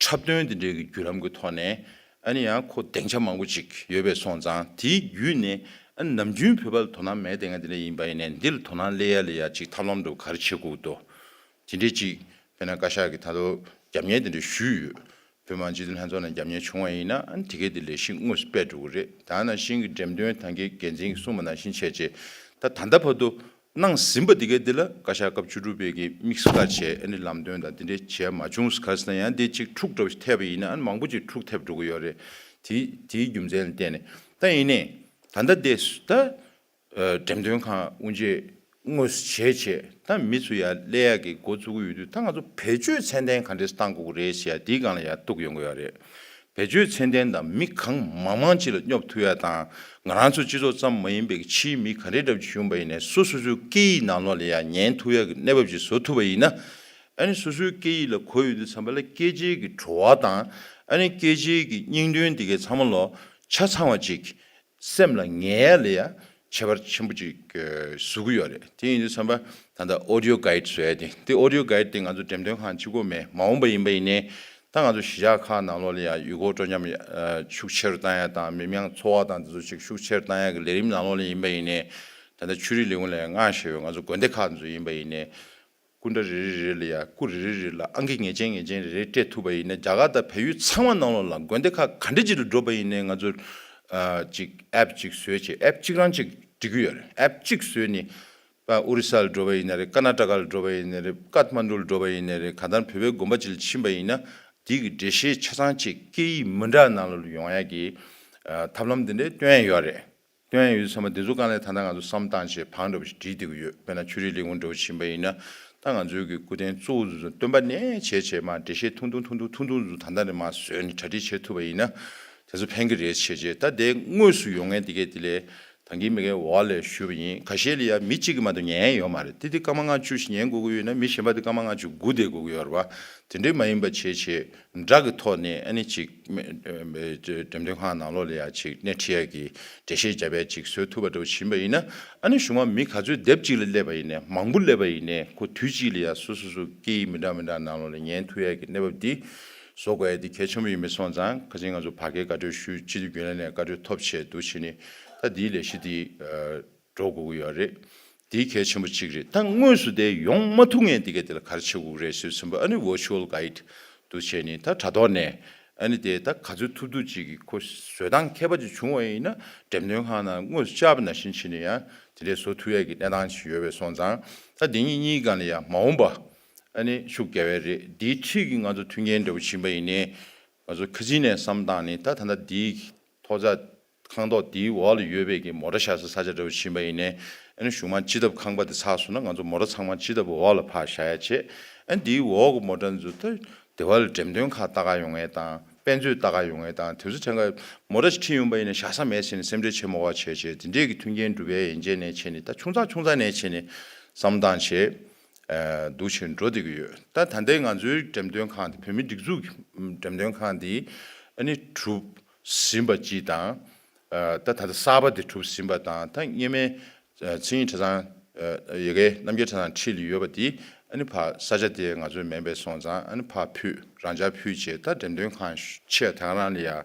འཁྲབ་སྟོན་དེ་འདྲའི་གི་བརྒྱུད་ལམ་གྱི་ཐོག་ནས། ཨ་ནི་ཡང་ཁོ་སྡིངས་ཆ་མང་པོ་ཅིག་ཡོད་པའི་སོང་ཙང་། དེའི་བརྒྱུད་ནས་ཨ་ནི་ནམ་རྒྱུན་བོད་པ་ལ་དོ་སྣང་མེད་བསྡད་མཁན་དེ་འདྲ་ཡིན་པ་ཡིན་ནའི་འདི་ལ་དོ་སྣང་སླེབས་ཡ་ལ་ཡ་ཅིག་ཐབས་ལམ་འདྲ་བོ་ག་རེ་བྱེད་དགོས་འདུག་དེ་འདྲའི་ཅིག་དཔེར་ན་བཀའ་ཤག་གིས་ད་དུང་རྒྱབ་གཉེར་དེ་འདྲ་ཞུས་ཡོད། བོད་མི་མང་སྤྱི་འཐུས་ལྷན་ཚོགས་ནས་རྒྱབ་གཉེར་བྱུང་བ་ཡིན་ན། ཨ་ནི་དེ་གའི་དེ་ལས་གཞི་དངོས་སུ་སྤེལ་འགྲོ་གི་རེད། ད་ནང་བཞིན་གྱི་འགྲེམས་སྟོན་ད་གིན་འགན་འཛིན་གྱིས་གསུངས་པ་ནང་བཞིན་བྱས་རྗེས་ད་ད་ལྟ་བར་དུ་གནང་ཟིན་པ་དེ་གའི་དེ་ལ་བཀའ་ཤག་སྐབས་བཅུ་དྲུག་པའི་གི་དམིགས་བཀར་བྱས། ཨ་ནི་ལམ་སྟོན་དང་དེ་འདྲའི་བྱས་མ་བྱུང་། ག་རེ་ཟེར་ན་ཡང་དེ་གཅིག་འཁྲུག་འདྲ་བོ་ཞིག་ཐེབས་པ་ཡིན་ན་ཨ་ནི་མང་པོ་ཅིག་འཁྲུག་ཐེབས་འགྲོ་གི་ཡོད་རེད། དེ་དེའི་རྒྱུ་མཚན་ལ་བརྟེན་ནས། ད་ཡིན་ནའི་ད་ལྟ་དེ་ད་འགྲེམས་སྟོན་ཁང་དབུ་འབྱེད་དངོས་སུ་བྱས་བྱས་ད་མི་ཚོ་ཡར་སླེབས་ཡག་གི་འགོ་བཙུགས་ཀྱི་ཡོད་དུས། ད་ང་ཚོ་བེད་སྤྱོད་ཚད་ལྡན་ག་འདྲས་བཏང་དགོས་ཀྱི་རེད་ཟེར་ཡ་དེའི་སྒང་ལ་ཡར་གཏུག་ཡོང་གི་ཡོད་རེད། བེད་སྤྱོད་ཚད་ལྡན་དང་མི་གང་མང་མང་ཅིག་ལ་སྙོབ་ཐུབ་ཡ་དང་། ང་རང་ཚོ་སྤྱི་ཚོགས་ཙམ་མ་ཡིན་པའི་ཕྱིའི་མི་ག་འདྲས་འདྲ་བྱུང་བ་ཡིན་ནའི་སོ་སོ་སོའི་སྐད་ཡིག་ནང་ལོགས་ལ་ཡར་ཉན་ཐུབ་ཡ་གི་གནས་བབ་ཅིག་བཟོ་ཐུབ་པ་ཡིན་ན། ཨ་ནི་སོ་སོའི་སྐད་ཡིག་ལ་གོ་ཡོང་དུས་ཙམ་པ་ལ་སྐད་ཆའི་གི་བྲོ་བ་དང་། ཨ་ནི་སྐད་ཆའི་གི་སྙིང་དོན་དེ་གའི་ཚང་མ་ལོ་ཆ་ཚང་བ་ཅིག་སེམས་ལ་ངེས་ཡ་ལ་ཡ་ཁྱད་པར་ཆེན་པོ་ཅིག་ཨ་བཟོ་གི་ཡོད་རེད། དེ་ཡིན་དུས་ཙམ་པ་ད་ལྟ་ཨོ་ཌི་ཡོ་གྷའིཌ་བཟོ་ཡ་དེ། དེ་ཨོ་ཌི་ཡོ་གྷའིཌ་དེ་ང་ཚོ་འགྲེམས་སྟོན་ཁང་གཅིག་པོ་མེད། མ་འོངས་པ་ཡིན་པ་ཡིན་ནའི་ད་ང་ཚོ་གཞིས་ཆགས་ཁག་ནང་ལོགས་ལ་ཡ་ཡུལ་སྐོར་སྤྲོ་འཆམ་ཨ་ཤུགས་ཆེ་རུ་བཏང་ཡ་དང་། མི་མང་འཚོ་བ་དང་དེ་ཚོ་ཅིག་ཤུགས་ཆེ་རུ་བཏང་ཡ་གི་ལས་རིམ་ནང་ལོགས་ལ་ཡིན་པ་ཡིན་ནའི། ད་ལྟ་ཆོས་རིག་ལས་ཁུངས་ལ་ཡ་མངགས་བཞག་ཡོད། ང་ཚོ་དགོན་སྡེ་ཁག་དེ་ཚོ་ཡིན་པ་ཡིན་ནའི། སྐུ་འདྲ་རེ་རེ་རེ་ལ་ཡ། སྐུ་རེ་རེ་རེ་ལ་ཨང་ཀི་ངེས་ཅན་ངེས་ཅན་རེ་རེ་སྤྲད་ཐུབ་པ་ཡིན་ན། རྒྱ་གར་དང་བལ་ཡུལ་ཚང་མ་ནང་ལོགས་ལ་དགོན་སྡེ་ཁག་ག་འདྲ་ཅིག་ལ་འགྲོ་བ་ཡིན་ནའི་ང་ཚོ་ཨ་ཅིག་ཨེབ་ཅིག་བཟོས་བྱས། ཨེབ་གཅིག་རང་ཅིག་འགྲིག་གི་ཡོད་རེད། ཨེབ་གཅིག་བཟོས་ནས་པ་ཨོ་རི་ས་ལ་འགྲོ་བ་ཡིན་ན་རེད། ཀར་ནཱ་ཊ་ཀ་ལ་འགྲོ་བ་ཡིན་ན་རེད། ཀཏ་མན་ཌུ་ལ་འགྲོ་བ་ཡིན་ན་རེད། གང་ལྟར་བོད་པའི་དགོན་པ་ཅིག་ལ་ཕྱིན་པ་ཡིན་ན་དེ་གི་འགྲེལ་བཤད་ཆ་ཚང་ཅིག་སྐད་ཡིག་མི་འདྲ་ནང་ལོགས་ལ་ཡོང་ཡ་གི་ཨ་ཐབས་ལམ་དེ་འདྲའི་སྟོན་ཡ་ཡོད་རེད། སྟོན་ཡ་ཡོད་ཙང་མ་དེ་ཚོ་སྒང་ལ་ད་ལྟ་ང་ཚོ་བསམ་བློ་བཏང་བྱས་བང་འདྲ་བོ་ཞིག་བསྒྲིགས་བསྡད་ཀྱི་ཡོད། དཔེར་ན་ཆོས་རིག་ལས་ཁུངས་འདྲ་བོ་ཕྱིན་པ་ཡིན་ན། ད་ང་ཚོའི་གི་སྐུ་རྟེན་གཙོ་བོ་ཚོ་སྟོན་པ་ནས་བྱས་བྱས་མར་འགྲེལ་བཤད་ཐུང་ཐུང་ཐུང་ཐུང་ཐུང་ཐུང་ཚོ་ད་ལྟ་ནས་མར་བཟོས་ནས་གྲ་སྒྲིག་བྱེད་ཐུབ་པ་ཡིན་ན། དེ་ཚོ་ཕན་གྱི་རེད་བྱས་བྱས། ད་དེ་དངོས་སུ་ཡོང་མཁན་དེ་གས་དེ་ལས་ད་གིན་མི་གའི་འོག་ལ་ཞུས་པ་ཡིན། ཁ་ཤས་ལ་ཡ་མི་གཅིག་གིས་མ་གཏོགས་ཉན་ཡ་ཡོད་མ་རེད། དེ་དེ་སྐར་མ་ལྔ་བཅུ་ཞིག་ཉན་དགོས་ཀྱི་ཡོད་ན་མི་གཞན་པ་དེ་སྐར་མ་ལྔ་བཅུ་སྒུག་བསྡད་དགོས་ཀྱི་ཡོད་རེད་བ། དེ་འདྲའི་མ་ཡིན་པ་བྱས་བྱས། སྒྲ་གི་ཐོག་ནས་ཨ་ནི་ཅིག་མེ་མེ་འགྲེམས་སྟོན་ཁང་ནང་ལོགས་ལ་ཡ་ཅིག་སྣེ་ཁྲིད་ཡ་གི་འགྲེལ་བཤད་རྒྱབ་ཡ་ཅིག་བཟོ་ཐུབ་པ་འདྲ་བོ་ཕྱིན་པ་ཡིན་ན། ཨ་ནི་གཞུང་མ་མི་ག་ཚོད་སྡེབ་གཅིག་ལ་སླེབས་པ་ཡིན་ནའི་མང་པོ་སླེབས་པ་ཡིན་ནའི་ཁོ་དུས་གཅིག་ལ་ཡ་སོ་སོ་སོ་སྐད་ཡིག་མི་འདྲ་མི་འདྲ་ནང་ལོགས་ལ་ཉན་ཐུབ་ཡ་གི་གནས་བབ་འདི་བཟོ་དགོས་ཡ་འདི་གལ་ཆེན་པོ་ཡིན་པའི་སོང་ཙང་། ཁ་སང་ང་ཚོ་ཕ་གིར་བཀའ་འཁྲོལ་ཞུས། སྤྱི་འཐུས་རྒྱུན་ལས་ནས་བཀའ་འཁྲོལ་ཐོབ་བྱས་འདུག་བྱས་ནས་ད་འདིའི་ལས་གཞི་འདི་ཨ། འགྲོ་དགོས་ཀྱི་ཡོད་རེད། དེ་གལ་ཆེན་པོ་གཅིག་རེད། ད་དངོས་སུ་དེ་ཡོང་མ་ཐུབ་མཁན་དེ་གས་དེ་ལ་ག་རེ་བྱེད་དགོས་རེད་ཟེར་ཙམ་པ། ཨ་ནི་ཝར་ཅུ་ཨལ་གྷའིཌ་འདུག་བྱས་ནས་ད་དྲ་ཐོག་ནས་ཨ་ནི་དེ་ད་ག་ཚོད་ཐུབ་ཐུབ་ཅིག་གི་ཁོ་བཟོ་སྟངས་མཁས་པ་ཅིག་བྱུང་བ་ཡིན་ན། འགྲེམས་སྟོན་ཁང་ནང་དངོས་སུ་བཅར་བ་ནང་བཞིན་བྱས་ནས་ཡང་དེ་འདྲའི་བཟོ་ཐུབ་ཡས་ཀྱི་གནས་སྟངས་ཤིག་ཡོད་པའི་སོང་ཙང་། ད་དེ་གཉིས་གཉིས་སྒང་ལ་ཡང་མ་འོངས་པ་ཨ་ནི་ཤུགས་རྒྱག་ཡས་རེད། དེའི་འཁྲིས་ཀྱི་ང་ཚོ་མཐུན་རྐྱེན་འདྲ་བོ་ཕྱིན་པ་ཡིན་ནའི་ང་ཚོ་ཁ་སང་ནས་བསམ་བཏང་ནས་ད་ད་ལྟ་དེའི་ཐོག་ཚད། ཁང་ཐོག་དེའི་འོག་ལ་ཡོད་པའི་གི་མོ་ཊ་བཞག་ས་ས་ཆ་འདྲ་བོ་ཕྱིན་པ་ཡིན་ནའི། ཨ་ནི་གཞུང་མང་སྤྱི་ཐབ་ཁང་པ་དེ་ཚར་སོང་ན་ང་ཚོ་མོ་ཊ་ཚང་མ་སྤྱི་ཐབ་འོག་ལ་ཕར་བཞག་ཡ་བྱས། ཨ་ནི་དེའི་འོག་གི་མོ་ཊ་ཚོ་ད་དེ་བ་ལ་འགྲེམས་སྟོན་ཁང་ལྟ་ག་ཡོང་ཡས་དང་དཔེ་མཛོད་ལྟ་ག་ཡོང་ཡས་དང་། དེ་ཚོ་ཆ་འགའ་མོ་ཊ་ཞིག་ཁྲིད་ཡོང་པ་ཡིན་ན་བཞག་ས་མེད་ཟེར་ནས་སེམས་ཁྲལ་བྱེད་མ་དགོས་པ་བྱས་བྱས། དེ་འདྲས་ཀྱི་མཐུན་རྐྱེན་སྒྲུབ་ཡས་ཡན་ཆད་ནས་བྱས་ནས། ད་ཆུང་ཙག་ཆུང་ཙག་ནས་བྱས་ནས་བསམ་བཏང་བྱས། ཨ་འདུག་བྱས་འགྲོ་བསྡད་ཀྱི་ཡོད། ད་ད་ལྟའི་ང་ཚོའི་འགྲེམས་སྟོན་ཁང་དེ། བོད་མི་སྒྲིག་འཛུགས་ཀྱི་འགྲེམས་སྟོན་ཁང་དེ་ཨ་ནི་གྲུབ་ཟིན་པ་གཅིག་དང་། ཨ་ད་ད་ལྟ་གསར་པ་དེ་གྲུབ་ཟིན་པ་དང་། ད་སྔོན་མའི་ཨ་མཚན་ཉིད་གྲྭ་ཚང་ཨ་ཡ་གི་རྣམ་རྒྱལ་གྲྭ་ཚང་འཁྲིས་ལ་ཡོད་པ་དེ་ཨ་ནི་ཕར་ས་ཆ་དེ་ང་ཚོའི་མིན་པའི་སོང་ཙང་། ཨ་ནི་ཕར་ཕུད། རང་འཇགས་ཕུད་བྱས། ད་འགྲེམས་སྟོན་ཁང་ཆེ་དེ་ག་རང་ལ་ཡ་ཨ་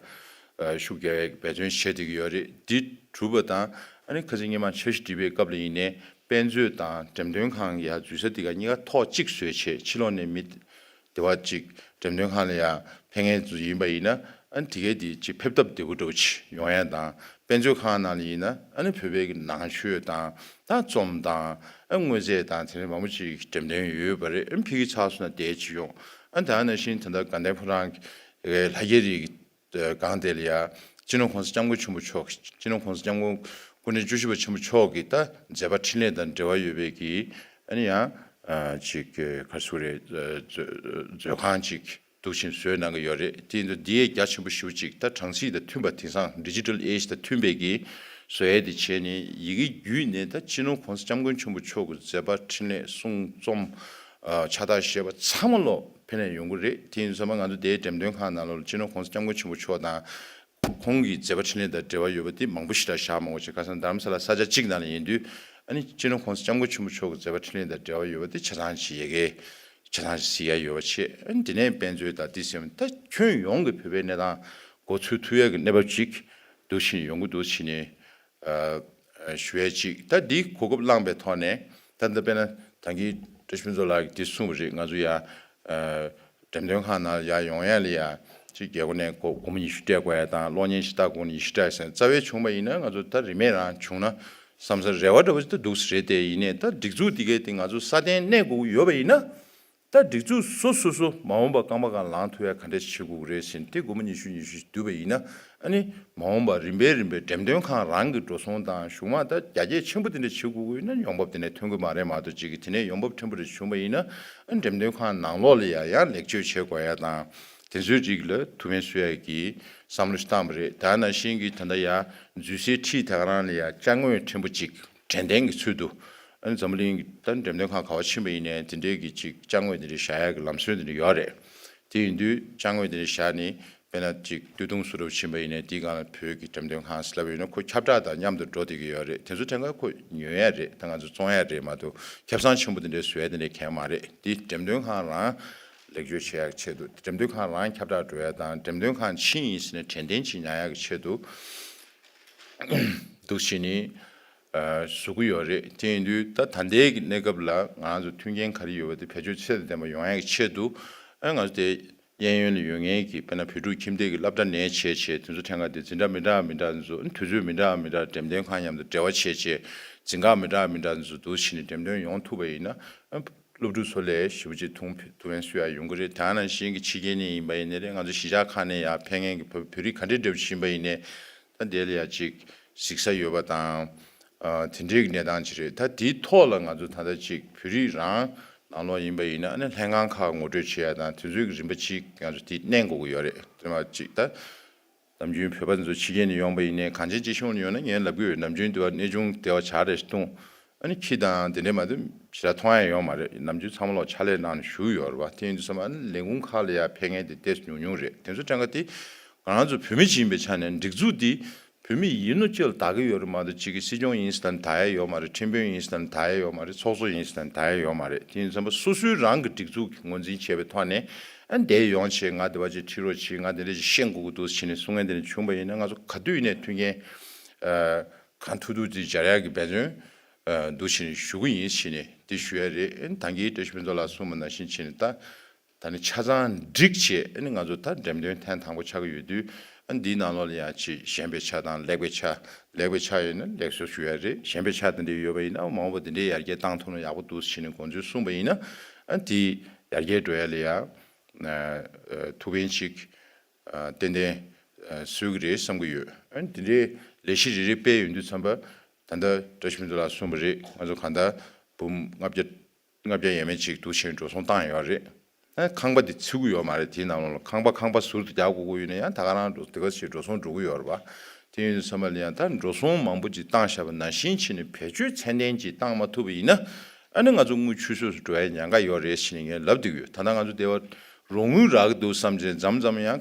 ཤུགས་རྒྱག་ཡས་འབད་བརྩོན་བྱེད་བསྡད་ཀྱི་ཡོད་རེད། འདི་གྲུབ་པ་དང་། ཨ་ནི་ཁ་སང་སྔོན་མ་འཆར་གཞི་བསྒྲིགས་པའི་སྐབས་ལ་ཡིན་ནའི་དཔེ་མཛོད་དང་འགྲེམས་སྟོན་ཁང་ཡ་འཛུལ་ས་དེ་ག་གཉིས་ཀ་ཐོག་གཅིག་བཟོས་བྱས། ཕྱི་ལོགས་ནས་མི་དེ་བ་གཅིག་འགྲེམས་སྟོན་ཁང་ལ་ཡ་ཕེབས་མཁན་ཚོ་ཡིན་པ་ཡིན་ན། ཨ་ནི་དེ་གས་དེ་གཅིག་ཕེབས་སྟབས་བདེ་པོ་འདྲ་བོ་ཅིག་ཡོང་ཡ་དང་། དཔེ་མཛོད་ཁང་ནང་ལ་ཡིན་ན་ཨ་ནི་བོད་པའི་གི་ནང་ཆོས་དང་། ད་རྩོམ་དང་། ཨ་དངོས་རྫས་དང་། དེ་འདྲ་མང་པོ་ཅིག་འགྲེམས་སྟོན་ཡོད་པ་རེད། ཨ་ནི་ཕ་གི་ཚར་སོང་ན་དེ་ཅིག་ཡོང་། ཨ་ནི་ད་ནང་བཞིན་ད་ལྟ་དགའ་ལྡན་ཕོ་བྲང་གི་ལྷ་རྒྱལ་རི་གི་སྒང་དེ་ལ་ཡ་སྤྱི་ནོར་༸གོང་ས་༸སྐྱབས་མགོན་ཆེན་པོ་མཆོག་སྤྱི་ནོར་༸གོང་ས་༸སྐྱབས་མགོན་སྐུ་ཕྲེང་བཅུ་བཞི་པ་ཆེན་པོ་མཆོག་གི་ད་མཛད་པ་འཕྲིན་ལས་དང་འབྲེལ་བ་ཡོད་པའི་གི་ཨ་ནི་ཡང་ཅིག་ག་རེ་ཟེར་དགོས་རེད། མཛོད་ཁང་ཅིག་ འདུག་བཞིན་བཟོས་གནང་གི་ཡོད་རེད། དེ་ཡིན་དུས་འདི་ཡས་རྒྱ་ཆེན་པོ་ཞེ་པོ་ཅིག་ད་གྲངས་གཞི་དང་མཐུན་པ། དེང་སང་ཌི་ཇི་ཊལ་ཨེ་ཇི་དང་མཐུན་པའི་གི་བཟོ་ཡས་དེ་བྱས་ནས། ཡི་གེ་བརྒྱུད་ནས་ད་སྤྱི་ནོར་༸གོང་ས་༸སྐྱབས་མགོན་ཆེན་པོ་མཆོག་གི་མཛད་པ་འཕྲིན་ལས་གསུང་རྩོམ་ཨ་ཕྱག་རྟགས་བཞེས་པ་ཚང་མ་ལོག་ཕེབས་ནས་ཡོང་གི་རེད། དེ་ཡིན་དུས་ཙམ་པ་ང་ཚོ་དེའི་འགྲེམས་སྟོན་ཁང་ནང་ལོགས་ལ་སྤྱི་ནོར་༸གོང་ས་༸སྐྱབས་མགོན་ཆེན་པོ་མཆོག་དང་ཁོང་གི་མཛད་པ་འཕྲིན་ལས་དང་འབྲེལ་བ་ཡོད་པ་དེ་མང་པོ་ཞེ་དྲག་བཞག་མ་དགོས་ཅིག་ཁ་སང་རྡ་རམ་ས་ལ་ས་ཆ་གཅིག་ནང་ལ་ཡིན་དུས། ཨ་ནི་སྤྱི་ནོར་༸གོང་ས་༸སྐྱབས་མགོན་ཆེན་པོ་མཆོག་གི་མཛད་པ་འཕྲིན་ལས་དང་འབྲེལ་བ་ཡོད་པ་དེ་ཆ་ཚང་ཞིག་ཡ་གི་ཆ་ཚང་ཞིག་གཟིགས་ཡ་ཡོད་པ་བྱས། ཨ་ནི་དེ་ནས་དཔེ་མཛོད་དང་དེ་སེམས་ད་ཁྱོན་ཡོངས་ཀྱི་བོད་པའི་གནས་སྟངས་མགོ་ཚོད་ཐུབ་ཡ་གི་གནས་བབ་ཅིག་འདུག་བཞིན་ཡོང་གི་འདུག་བྱས་ནས། ཨ་ཨ་ཞུ་ཡ་ཅིག་ད་འདི་གོ་སྐབས་བླངས་པའི་ཐོག་ནས། ད་ལྟ་དཔེར་ན་ད་གིན་བཀྲ་ཤིས་ཕུན་ཚོགས་ལགས་ཀྱིས་འདི་གསུངས་པ་རེད། ང་ཚོ་ཡ་ཨ་འགྲེམས་སྟོན་ཁང་ནང་ཡར་ཡོང་ཡ་ལ་ཡ་ཅིག་རྒྱལ་སྒོ་ནས་སྒོ་སྒོར་མོ་ཉི་ཤུ་སྤྲད་དགོས་ཡ་དང་། གློག་བརྙན་ཞིག་ལྟ་དགོས་ན་ཉི་ཤུ་སྤྲད་ཟེར་རྩ་བའི་བྱུང་བ་ཡིན་ན། ང་ཚོ་ད་རིན་མེད་རང་བྱུང་ན་བསམ་ས་རེ་བ་འདྲ་བོ་ཅིག་ད་འདུག་ས་རེད། དེ་ཡིན་ནའི་ད་སྒྲིག་འཛུགས་འདི་གས་དེ་ང་ཚོ་སྲ་བརྟན་གནས་དགོས་ཀྱི་ཡོད་པ་ཡིན་ན། ད་སྒྲིག་འཛུགས་སོ་སོ་སོ་མ་འོངས་པ་རྐང་པ་སྒང་ལངས་ཐུབ་ཡ་ག་འདྲ་ཞིག་བྱེད་དགོས་ཀྱི་རེད་ཟེར་ནས། དེ་སྒོར་མོ་ཉི་ཤུ་ཉི་ཤུ་ཞིག་བསྡུས་པ་ཡིན་ན། ཨ་ནི་མ་འོངས་པ་རིམ་པས་རིམ་པས་འགྲེམས་སྟོན་ཁང་རང་གི་འགྲོ་སོང་དང་གཞུག་མ་ད་རྒྱ་སྐྱེད་ཆེན་པོ་དེ་འདྲ་བྱེད་དགོས་ཀྱི་ཡིན་ན་ཡོང་འབབ་དེ་འདྲ་ཐོན་གྱི་མ་རེད་མ་གཏོགས། ཅིག་གི་དེ་ནས་ཡོང་འབབ་ཕྲན་བུ་རེ་བྱུང་བ་ཡིན་ན། ཨ་འགྲེམས་སྟོན་ཁང་ནང་ལོགས་ལ་ཡ་ཡང་ལེགས་བཅོས་བྱེད་དགོས་ཡ་དང་། དེ་ཚོའི་རིགས་ལ་ཐུགས་ཕན་གསོས་ཡ་གི་བསམ་བློ་ཞིག་བཏང་བ་རེད། ད་ནང་བཞིན་གྱི་ད་ལྟ་ཡ་འཛུལ་སའི་འཁྲིས་དེ་ག་རང་ལ་ཡ་ཅ་དངོས་ཕྲན་བུ་ཅིག་དྲན་རྟེན་གྱི་ཚུལ་དུ། ཨ་ནི་འཛམ་བུ་གླིང་གི་ད་འགྲེམས་སྟོན་ཁང་ག་པར་ཕྱིན་པ་ཡིན་ནའི་དེ་འདྲའི་གི་ཅིག་ཅ་དངོས་དེ་འདྲ་བཞག་ཡ་གི་ལམ་སྲོལ་དེ་འདྲ་ཡོད་རེད། དེ་ཡིན་དུས་ཅ་དངོས་དེ་འདྲ་བཞག་ནས། དཔེར་ན་ཅིག་སྟོད་ཐུང་བཟོ་གྲྭ་ཕྱིན་པ་ཡིན་ནའི་དེའི་སྒང་ལ་བོད་ཀྱི་འགྲེམས་སྟོན་ཁང་ཟེར་ལབ་པ་ཡིན་ན། ཁོ་ཁྱབ་བསྒྲགས་དང་མཉམ་དུ་འགྲོ་བསྡད་ཀྱི་ཡོད་རེད། དེ་ཚོ་ཐད་ཀར་ཁོ་ཉོ་ཡ་རེད། ད་ང་ཚོ་བཙོང་ཡ་རེད་མ་གཏོགས། ཁེ་བཟང་ཆེན་པོ་དེ་འདྲའི་བཟོ་ཡ་དེ་འདྲ་གང་ཡང་མ་རེད། དེ་འགྲེམས་སྟོན་ཁང་རང་ལེགས་བཅོས་བྱེད་ཡ་གི་ཆེད་དུ། འགྲེམས་སྟོན་ཁང་རང་ཁྱབ་བསྒྲགས་འགྲོ་ཡ་དང་། འགྲེམས་སྟོན་ཁང་ཕྱིན་ཡིན་ཟེར་ནས་དྲན་རྟེན་ཅིག་ཉར་ཡ་གི་ཆེད་དུ་འདུག་བྱས་ནས་ཨ་བཟོ་གི་ཡོད་རེད། དེ་ཡིན་དུས་ད་ད་ལྟའི་གི་གནས་སྐབས་ལ་ང་ཚོ་མཐུན་རྐྱེན་ག་རེ་ཡོད་པ་དེ་བེད་སྤྱོད་ཚད་དང་ལྡན་པ་ཡོང་ཡ་གི་ཆེད་དུ། ཨ་ང་ཚོ་དེ་གཡས་གཡོན་ལ་ཡོད་མཁན་གྱི་དཔེར་ན་བོད་ཕྲུག་ཁྱིམ་སྡེ་གི་སློབ་གྲྭ་ནས་བྱས་བྱས། དེ་ཚོ་ཐད་ཀར་དེ་འཛིན་གྲྭ་མི་འདྲ་མི་འདྲ་ཚོ། དུས་ཚོད་མི་འདྲ་མི་འདྲ་འགྲེམས་སྟོན་ཁང་མཉམ་དུ་འབྲེལ་བ་བྱས་བྱས། འཛིན་ཁང་མི་འདྲ་མི་འདྲ་ཚོ་འདུག་བྱས་ནས་འགྲེམས་སྟོན་ཡོང་ཐུབ་པ་ཡིན་ན། ཨ་སློབ་ཕྲུག་ཚོ་ལ་ཞེ་པོ་ཅིག་ཐུགས་ཐུགས་ཕན་གསོས་ཡ་ཡོང་གི་རེད། དེ་ནང་བཞིན་གྱི་ཕྱི་རྒྱལ་ནས་ཡིན་པ་ཡིན་ནའི་རེད། ང་ཚོ་གཞིས་ཆགས་ཁག་ནས་ཡར་ཕེབས་མཁན་གྱི་བོད་བོད་རིགས་ག་འདྲའི་འདྲ་པོ་ཞིག་ཡིན་པ་ཡིན་ནའི། ད་དེ་ལ་ཡ་ཅིག་གཟིགས་ས་ཡོད་པ་དང་། ཨ་དེ་འདྲའི་གནས་སྟངས་ཅིག་རེད། ད་དེའི་ཐོག་ལ་ང་ཚོ་ད་ལྟ་ཅིག་བོད་རིགས་རང་ནང་ལོགས་ཡིན་པ་ཡིན་ན། ཨ་ནི་ལྷན་ཁང་ཁག་ངོ་སྤྲོད་བྱེད་ཡ་དང་། དེ་ཚོའི་གི་རིམ་པ་ཅིག་ང་ཚོ་དེ་གནོན་དགོས་ཀྱི་ཡོད་རེད། དེ་མ་ཅིག་ད་ནམ་རྒྱུན་བོད་པ་ཚོ་ཕྱི་རྒྱལ་ནས་ཡོང་པ་ཡིན་ནའི། གངས་ཅན་སྐྱིད་གཤོངས་ནས་ཡོང་ན་ངས་ལབ་ཀྱི་ཡོད། ནམ་རྒྱུན་དེ་བ་གནས་ཆུང་དེ་བ་ཇ་རེ་བཏུང་། ཨ་ནི་ཁྱི་དང་དེ་འདྲའི་མ་གཏོགས་ཞེ་དྲག་མཐོང་ཡ་ཡོད་མ་རེད། ནམ་རྒྱུན་ཚང་མ་ལོག་ཕྱག་ལས་གནང་ནས་བཞུགས་ཡོད་རེད་པ། དེ་ཡིན་དུས་ཙམ་པ་ཨ་ནི་ལས་ཁུངས་ཁག་ལ་ཡར་ཕེབས་མཁན་དེ་ཏོག་ཙམ་ཉུང་ཉུང་རེད། དེ་ཚོ་ཐད་ཀར་དེ་ང་རང་ཚོ་བོད་མི་ཅིག་ཡིན་པའི་ཆ་ནས་སྒྲིག་འཛུགས་འདི་བོད་མི་ཡིན་ནོ་ཅིག་ལ་བདག་གི་ཡོད་རེད་མ་གཏོགས། ཅིག་གི་སྲིད་སྐྱོང་ཡིན་ཟེར་ན་བདག་ཡ་ཡོད་མ་རེད། ཁྲིམས་དཔོན་ཡིན་ཟེར་ན་བདག་ཡ་ཡོད་མ་རེད། ཚོགས་གཙོ་ཡིན་ཟེར་ན་བདག་ཡ་ཡོད་མ་རེད། དེ་ཡིན་དུས་ཙམ་པ་སོ་སོའི་རང་གི་སྒྲིག་འཛུགས་ཀྱི་ངོས་འཛིན་བྱས་པའི་ཐོག་ནས། ཨ་ནི་དེ་ཡོང་བྱས་ང་དེ་བ་ཅིག་ཁྲིད་རོགས་བྱེད། ང་དེ་འདྲ་ཅིག་ཤེས་དགོས་ཀྱི་འདུག་ཟེར་ནས་གསུང་མཁན་དེ་འདྲ་བྱུང་པ་ཡིན་ན། ང་ཚོ་ག་དུས་ནས་མཐུན་རྐྱེན་ཨ་གང་ཐུབ་ཐུབ་ཅིག་སྦྱར་ཡག་གི་འབད་བརྩོན་ཨ་འདུག་བྱས་ནས་ཞུ་གི་ཡིན་ཟེར་ནས་དེ་ཞུ་ཡ་རེད། ཨ་ནི་ད་གིན་བཀྲ་ཤིས་ཕུན་ཚོགས་ལགས་གསུངས་པ་ནང་བཞིན་བྱས་ནས། ད་ད་ནི་ཆ་ཚང་སྒྲིག་བྱས། ཨ་ནི་ང་ཚོ་ད་འགྲེམས་སྟོན་ཐེངས་དང་པོ་ཆགས་ཀྱི་ཡོད་དུས། ཨ་ནི་འདིའི་ནང་ལོགས་ལ་ཡང་ཅིག་ཞན་པའི་ཆ་དང་ལེགས་པའི་ཆ། ལེགས་པའི་ཆ་ཡོད་ན་ལེགས་སོ་ཞུ་ཡ་རེད། ཞན་པའི་ཆ་དེ་འདྲ་ཡོད་པ་ཡིན་ན་མ་འོངས་པ་དེ་འདྲའི་ཡར་རྒྱས་བཏང་ཐུབ་ན་ཡག་པོ་འདུག་ཟེར་ནས་དགོངས་ཚུལ་གསུངས་པ་ཡིན་ན། ཨ་ནི་དེ་ཡར་རྒྱས་འགྲོ་ཡ་ལ་ཡ་ཨ་ཐུགས་ཕན་ཅིག་ཨ་ཏན་ཏན་ཨ་གསོས་ཀྱི་རེད་བསམ་གྱི་ཡོད། ཨ་ནི་དེ་འདྲའི་ལས་གཞི་རེ་རེ་སྤེལ་ཡོང་དུས་ཙམ་པ། ད་ལྟ་བཀྲ་ཤིས་ཕུན་ཚོགས་ལགས་གསུངས་པ་རེད། ང་ཚོ་གང་ལྟར་འབུམ་ལྔ་བརྒྱ་ལྔ་བརྒྱ་ཡས་མས་ཅིག་འདུག་བྱས་འགྲོ་སོང་བཏང་ཡོད་རེད། ཨ་ཁང་པ་དེ་ཚུད་ཀྱི་ཡོད་མ་རེད། དེའི་ནང་ལོགས་ལ་ཁང་པ་ཁང་པ་ཟུར་དུ་རྒྱག་དགོས་ཀྱི་ཡོད་ན་ཡང་ད་ག་རང་འགྲོ་དེ་ག་ཞིག་འགྲོ་སོང་འགྲོ་གི་ཡོད་རེད་པ། དེ་ཡིན་དུས་ཙམ་པ་ལ་ཡང་ད་འགྲོ་སོང་མང་པོ་ཅིག་བཏང་བཞག་པ་ནང་བཞིན་བྱས་ནས་བེད་སྤྱོད་ཚད་ལྡན་ཅིག་བཏང་མ་ཐུབ་པ་ཡིན་ན། ཨ་ནི་ང་ཚོ་དངུལ་ཆུད་ཟོས་སུ་འགྲོ་ཡའི་ཉེན་ཁ་ཡོད་རེད་ཟེར་ནས་ངས་ལབ་བསྡད་ཀྱི་ཡོད། ད་ལྟ་ང་ཚོ་སྡེ་བ་རོགས་དངུལ་རག་གི་འདུག་བསམ་བྱས་མཚམས་མཚམས་ཡང་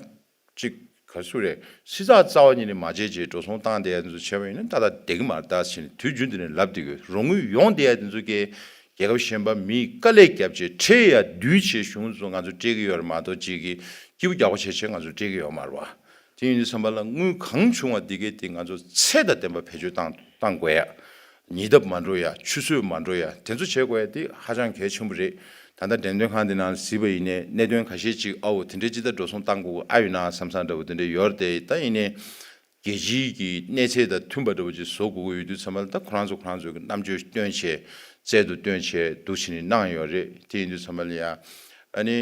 ཅིག་ག་རེ་ཟེར་རེད། བསྲི་ཚགས་རྩ་བ་ཉིད་ནས་མ་བྱས་བྱས་འགྲོ་སོང་བཏང་བསྡད་ཡ་དེ་ཚོ་བྱས་པ་ཡིན་ན་ཏག་ཏག་བསྡད་ཀྱི་མ་རེད་ད་ཟེར་ནས་དུས་རྒྱུན་དུ་ནས་ལབ་བསྡད་ཀྱི་ཡོད། རོགས་དངུལ་ཡོང་བསྡད་ཡ་དེ་ཚོ་གས་རྒྱལ་ཁབ་གཞན་པ་མིས་དཀའ་ལས་བརྒྱབ་བྱས་ཁྲལ་ཡ་བསྡུས་བྱས་གཞུང་ཚོ་ང་ཚོ་སྤྲད་ཀྱི་ཡོད་རེད་མ་གཏོགས། ཅིག་གིས་སྐྱིད་པོ་རྒྱག་པོ་བྱས་བྱས་ང་ཚོ་སྤྲད་ཀྱི་ཡོད་མ་རེད་བ། དེ་ཡིན་དུས་ཙམ་པ་ལ་དངུལ་གང་བྱུང་བ་འདི་གས་དེ་ང་ཚོ་ཚད་དང་ལྡན་པ་བེད་སྤྱོད་བཏང་བཏང་དགོས་ཡ། ཉེས་ལྟ་མ་འགྲོ་ཡ། ཆུད་ཟོས་མ་འགྲོ་ཡ། དེ་ཚོ་བྱེད་དགོས་ཡ་དེ་ཧ་ཅང་གལ་ཆེན་པོ་རེད། ད་ལྟ་འགྲེམས་སྟོན་ཁང་འདི་ནང་གཟིགས་པ་ཡིན་ནའི་གནད་དོན་ཁ་ཤས་ཅིག་ཨའོ་དེ་འདྲའི་ཅིག་ད་འགྲོ་སོང་བཏང་དགོས་ཀྱི་ཨ་ཡོད་ན་བསམ་བསམ་འདྲ་བོ་དེ་འདྲ་ཡོད་རེད་དེ། ད་ཡིན་ནའི་རྒྱལ་སྤྱིའི་གི་གནས་ཚད་དང་མཐུན་པ་འདྲ་བོ་ཅིག་བཟོ་དགོས་ཀྱི་ཡོད་དུས་ཙམ་པ་ལ། ད་ཁོ་རང་ཚོ་ཁོ་རང་ཚོའི་གི་རྣམ་དཔྱོད་བཏོན་བྱས། རྩལ་དུ་བཏོན་བྱས་འདུག་བྱས་ནས་གནང་ཡོད་རེད། དེ་ཡིན་དུས་ཙམ་པ་ལ་ཡ་ཨ་ནི་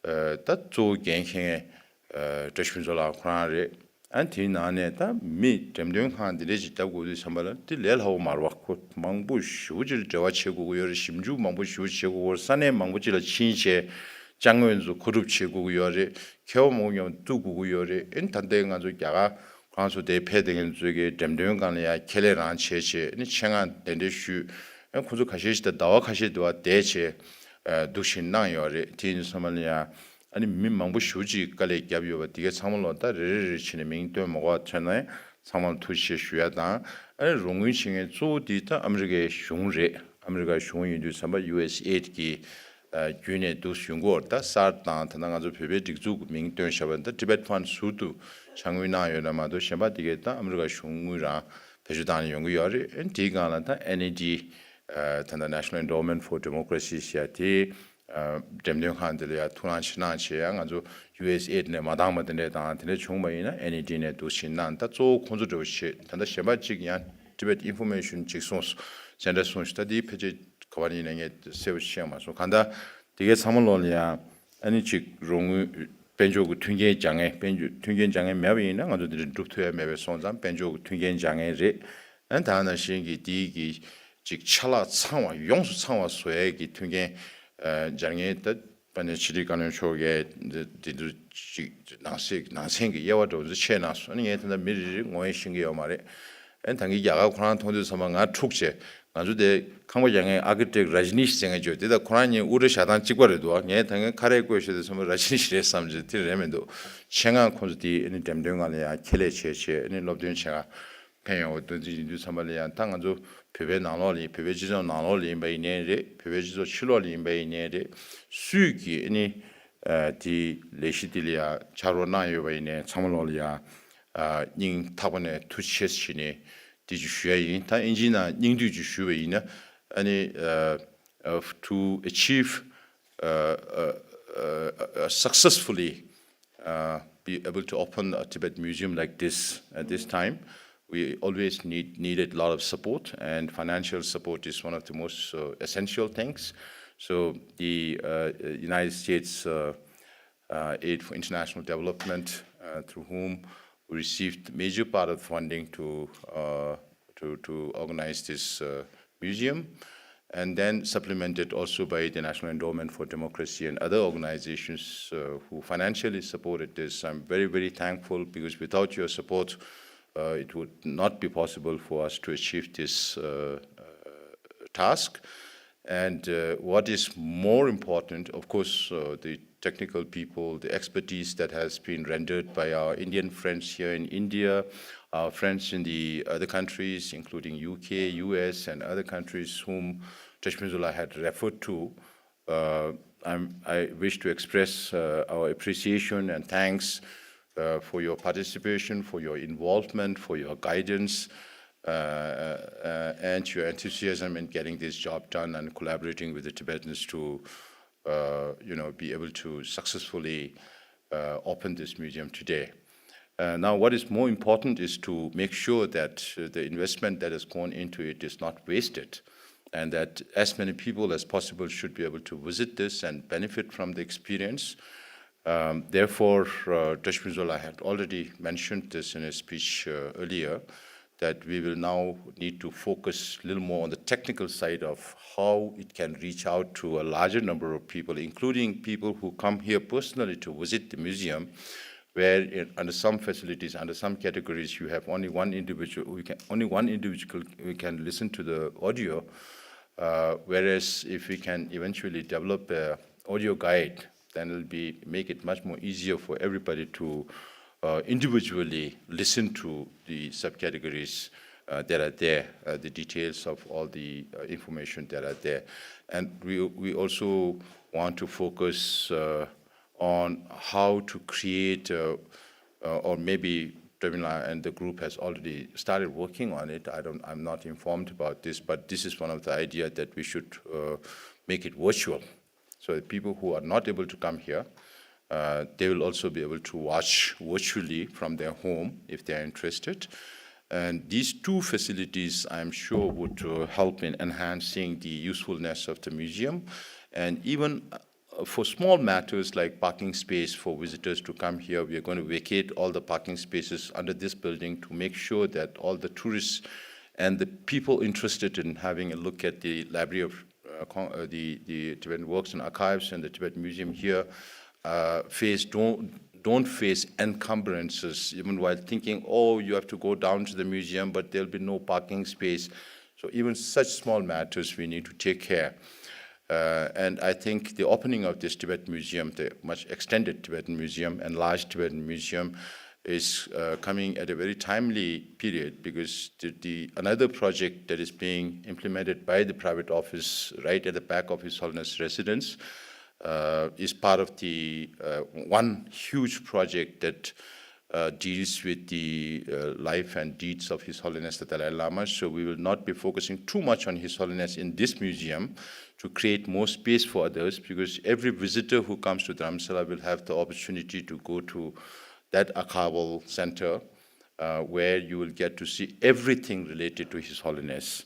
ཨ་ད་གཙོ་བོ་འགན་འཁྱེར་མཁན་ཨ་བཀྲ་ཤིས་ཕུན་ཚོགས་ལགས་ཁོ་རང་རེད། ཨ་དེའི་ནང་ནས་ད་མི་འགྲེམས་སྟོན་ཁང་འདི་འདྲས་ཅིག་བརྒྱབ་དགོས་དུས་ཙམ་པ་ལ་དེ་ལས་སླ་པོ་མ་རེད་བ། ཁོ་མང་པོ་ཞེ་པོ་ཅིག་ལ་འབྲེལ་བ་བྱེད་དགོས་ཀྱི་ཡོད་རེད། ཞིབ་འཇུག་མང་པོ་ཞེ་པོ་བྱེད་དགོས་ཀྱི་ཡོད་རེད། ས་གནས་མང་པོ་ཅིག་ལ་ཕྱིན་བྱས། ཅ་དངོས་ཚོ་མཁོ་སྒྲུབ་བྱེད་དགོས་ཀྱི་ཡོད་རེད། མཁས་པ་མང་པོ་མཉམ་དུ་གཏུག་དགོས་ཀྱི་ཡོད་རེད། ཨ་ནི་ད་ལྟའི་ང་ཚོ་རྒྱ་གར་ཁོ་རང་ཚོ་དེ་ཕེབས་བསྡད་མཁན་ཚོ་གི་འགྲེམས་སྟོན་སྒང་ལ་ཡང་ཁས་ལེན་རང་བྱས་བྱས། ཨ་ནི་ཆེད་མངགས་གདན་འདྲེན་ཞུས། ཨ་ནི་ཁོ་ཚོ་ཁ་ཤས་ཤིག་ད་ཟླ་བ་ཁ་ཤས་དུ་བ་བསྡད་བྱས་འདུག་བཞིན་གནང་ཡོད་རེད། དེ་ཡིན་དུས་ཙམ་པ་ལ་ཡང་ཨ་ནི་མི་མང་པོ་ཞེ་པོ་ཅིག་དཀའ་ལས་བརྒྱབ་ཡོད་པ་དེ་གའི་ཚང་མ་ལོ་ད་རེ་རེ་རེ་བྱས་ནས་མིང་བཏོན་མ་དགོས་པ་མཚོན་ན། ཚང་མར་ཐུགས་རྗེ་ཆེ་ཞུ་ཡ་དང་། ཨ་ནི་རོགས་དངུལ་བྱེད་མཁན་གཙོ་བོ་དེ་ད་ཨ་མི་རི་ཀའི་གཞུང་རེད། ཨ་མི་རི་ཀའི་གཞུང་ཡིན་དུས་ཙམ་པ་ཡུ་ཨེས་ཨེ་ཌི་གི་བརྒྱུད་ནས་འདུག་ཡོང་གི་ཡོད་རེད། ད་གསར་དང་ད་ལྟ་ང་ཚོ་བོད་པའི་སྒྲིག་འཛུགས་ཀྱི་མིང་བཏོན་བཞག་པ་ད་Tibet Fund ཟུར་དུ་དཔྱ་དངུལ་གནང་ཡོད་ན་མ་གཏོགས་གཞན་པ་དེ་གའི་ད་ཨ་མི་རི་ཀ་གཞུང་དངུལ་རང་བེད་སྤྱོད་བཏང་ནས་ཡོང་གི་ཡོད་རེད། ཨ་ནི་དེའི་སྒང་ལ་ད་ཨེན་ཨི་ཌི་ད་ལྟ་National Endowment for Democracy ཞེས་དེ། འགྲེམས་སྟོན་ཁང་འདི་ལ་ཡང་ཐུགས་སྣང་ཆེ་གནང་བྱས། ཡང་ང་ཚོ་ཡུ་ཨེས་ཨེ་ཌི་ནས་མ་འདང་བ་དེ་འདྲས་དང་དེ་འདྲས་བྱུང་བ་ཡིན་ན་ཨེན་ཨི་ཌི་ནས་འདུག་བྱས་གནང་། ད་གཙོ་བོ་ཁོང་ཚོ་འདྲ་བོ་བྱས། ད་ལྟ་གཞན་པ་གཅིག་ཡང་Tibet Information གཅིག་གསུངས་སོང་། Center གསུངས་སོང་། ད་དེའི་ཕལ་ཆེར་ག་བ་ཡིན་ན་ངས་གསལ་པོ་ཤེས་མ་སོང་། གང་ལྟར་དེ་གའི་ཚང་མ་ལོག་ལ་ཡང་ཨ་ནི་གཅིག་རོགས་དངུལ་དཔལ་འབྱོར་གྱི་མཐུན་རྐྱེན་སྦྱར་མཁན། དཔལ་འབྱོར་མཐུན་རྐྱེན་སྦྱར་མཁན་མེད་པ་ཡིན་ན་ང་ཚོ་འདི་འདྲ་འགྲུབ་ཐུབ་ཡ་མེད་པས་སོང་ཙང་དཔལ་འབྱོར་གྱི་མཐུན་རྐྱེན་སྦྱར་མཁན་རེད། ཨ་ནི་ད་ནང་བཞིན་གྱི་དེའི་གི་ཅིག་ཆ་ལག་ཚང་བ་ཡོངས་སུ་ཚང་བ་བཟོ་ཡས་ཀྱི་མཐུན་རྐྱེན་ཨ་སྦྱར་མཁན་ད་དཔལ་ལྡན་ཕྱི་དྲིལ་བཀའ་བློན་མཆོག་གིས་འདི་འདི་འདུ་ཅིག་ནང་གསེས་ནང་ཚན་གྱི་དབྱེ་བ་འདྲ་བོ་ཚོ་ཕྱེ་གནང་སོང་། ཨ་ནི་ངས་ད་ལྟ་མི་རེ་རེ་ངོ་ཡང་ཤེས་ཀྱི་ཡོད་མ་རེད། ཨ་ནི་ད་གིན་རྒྱ་གར་ཁོ་རང་མཐོང་དུས་ཙམ་པ་ང་འཁྲུག་བྱས། ང་ཚོ་དེ་ཁང་པ་རྒྱག་མཁན་ཨར་ཀི་ཊེག་ར་ཇི་ནིཤ་ཟེར་མཁན་ཅིག་ཡོད། དེ་ད་ཁོ་རང་གཉིས་དབུ་སྐྲ་ཞྭ་ཐང་གཅིག་པ་རེད་འདུག་ངས་ད་གིན་ཁ་རས་བཀོད་བཞག་དུས་ཙམ་པ་ར་ཇི་ནིཤ་རེད་བསམ་བྱས། དེ་རེད་མི་འདུག་ཆེད་མངགས་ཁོང་ཚོ་དེ་ཨ་ནི་འགྲེམས་སྟོན་སྒང་ལ་ཡང་ཁས་ལེན་བྱས་བྱས་ཨ་ནི་སློབ་སྟོན་བྱེད་ག་ཕན་ཡོང་བ་འདུག་དེ་ཡིན་དུས་ཙམ་པ་ལ་ཡང་ད་ང་ཚོ་བོད་པའི་ནང་ལོགས་ལ་ཡིན། བོད་པའི་སྤྱི་ཚོགས་ནང་ལོགས་ལ་ཡིན་པ་ཡིན་ནའི་རེད། བོད་པའི་སྤྱི་ཚོགས་ཕྱི་ལོགས་ལ་ཡིན་པ་ཡིན་ནའི་རེད། སུས་ཀྱིས་ཨ་ནི་ཨ་དེ་ལས་གཞི་དེ་ལ་ཡང་ཕྱག་རོགས་གནང་ཡོད་པ་ཡིན་ནའི་ཚང་མ་ལོགས་ལ་ཡང་ཨ་སྙིང་ཐག་པ་ནས་ཐུགས་རྗེ་ཆེ་ཞུས་ནས་དེ་ཅིག་ཞུ་ཡ་ཡིན། ད་ཨིན་ཇིའི་ནང་སྙིང་བསྡུས་ཅིག་ཞུས་པ་ཡིན་ན། ཨ་ནི་ཨ་ཨ་to achieve uh, uh, uh, uh, successfully uh, be able to open a Tibet museum like this at this time, we always need needed a lot of support, and financial support is one of the most uh, essential things. So the uh, United States uh, uh, Aid for International Development, uh, through whom we received major part of funding to uh, to to organize this uh, museum, and then supplemented also by the National Endowment for Democracy and other organizations uh, who financially supported this. I'm very, very thankful because without your support, uh, it would not be possible for us to achieve this uh, uh, task. And uh, what is more important, of course, uh, the technical people, the expertise that has been rendered by our Indian friends here in India, our friends in the other countries, including U K, U S, and other countries whom Tashmizullah had referred to. Uh, I'm, I wish to express uh, our appreciation and thanks uh, for your participation, for your involvement, for your guidance, uh, uh, and your enthusiasm in getting this job done and collaborating with the Tibetans to, uh, you know, be able to successfully uh, open this museum today. Uh, now, what is more important is to make sure that uh, the investment that has gone into it is not wasted, and that as many people as possible should be able to visit this and benefit from the experience. Um, therefore, uh, Tashmizola had already mentioned this in his speech uh, earlier, that we will now need to focus a little more on the technical side of how it can reach out to a larger number of people, including people who come here personally to visit the museum, where in, under some facilities, under some categories, you have only one individual, we can, only one individual we can listen to the audio. Uh, whereas if we can eventually develop a audio guide, then it'll be, make it much more easier for everybody to uh, individually listen to the subcategories uh, that are there, uh, the details of all the uh, information that are there. And we, we also want to focus uh, on how to create, uh, uh, or maybe Pramila and the group has already started working on it. I don't, I'm not informed about this, but this is one of the idea that we should uh, make it virtual. So the people who are not able to come here, uh, they will also be able to watch virtually from their home if they are interested. And these two facilities, I'm sure, would uh, help in enhancing the usefulness of the museum. And even uh, for small matters like parking space for visitors to come here, we are going to vacate all the parking spaces under this building to make sure that all the tourists and the people interested in having a look at the Library of uh, uh, con- uh, the, the Tibetan Works and Archives and the Tibet Museum here uh, face don't don't face encumbrances even while thinking, oh, you have to go down to the museum, but there'll be no parking space. So even such small matters we need to take care. Uh, and I think the opening of this Tibet Museum, the much extended Tibetan Museum, enlarged Tibetan Museum, is uh, coming at a very timely period because the, the another project that is being implemented by the private office right at the back of His Holiness residence uh, is part of the uh, one huge project that uh, deals with the uh, life and deeds of His Holiness the Dalai Lama. So we will not be focusing too much on His Holiness in this museum to create more space for others, because every visitor who comes to Dharamsala will have the opportunity to go to that archival center uh, where you will get to see everything related to His Holiness.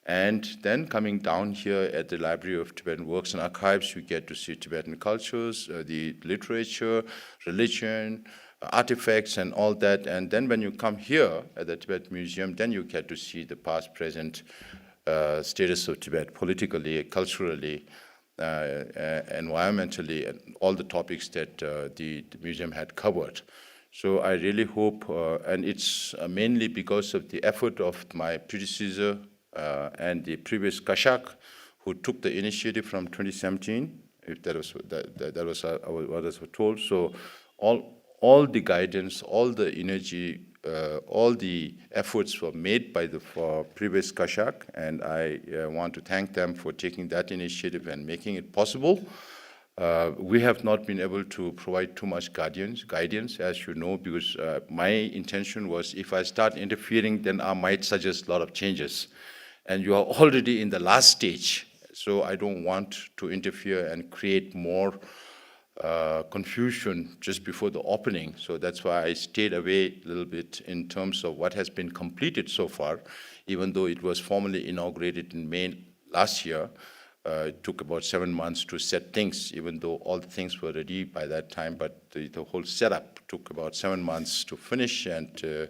And then coming down here at the Library of Tibetan Works and Archives, you get to see Tibetan cultures, uh, the literature, religion, uh, artifacts, and all that. And then when you come here at the Tibet Museum, then you get to see the past, present uh, status of Tibet politically, culturally, uh, uh, environmentally, and all the topics that uh, the, the museum had covered. So I really hope, uh, and it's uh, mainly because of the effort of my predecessor uh, and the previous Kashak who took the initiative from twenty seventeen, if that was, that, that, that was uh, what I was told. So all, all the guidance, all the energy, uh, all the efforts were made by the for previous Kashak, and I uh, want to thank them for taking that initiative and making it possible. Uh, we have not been able to provide too much guardians, guidance, as you know, because uh, my intention was if I start interfering, then I might suggest a lot of changes. And you are already in the last stage. So I don't want to interfere and create more uh, confusion just before the opening. So that's why I stayed away a little bit in terms of what has been completed so far, even though it was formally inaugurated in May last year. Uh, it took about seven months to set things, even though all the things were ready by that time. But the, the whole setup took about seven months to finish, and uh,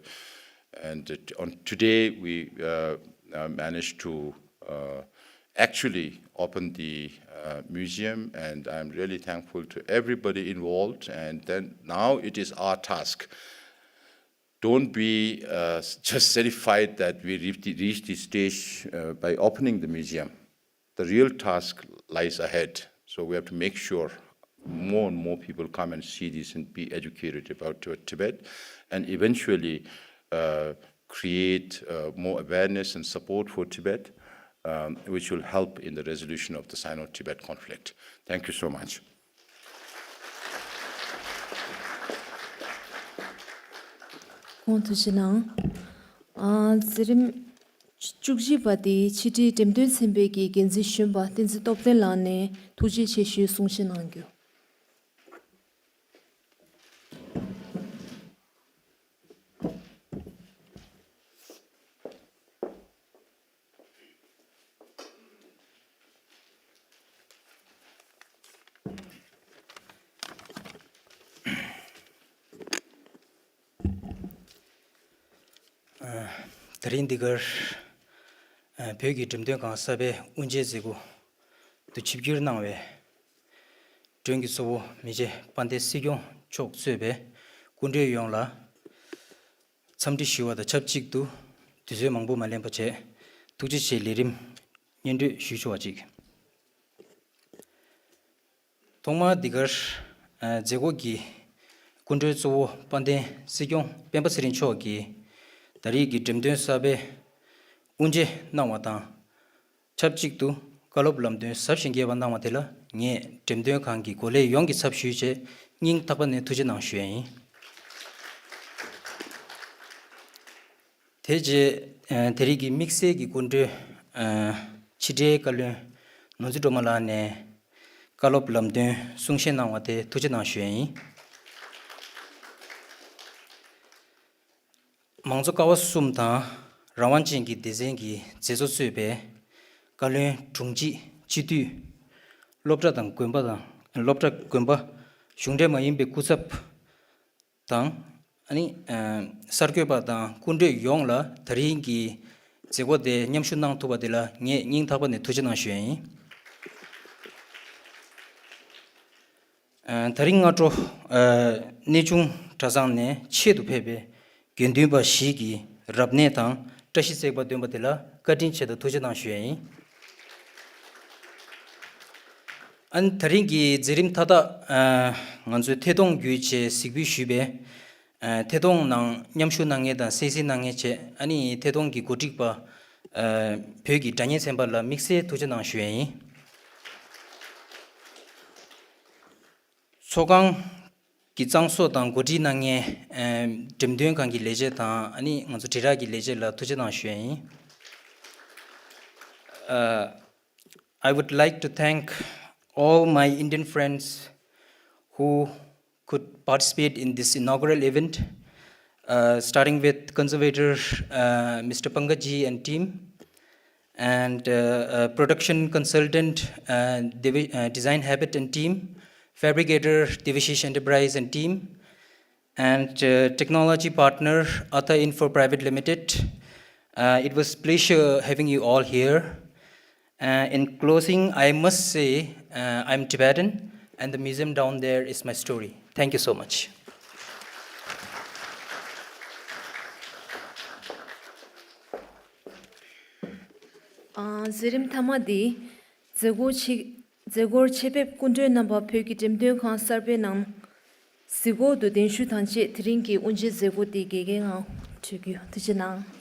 and it, on today we uh, uh, managed to uh, actually open the uh, museum, and I'm really thankful to everybody involved. And then now it is our task. Don't be uh, just satisfied that we reached the, reached the stage uh, by opening the museum. The real task lies ahead. So we have to make sure more and more people come and see this and be educated about Tibet, and eventually uh, create uh, more awareness and support for Tibet, um, which will help in the resolution of the Sino-Tibet conflict. Thank you so much. ཁོང་ཐུགས་རྗེ་གནང་། ཨ། མཛད་རིམ་བཅུ་བཞི་པ་དེ་ཕྱི་དྲིལ་འགྲེམས་སྟོན་ཚན་པའི་གི་འགན་འཛིན་གཞོན་པ་བསྟན་འཛིན་སྟོབས་ལྡན་ལགས་ནས་ཐུགས་རྗེ་ཆེ་ཞུའི་གསུང་བཤད་གནང་རྒྱུ། ད་རིང་འདི་གར་བོད་ཀྱི་འགྲེམས་སྟོན་ཁང་གསར་པའི་དབུ་འབྱེད་མཛད་སྒོ་དུ་ཆིབས་བསྒྱུར་གནང་བའི་མགྲོན་གྱི་གཙོ་བོ་མི་རྗེ་དཔལ་ལྡན་སྲིད་སྐྱོང་མཆོག་གཙོས་པའི་སྐུ་མགྲོན་ཡོངས་ལ་འཚམས་འདྲི་ཞུ་བ་དང་ཆབས་ཅིག་ཏུ་དུས་ཚོད་མང་པོ་མ་ལེན་པ་བྱས་ཐུགས་རྗེ་ཆེ་ལས་རིམ་སྙན་སྒྲོན་ཞུ་ཆོག་པ་ཅིག་ཐོག་མར་འདི་གར་མཛད་སྒོ་གི་སྐུ་མགྲོན་གཙོ་བོ་དཔལ་ལྡན་སྲིད་སྐྱོང་སྤེན་པ་ཚེ་རིང་མཆོག་གིས་ད་རེས་ཀྱི་འགྲེམས་སྟོན་གསར་པའི་དབུ་འབྱེད་གནང་བ་དང་། ཆབས་ཅིག་ཏུ་བཀའ་སློབ་ལམ་སྟོན་ཟབ་ཞིང་རྒྱས་པ་གནང་བ་དེ་ལ་ངས་འགྲེམས་སྟོན་ཁང་གི་འགོ་ལས་ཡོངས་ཀྱི་ཚབ་ཞུས་བྱས་སྙིང་ཐག་པ་ནས་ཐུགས་རྗེ་གནང་ཞུ་ཡ་ཡིན། དེ་རྗེས་དེ་རིང་གི་དམིགས་བསལ་གྱི་སྐུ་མགྲོན་ཕྱི་དྲིལ་བཀའ་བློན་ནོར་འཛིན་སྒྲོལ་མ་ལགས་ནས་བཀའ་སློབ་ལམ་སྟོན་གསུང་བཤད་གནང་བ་དེ་ཐུགས་རྗེ་གནང་ཞུ་ཡ་ཡིན། མང་གཙོ་ཀ་བ་གསུམ་དང་རང་དབང་ཅན་གྱི་སྡེ་ཚན་གྱི་མཛད་གཙོ་གཙོས་པའི་བཀའ་བློན་དྲུང་ཆེ་སྤྱི་འཐུས་སློབ་གྲྭ་དང་དགོན་པ་དང་སློབ་གྲྭ་དགོན་པ་གཞུང་འབྲེལ་མ་ཡིན་པའི་སྐུ་ཚབ་དང་ཨ་ནི་གསར་འགོད་པ་དང་སྐུ་མགྲོན་ཡོངས་ལ་ད་རིང་གི་མཛད་སྒོ་དེ་མཉམ་ཞུགས་གནང་ཐུབ་པ་དེ་ལ་ངས་སྙིང་ཐག་པ་ནས་ཐུགས་རྗེ་གནང་ཞུ་ཡ་ཡིན། ཨ། ད་རིང་སྔ་དྲོ། ཨ། གནས་ཆུང་གྲྭ་ཚང་ནས་ཆེད་དུ་ཕེབས་པའི་དགེ་འདུན་པ་ཞིག་གིས་རབ་གནས་དང་བཀྲ་ཤིས་བརྩེགས་པ་འདོན་པ་དེ་ལ་བཀའ་དྲིན་ཆེ་དང་ཐུགས་རྗེ་གནང་ཞུ་ཡ་ཡིན། ཨ་ནི་ད་རིང་གི་མཛད་རིམ་མཐའ་དག་ཨ། ང་ཚོས་ཐད་གཏོང་བརྒྱུད་བྱས་གཟིགས་འབུལ་ཞུས་པས། ཨ། ཐད་གཏོང་ནང་མཉམ་ཞུགས་གནང་མཁན་དང་གསན་གཟིགས་གནང་མཁན་བཅས། ཨ་ནི་ཐད་གཏོང་གི་གོ་སྒྲིག་པ། ཨ། བོད་ཀྱི་སྒྲ་སྙན་ཚན་པ་ལ་དམིགས་བསལ་ཐུགས་རྗེ་གནང་ཞུ་ཡ་ཡིན། ཚོགས་ཁང་གི་གཙང་བཟོ་དང་གོ་སྒྲིག་གནང་མཁན། ཨ། འགྲེམས་སྟོན་ཁང་གི་ལས་བྱེད་དང་ཨ་ནི་ང་ཚོ་དྲིལ་བསྒྲགས་ཀྱི་ལས་བྱེད་ལ་ཐུགས་རྗེ་གནང་ཞུ་ཡ་ཡིན། ཨ། I would like to thank all my Indian friends who could participate in this inaugural event, uh, starting with conservator, uh, Mister Pankaj ji and team, and, uh, uh, production consultant, uh, Devi-, uh, Design Habit and team, fabricator Devishish Enterprise and team, and, uh, technology partner Atha Info Private Limited. Uh, it was pleasure having you all here. Uh, in closing, I must say, uh, I'm Tibetan, and the museum down there is my story. Thank you so much. ཨ། མཛད་རིམ་མཐའ་མ་འདི་མཛད་སྒོ་ཆེ། མཛད་སྒོར་ཆེད་ཕེབས་སྐུ་མགྲོན་རྣམ་པ་བོད་ཀྱི་འགྲེམས་སྟོན་ཁང་གསར་པའི་ནང་གཟིགས་སྐོར་དུ་གདན་ཞུ་དང་བཅས་དེ་རིང་གི་དབུ་འབྱེད་མཛད་སྒོ་འདི་རྒྱལ་ཁའི་ངང་གྲོལ་རྒྱུ། ཐུགས་རྗེ་གནང་།